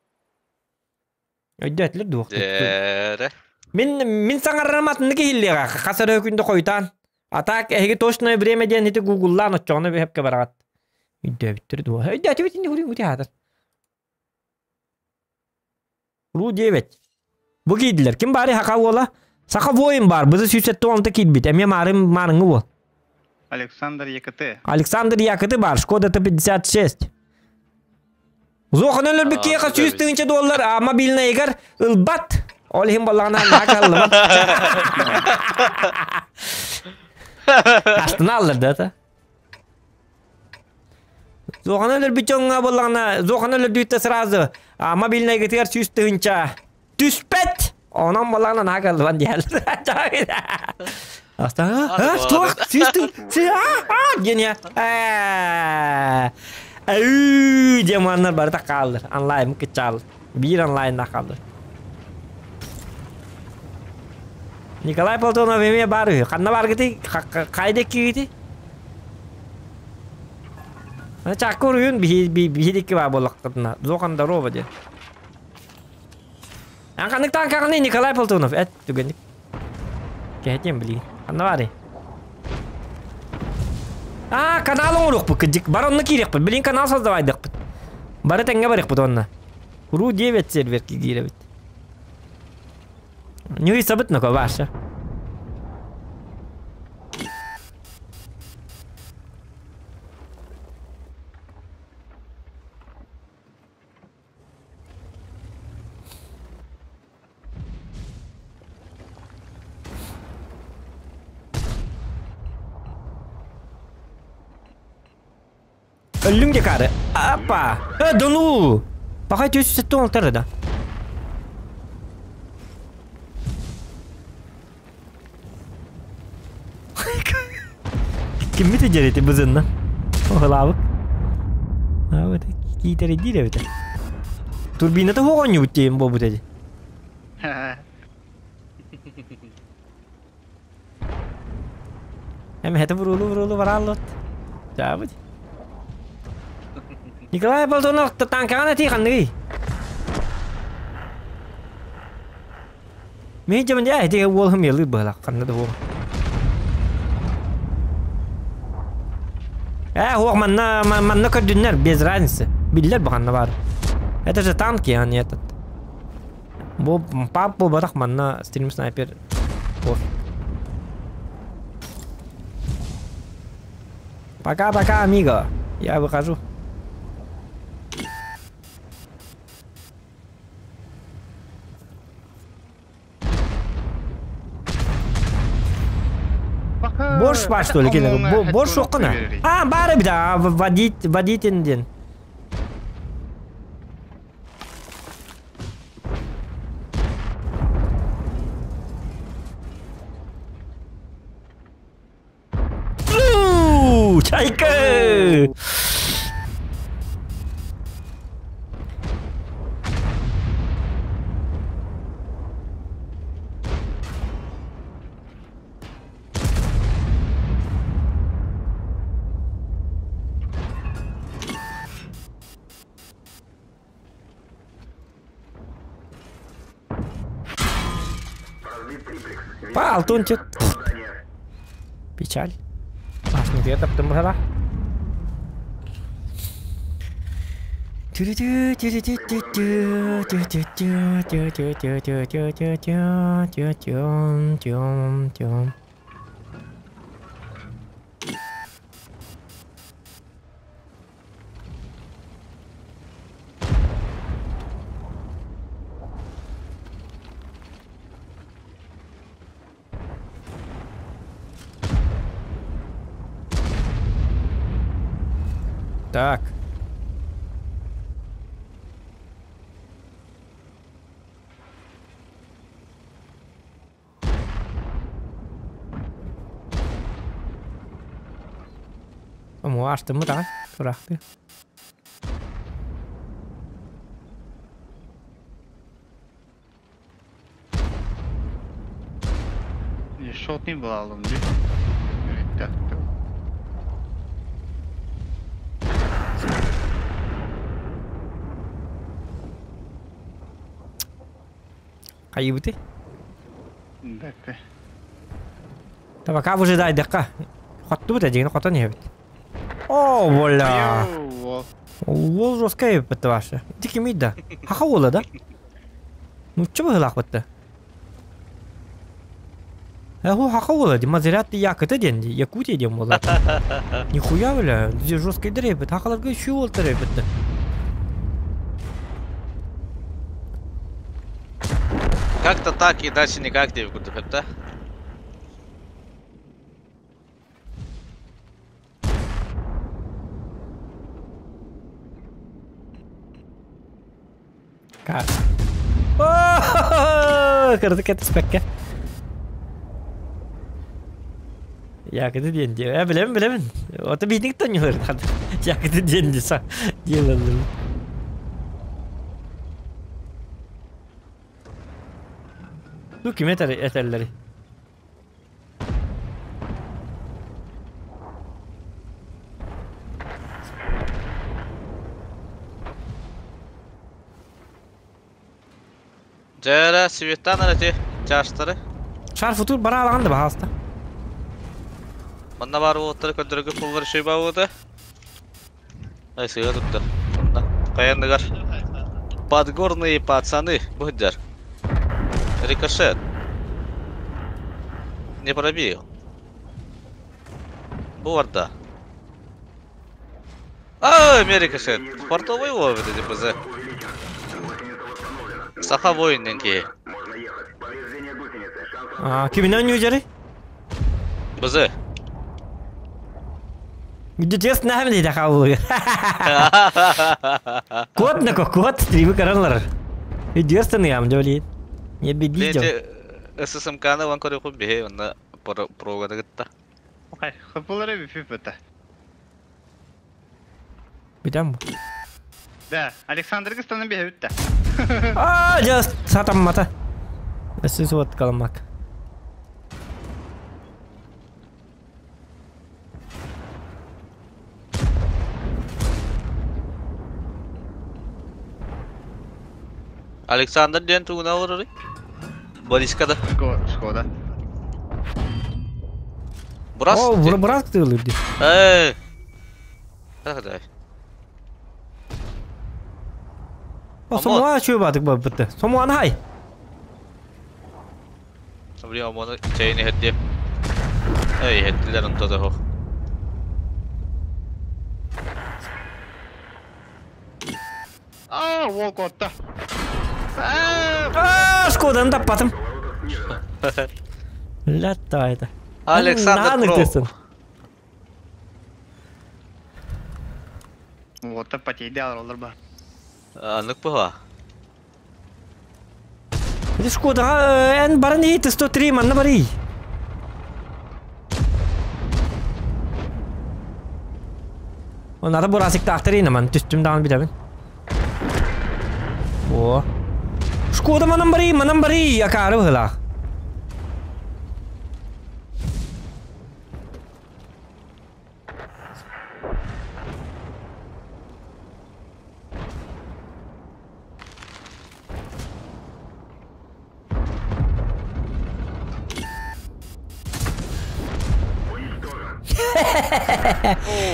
Өйдөөтүлэр дуо? Дээрэ. Мин мин саҥарарым атыннык иһиллиэҕэ. Хас эрэ күндэ хойутаан. А так эһиги точное время диэн ити гугллаан оччоҕуна бүһэпкэ бараҕыт. Өйдөөбүттэр дуо? Өйдөөтүбүт ини хуруй мути Ру 9. Бу киирдилэр. Ким баары Хака уола? Саха воин бар. Бызы 176 киирбит. Эмиэ маарым маарыҥҥы уол. Александр ЕКТ. Александр ЯКТ бар. Шкода Т-56. Зохан өлөрбүт киһиэхэ 100 тыһыынча доллар а мобильнайыгар ылбат. Ол иһин баллаҕына наһаа кыһаллыбат. Астына аллар да это. Зоханы өлөрбүт дьоҥҥо буоллаҕына, Зоханы өлөрдүүттэ сразу а, мобильнайгытыгар 100 тыһыынча түспэт. Онон буоллаҕына наһаа кыаллыбан диһэллэр. Астана, что? 100 тыһ, а, диэн я. Ээ, диэн маннар барыта хааллар. Онлайн кычаал. Биир онлайнна хааллар. Николай Платонов эмиэ баар үһү. Ханна бааргытый? Хайда киирити? Чакка уруйун биһи баа буоллахтарына. Зохан здорово диэн. Ан ханнык танкаҕыный Николай Платонов? Эт түгэнник. Кэһэтиэм билигин. Ханна баарый? А, канал оҥоруохпут кырдьык. Бар онно киириэхпит. Билин канал создавайдахпыт. Бары тэҥҥэ барыахпыт онно. Ру 9 сервер киирэбит. Не сабыт нако ваша. Өллүҥ декары. Апа! Э, да ну! Пока 476 да. Киммит дьэрити бызынна? Оһылаабык. А вот киитэридиир эбит. Турбината хуоҕонньубут диэн буолбут эди. Эм хэтэ буруулу буруулу барааллот. Чаабыт. Николай Болтунов танкаҕын этии ханныгый? Мин дьэ дьэ ити уолум елы быһалах ханна да уол. Э, уох манна манна көрдүннэр без разницы. Биллэр бу ханна бар. Это же танки, а не этот. Бу пап буолбатах манна стрим снайпер. Пофиг. Пока-пока, амиго. Я выхожу. Борщ бар что ли келе? Борщ оққына. А, бары бida, водить, водитель ден. Чайка! Па, алтын Печаль. Асмытыга таптым быһала. Так. О, астыммыт аҕай. Тураахтыы. Шотный была дии. Хайыбыты? Бэппэ. Табака выжидайдыққа. Хоттубут эдигини хотон иһэбит. О, воля! Ол жесткая бітті ваша. Ити кимий да? Хаха уола да? Нучча быһылаах бытты. Эху хаха уола ди Мазерат якыты диэн ди Якутия диэн буолар. Нихуя бля, ди жесткий дыребит. Хахаларга еще уол теребит. Как-то так и дальше никак диэбит курдук этэ. Как? О, кырдык этиспэккэ. Якыты диэн диэ. Э, билэбин, билэбин. Ото биитик тонньулар. Якыты диэн ди са. Диэлэллэр. Бу ким этэр этэллэри? Дьэ, Светлана эти чаастары. Шар футур бара алаган да баһаалыста. Манна баар уолаттары көрдөрөргө пуллар үчүгэй баабыта. Ай, сыыһа туттар. Манна хайаныгар подгорные пацаны бу сылдьар. Рикошет. Не пробил. Бу барда. А, эмиэ рикошет. Портовый уол эбит ДПЗ. Саха воин киһи. А, киминен ньюдери? БЗ. Где нахам дейді қабылы. Код на код стримы каралар. Единственный ям дөлейін. Не беди ССМК-ны ван көрөкүн биһи онна проганы кытта. Хапылары бифипета. Бүтәм. Да, Александр Гыстаны бихебитте. А, just сатаммата. Өссүс вот каламак. Александр диэн тугуна олорорый? Бориска да. Шкода. Бурас. О, бурас тылыр ди. Эй. Хада. О, сомуа чуй бадык бабытты. Сомуан хай. Бли омону чейни хетти. Эй, хеттилер онто да хох. А, волк отта. А, Шкоданы таппатым. Лятта это. Александр Про. Вот потейди алар бар. Анык быһа. Это Шкода, эн баран ит 103 манна барый. Онара бурасик тахтарина ман түстүм даан билебин. О. Шкода манан барый, манан барый, акары быһылаах.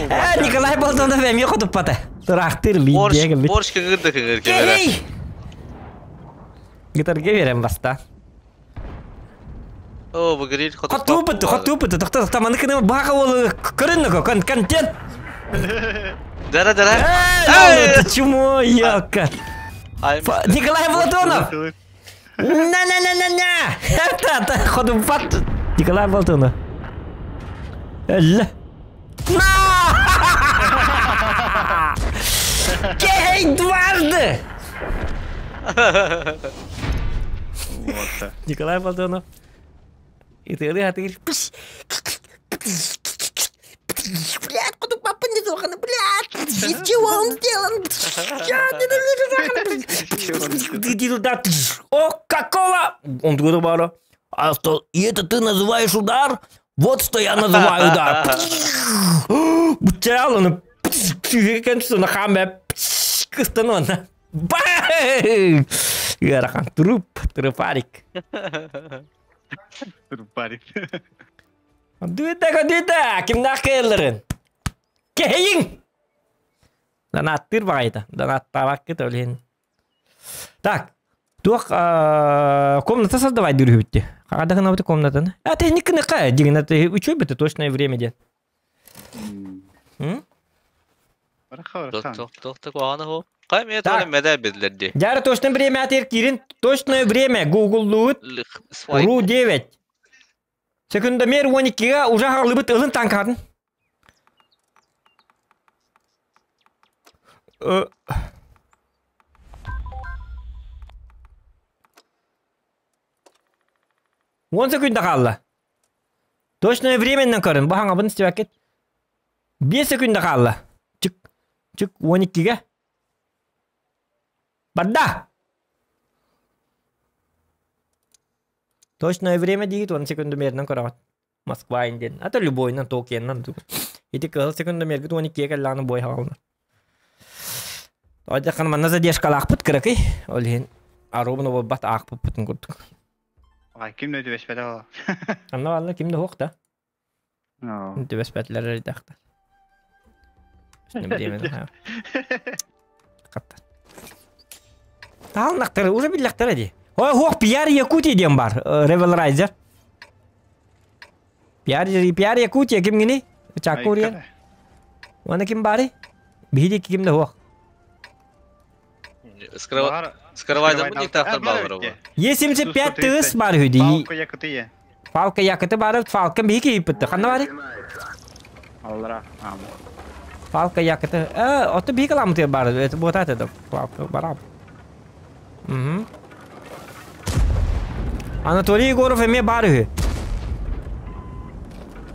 Э, Николай Болтонов эмиэ хотуппата. Тураахтыр биир бит. Борщ кыҥыр да кыҥыр кэмэрэ. Кей! Гитарга берем баста. О, бу гриль хотуппат. Хотуппат, хотуппат, тохто тохто маны кыны баха ол көрүннөкө контент. Дара дара. Э, чмо, ёлка. Николай Платонов! На-на-на-на-на! Это хотуппат. Николай Платонов. Элла. На! Кей дважды! Вот. Николай Платонов. И ты, ты говоришь, блядь, куда папа не Охана, блядь, из чего он сделан? Я ненавижу Иди туда. О, какого? Он такой бара. А что, и это ты называешь удар? Вот что я называю удар. Бутяланы. Кыстанона. Бang! Ыарахан труп, трупарик. Трупарик. Дүйдэ, дүйдэ, кимнах кэллэрин? Кэйин! Донаттыр бағайда. Донаттабаккы төлен. Так, туох комната создавай дүрүбүтти. Қағада гына комнатаны. А ты не кыныка, деген это учебе это точное время ден. Дяра точное время атер кирин, точное время Google луут Ру 9. Секундомер 12-га уже халыбыт ылын танкатын. Он секунда қалды. Точное временно көрін. Бұ хаңа бұны істеп 5 секунда қалды. Чик, чик, 12-ге. Барда! Точное время дейді, 10 секундомерінен көрағат. Москва инден. А то любойынан, Токионнан. Ити кыл секундомерге 12-ге кәлланы бой хағална. Ойдаққан манна задержкалақ пыт кірікей. Ол аробын ол бат ақ пыт пытын көрдік. Ай, ким не дөбөспөтө ол? Анна валла кимде хоқ да. Дөбөспөтүлөр редактор. Время. Катта. Таалнактар уже биллактар ди. Ой, хоқ пиар Якутия дем бар. Ревел Райзер. Пиар пиар Якутия ким гини? Чакурия. Оны ким бары? Биһиди кимде хоқ. Скрывайдан бу диктатор баллары бу. Е75 тыс бар хүди. Палка Якутия. Фалка Якуты бары, Фалка биһи кийиппитти. Ханна бары? Аллара. Фалка Якуты. Ото биһи каламыты бары. Это вот это Фалка барам. Угу. Анатолий Егоров эме бар үһү.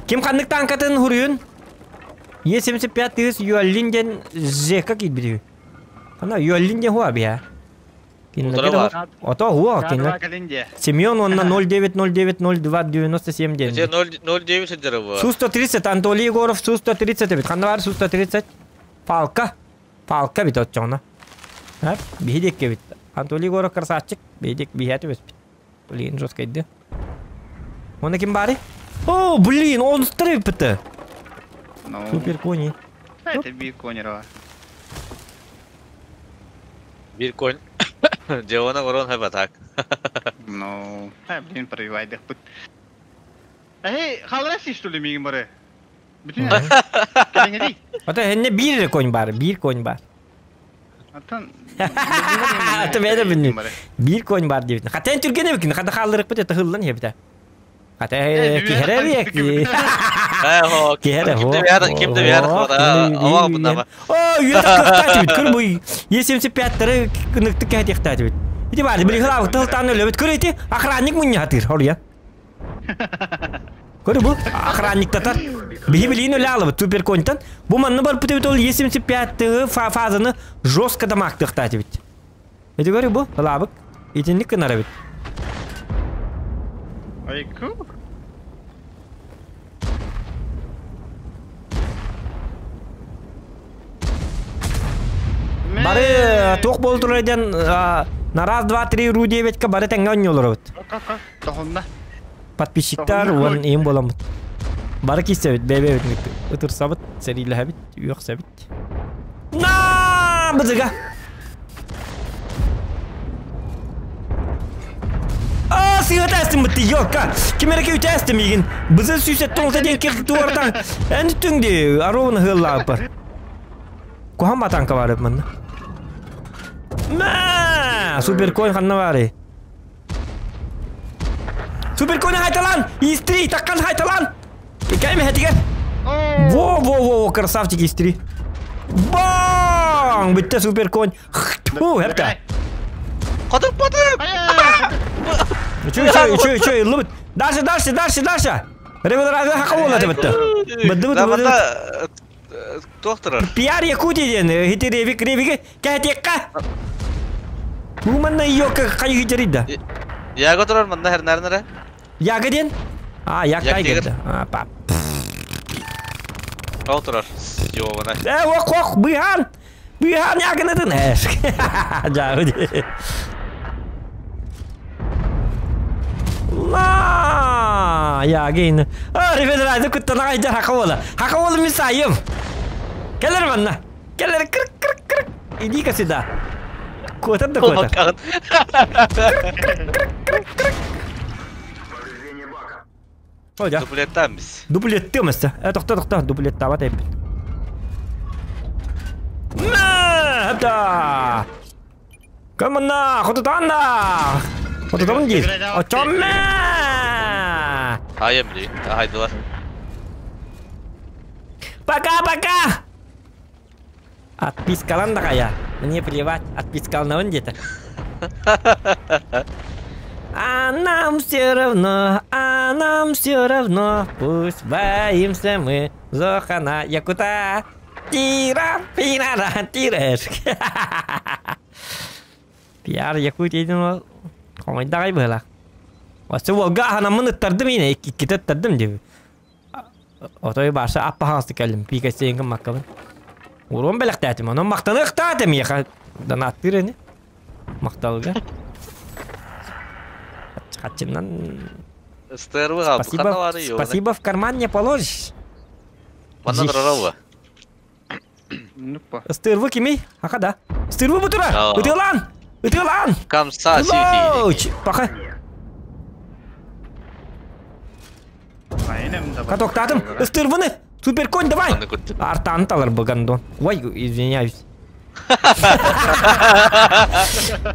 Ким ханнык танкатын хуруйун? Е75 тыс юаллинден зека кийбити. Ана юаллинден хуа бия. Ото хуа кинлер. Семен он на 09090297 ден. 09 сидер бу. Су-130 Анатолий Егоров Су-130 бит. Ханна бар Су-130? Фалка. Фалка бит отчоңна. Ха? Бихидекке бит. Анатолий Егоров красавчик. Бихидек бихәте бит. Блин, жестко иди. Он ким бары? О, блин, он стрипит. Супер кони. Это бир конь ра. Бир конь. Девона ворон хайба так. Ну, блин, пробивай дых пыт. Эй, халрasi что ли мигин бары? Бүтүн. Келеңери. Ата хенне бир конь бар, бир конь бар. Atan. Ата бәдә бинни. Бир конь бар дип. Хатен түргене бикин, хата халдырык бит, тыгылдан хепте. Хата кихере бик. Э, Кихере хо. Кимде бияр хо, ава бунда. О, юрак кыхтат бит, көр бу. Е75 тары ныкты кәт яхтат бит. Ити бар, били хлав тылтан өлөбүт. Көр ити, охранник мунья хатыр, хория. Көр бу, охранник татар. Бихи билин өлө алып, супер коньтан. Бу манны бар бит ол Е75 фазаны жестко дамактыктат бит. Эти көрү бу, лабык. Итинник кынара бит. Айку. Бары тоқ болдур эден на раз, два, три, ру 9-ка бары тәңгә ойнолор бит. Подписчиктар он им боламыт. Бары киссе бит, бебе бит. Ытырса бит, сәриләһә бит, юкса бит. На, бызыга. А, сыйга тәстим битти, ёлка. Кимереке үтәстим иген. Бызы сүйсә тоңса ден кир туартан. Ән түңде, аровны хыллап бар. Кухан батанка бар манна. Мә, супер конь ханна бары. Супер конь хайталан! Истри, таккан хайталан! Икәйме хәтигә? Во, во, во, во, красавчик истри. Бang! Битте супер конь. Фу, хепте. Катып катып. Чуй, чуй, чуй, чуй, лубит. Дальше, дальше, дальше, дальше. Ревел хакы була битте. Битте, битте, битте. Туох турар? Пиар Якутия диэн ити ревик ревиги кэһэтиэххэ. Бу манна йока хайыы дьарыйда. Яга турар манна хэрнәрин эрэ. Яга диэн? А, Як Як Тайгер. Тигр. А, пап. Ол турар. Ёбана. Э, ох, ох, быһаан! Быһаан ягынытын! Э, жағы Ла! Ягин. А, ребята, куттана айдар хака Хака бола мен сайым. Келер манна. Келер кырк кырк кырк. Иди-ка сюда. Котор да котор. О, да. Дуплеттан біз. Дуплетты эмес. Э, тохто, тохто, дуплеттабат эппит. Мэ, хапта! Кымына, хотутан да! Хотутан диир. Очоммэ! Хайым дии. Хайдылар. Пока-пока! Отпискалан да кая. Мне плевать, отпискалнавын где-то. А нам все равно, а нам все равно, пусть боимся мы Зохана Якута. Тира, пирара, тиреш. Пиар Якутия диэн хомойдаҕай быһыылаах. Өссө уолга аһанаммын ыттардым иинэ, иккитэ ыттардым диэбит. Отой баша аппаһаҕасты кэллим, пиикэссэйин гыммаккабын. Уруон бэлэхтээтим, онон махтаныахтаата миэхэ донаттыыр ини. Махталга. Хаччынан Спасибо, спасибо в карман не положишь. Манна турарова. Нуппа. Ыстырвы кими? Аха да. Ыстырвы бутура! Ытылан! Ытылан! Камса сити. Паха. Катоктатым! Ыстырвыны! Суперконь, давай! Артан талар бы гандон. Ой, извиняюсь.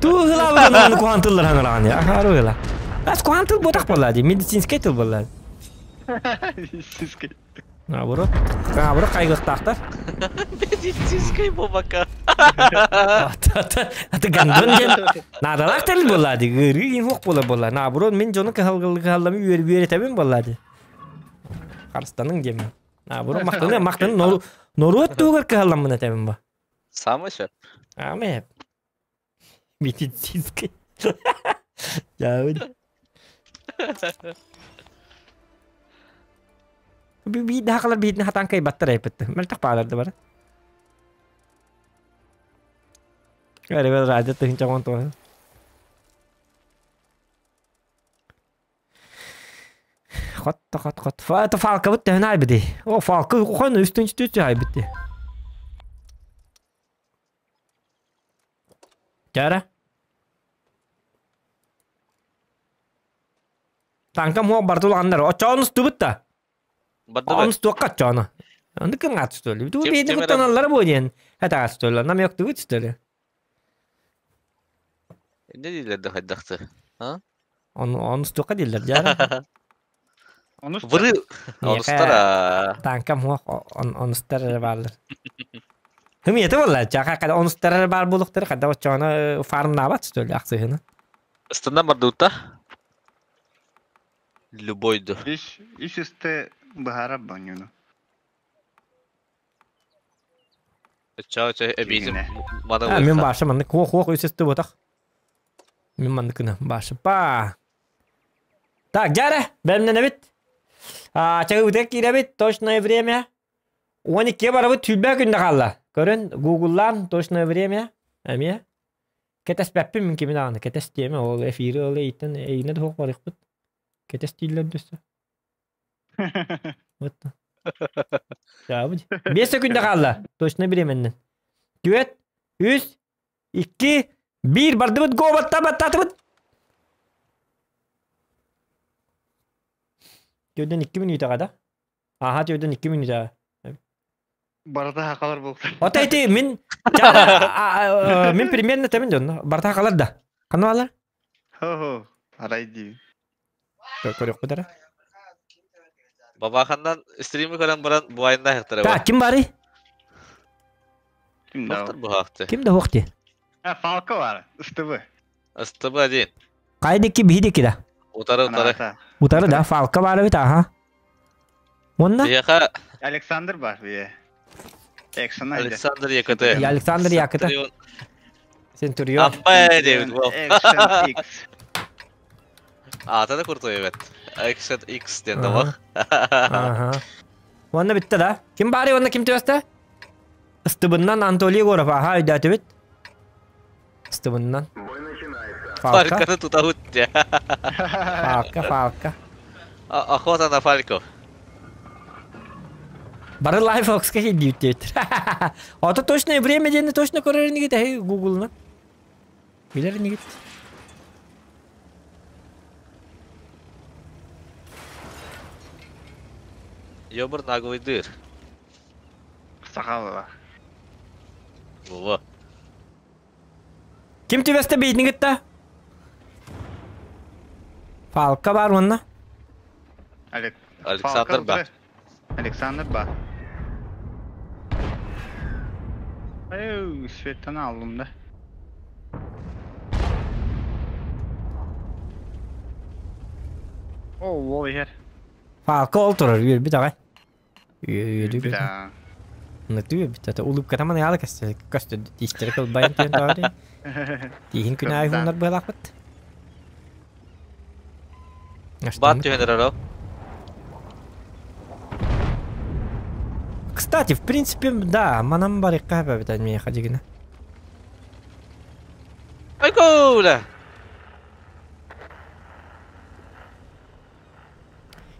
Туһылабыт куһаан тыллар хаҥыраҕан я. Аһаруйла. Ас куһаан тыл ботах буолла дии, медицинскэй тыл буолла. Медицинскэй. Наоборот. Наоборот хайгыахтаахтар. Медицинскэй буолбакка. Аты гандон диэн наадалаах тэрил буолла дии. Ыарыы иһин суох буола буолла. Наоборот мин дьону кыһаллами үөрэтэбин буолла дии. Харыстаныҥ диэммин. Наоборот махтаны махтаны норуот туһугар кыһалламмын этэбин ба. Самый сөп. Аме. Медицинский. Дьаабын. Биир да биирин хатан кайбаттар айпытты. Мөлтөх бааларды бары. Ребят, радио тыһынча он туһун. Хот хот хот. Это фалка бут төһөн айбыти. О, фалка хон үстүн үстүн айбыти. Чара. Танка муа бартуланнар. Очоон устубут да. Онус туохха очоону. Онду кым атыстолу. Бу бейди куттаналлар бу диэн. Хата атыстолу. Нам yoктугут столу. Не дииллэр да хайдахты. А? Онус туохха дииллэр дьара. Выры онустара. Танка муа онустар эрэ бааллар. Хымиэти буолла. Чаха када онустар эрэ баар буолуктары хада очоону фармнаабат столу ахсыһына. Ыстынан бардыбыта. Любой да. Иш иш үсте быһаарар бонньуну. Чао чэ эбиитим маны А, мен башы маннык хуох-хуох үсүстү ботах. Мен манныкына башы па. Так, дьара, бэлэмнэнэбит. Чагыбытыгар киирэбит, точное время. 12 барабыт түлбэ күндэ хаалла. Көрөн, гугллаан точное время. Эмиэ. Кэтэспэппин мин кими даҕаны, кэтэс диэмэ, ол эфири ол эйиттэн эйинэ да суох барыахпыт. Кэтэс дииллэр дөссө. Вот. Чаабыт. 5 секунда хаалла. Точно бириэмэннэн. Түөрт, үс, икки, биир бардыбыт, го батта баттаатыбыт. Төрдөн 2 мүнүүтэҕэ да? Аха, төрдөн 2 мүнүүтэҕэ. Барыта хакалар буолта. Ото ити мин мин примерно тэбин дьонно. Барыта хакалар да. Ханна баалар? Хо-хо, арай дии. Көрүөхпүт эрэ. Бабаханнан стримы көрөн баран бу айында хыктара. Так, ким барый? Ким да? Доктор бухахты. Ким да хуохти? А, Фалко бар. СТБ. СТБ один. Кайдики биһидики да. Утары утары. Утары да, Фалка бар эбит, аха. Онна? Биһиэхэ Александр бар бие. Экшен айда. Александр ЯКТ. Я Александр ЯКТ. Центурион. Ампа Дэвид Вол. Экшен X. Аата да крутой эбит. Экшен X диэн табах. Ага. Уонна бүтте да. Ким баары уонна ким түбэстэ? Ыстыбыннан Анатолий Егоров аха өйдөөтүбүт. Ыстыбыннан. Фалка. Фальканы тутабыт дьэ. Фалка, фалка. Охота на фальков. Бары лайф Фокска хиддиют диэбиттэр. Ото точное время диэни точно көрөр инигит эһи Гуглынан. Билэр инигит. Ёбр наглый дыр. Сахалова. Во. Ким түбэстэ бейтинигит да? Фалка бар уонна. Алек... Александр Фалка Ба. утары. Александр Ба. Эй, Светтан алдым да. О, ол егер. Фалка ол турар үөрбүт аҕай. Үөрүү бит. Да. Нытыы үөрбүт. Ата улыбката маны аала көстө көстө тиистери кылбайын түөн таары. Тииһин күн аайы хуннар быһалаахпыт. Бат түһэн эрэр ол. Кстати, в принципе, да, манан барыахха эбэбит миэхэ дьигинэ. Айгоула!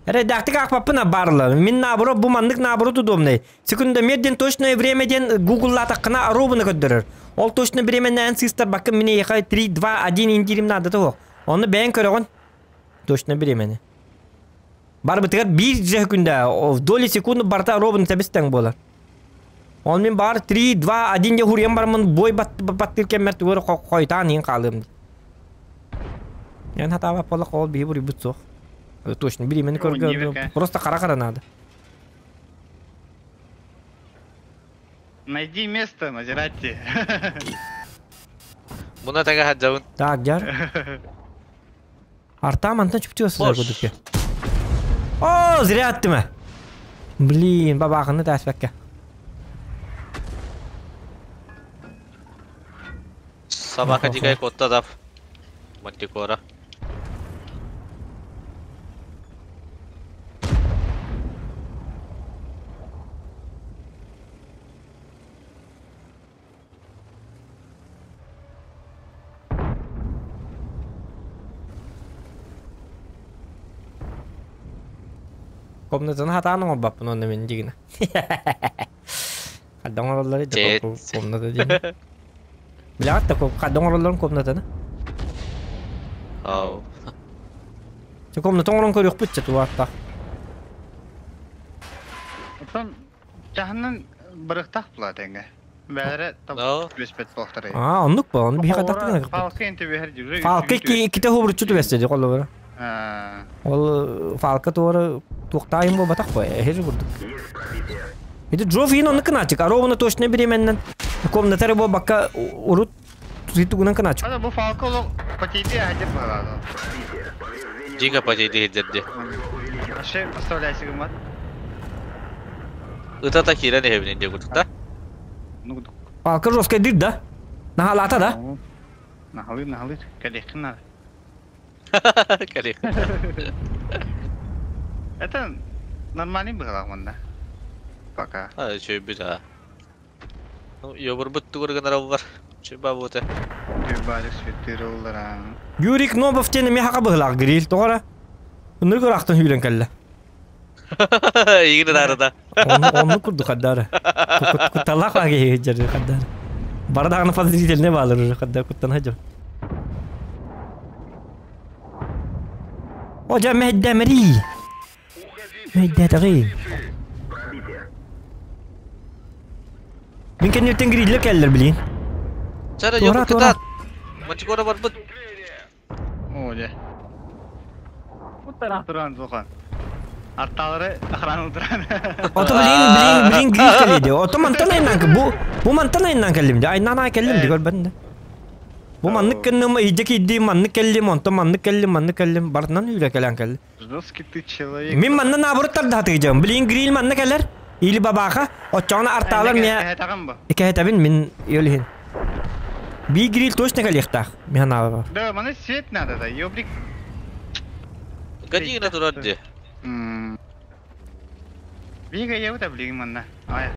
Редактик аахпаппын баарла. Мин наоборот бу маннык наоборот удобный. Секундомер диэн точное время диэн гугллаатаххына оруобуна көрдөрөр. Ол точно временнээн сыыстарбаккын мин эйиэхэ 3, 2, 1 индиирим наадата суох. Онно бэйэҥ көрөҕүн. Точно времени. Барбытыгар биир дьэ күндэ в доли секунды барыта оруобуна тэбис-тэҥ буолар. Ол мин баар 3, 2, 1 диэн хуруйан бараммын бой баттыыр кэммэр тугу эрэ хойутаан иһин хаалыам дии. Эн хатаабат буоллахха ол биһи буруйбут суох. Точно, бириэмэни көргө просто хара-хара надо. Найди место, Мазерати. Муна тэҥэ сылдьабын. Так, дьар. Артам мантан чуптуга сылдьар курдук. О, зря аттым э. Блин, бабаахыны тааспакка. Собака дикая куотта да. Мантикора. Комнатаны хатаан оҥорбаппын уонна мин дигинэ. Хайдах оҥороллор комната диэн. Билэҕит да хайдах оҥороллорун комнатаны? Ау. Чэ комната оҥорон көрүөхпүт чэ туааттаах. Оттон чаһынан барыахтаах була тэҥҥэ. Бэйэлэрэ түбэспэт буолтарай. Аа, оннук буо, ону биһиэхэ тахтыгына Фалка ин түбэһэр дьүрэ. Фалка иккитэ хубуруччу түбэстэ дии холобура. Ол фалка туора туохтаайын буолбатах буо, эһир курдук. Ити Джоф иин оннук кынаачык, аровына точно бириэмэннэн комната эрэ буолбакка урут тугунан кынаачык. Ана бу фалка олох потейди аһадыр баҕалаах. Дико потейди иһирдэрди. Вообще поставляйся гыммат. Ыта та киирэн иһэбин диye курдук да? Фалка жесткай дыр да? Наһаалаата да? Наһалыыр, наһалыыр. Кэлиэххин наада. Кэлиэххин. Это нормальный быһалаах манна. Пока. А, үчүгэй а. Ну, ёбурбут тугур гынар Чуба буота. Түбалик сүттүр оллара. Юрик Нобов диэн эмиэ хака быһылаах гриль тоҕо Ынырык ыраахтан сүүрэн кэллэ. Игин ытаарыта. Оннук курдук хаддаары. Кутталаах баа киһи сылдьар хаддаары. Бары даҕаны подозрительный баалар уже хадда куттана сылдьар. О, дьэ мэһэйдээмэрий. Мэһэйдээтэҕий. Мин кэнниттэн гриллер кэллэр билин. Чара ёбур кытаат. Мантикора барбыт. О, дьэ. Уттараах туран сухан. Аттаалары охрана туран. Ото билин билин билин гриль кэлиди. Ото мантан айнан бу бу мантан айнан кэллим ди. Айнан ай кэллим ди көрбөтүн да. Бу маннык кэнним иһдьэ киирдим, маннык кэллим, онтон маннык кэллим, маннык кэллим. Барытынан үүрэ кэлэн кэллим. Жесткий ты человек. Мин манна наоборот тардаатыгдьам. Билин гриль манна кэлэр. Или бабаха, оччоҕуна артаалар миэ Кэһэтэҕин бу. кэһэтэбин мин өлүһүн. Би гриль точно кэлиэхтээх, мин санаабар. Да, маны свет надо да, ёбрик. Гадина турар дии. Бига ебыта блин манна. Ай.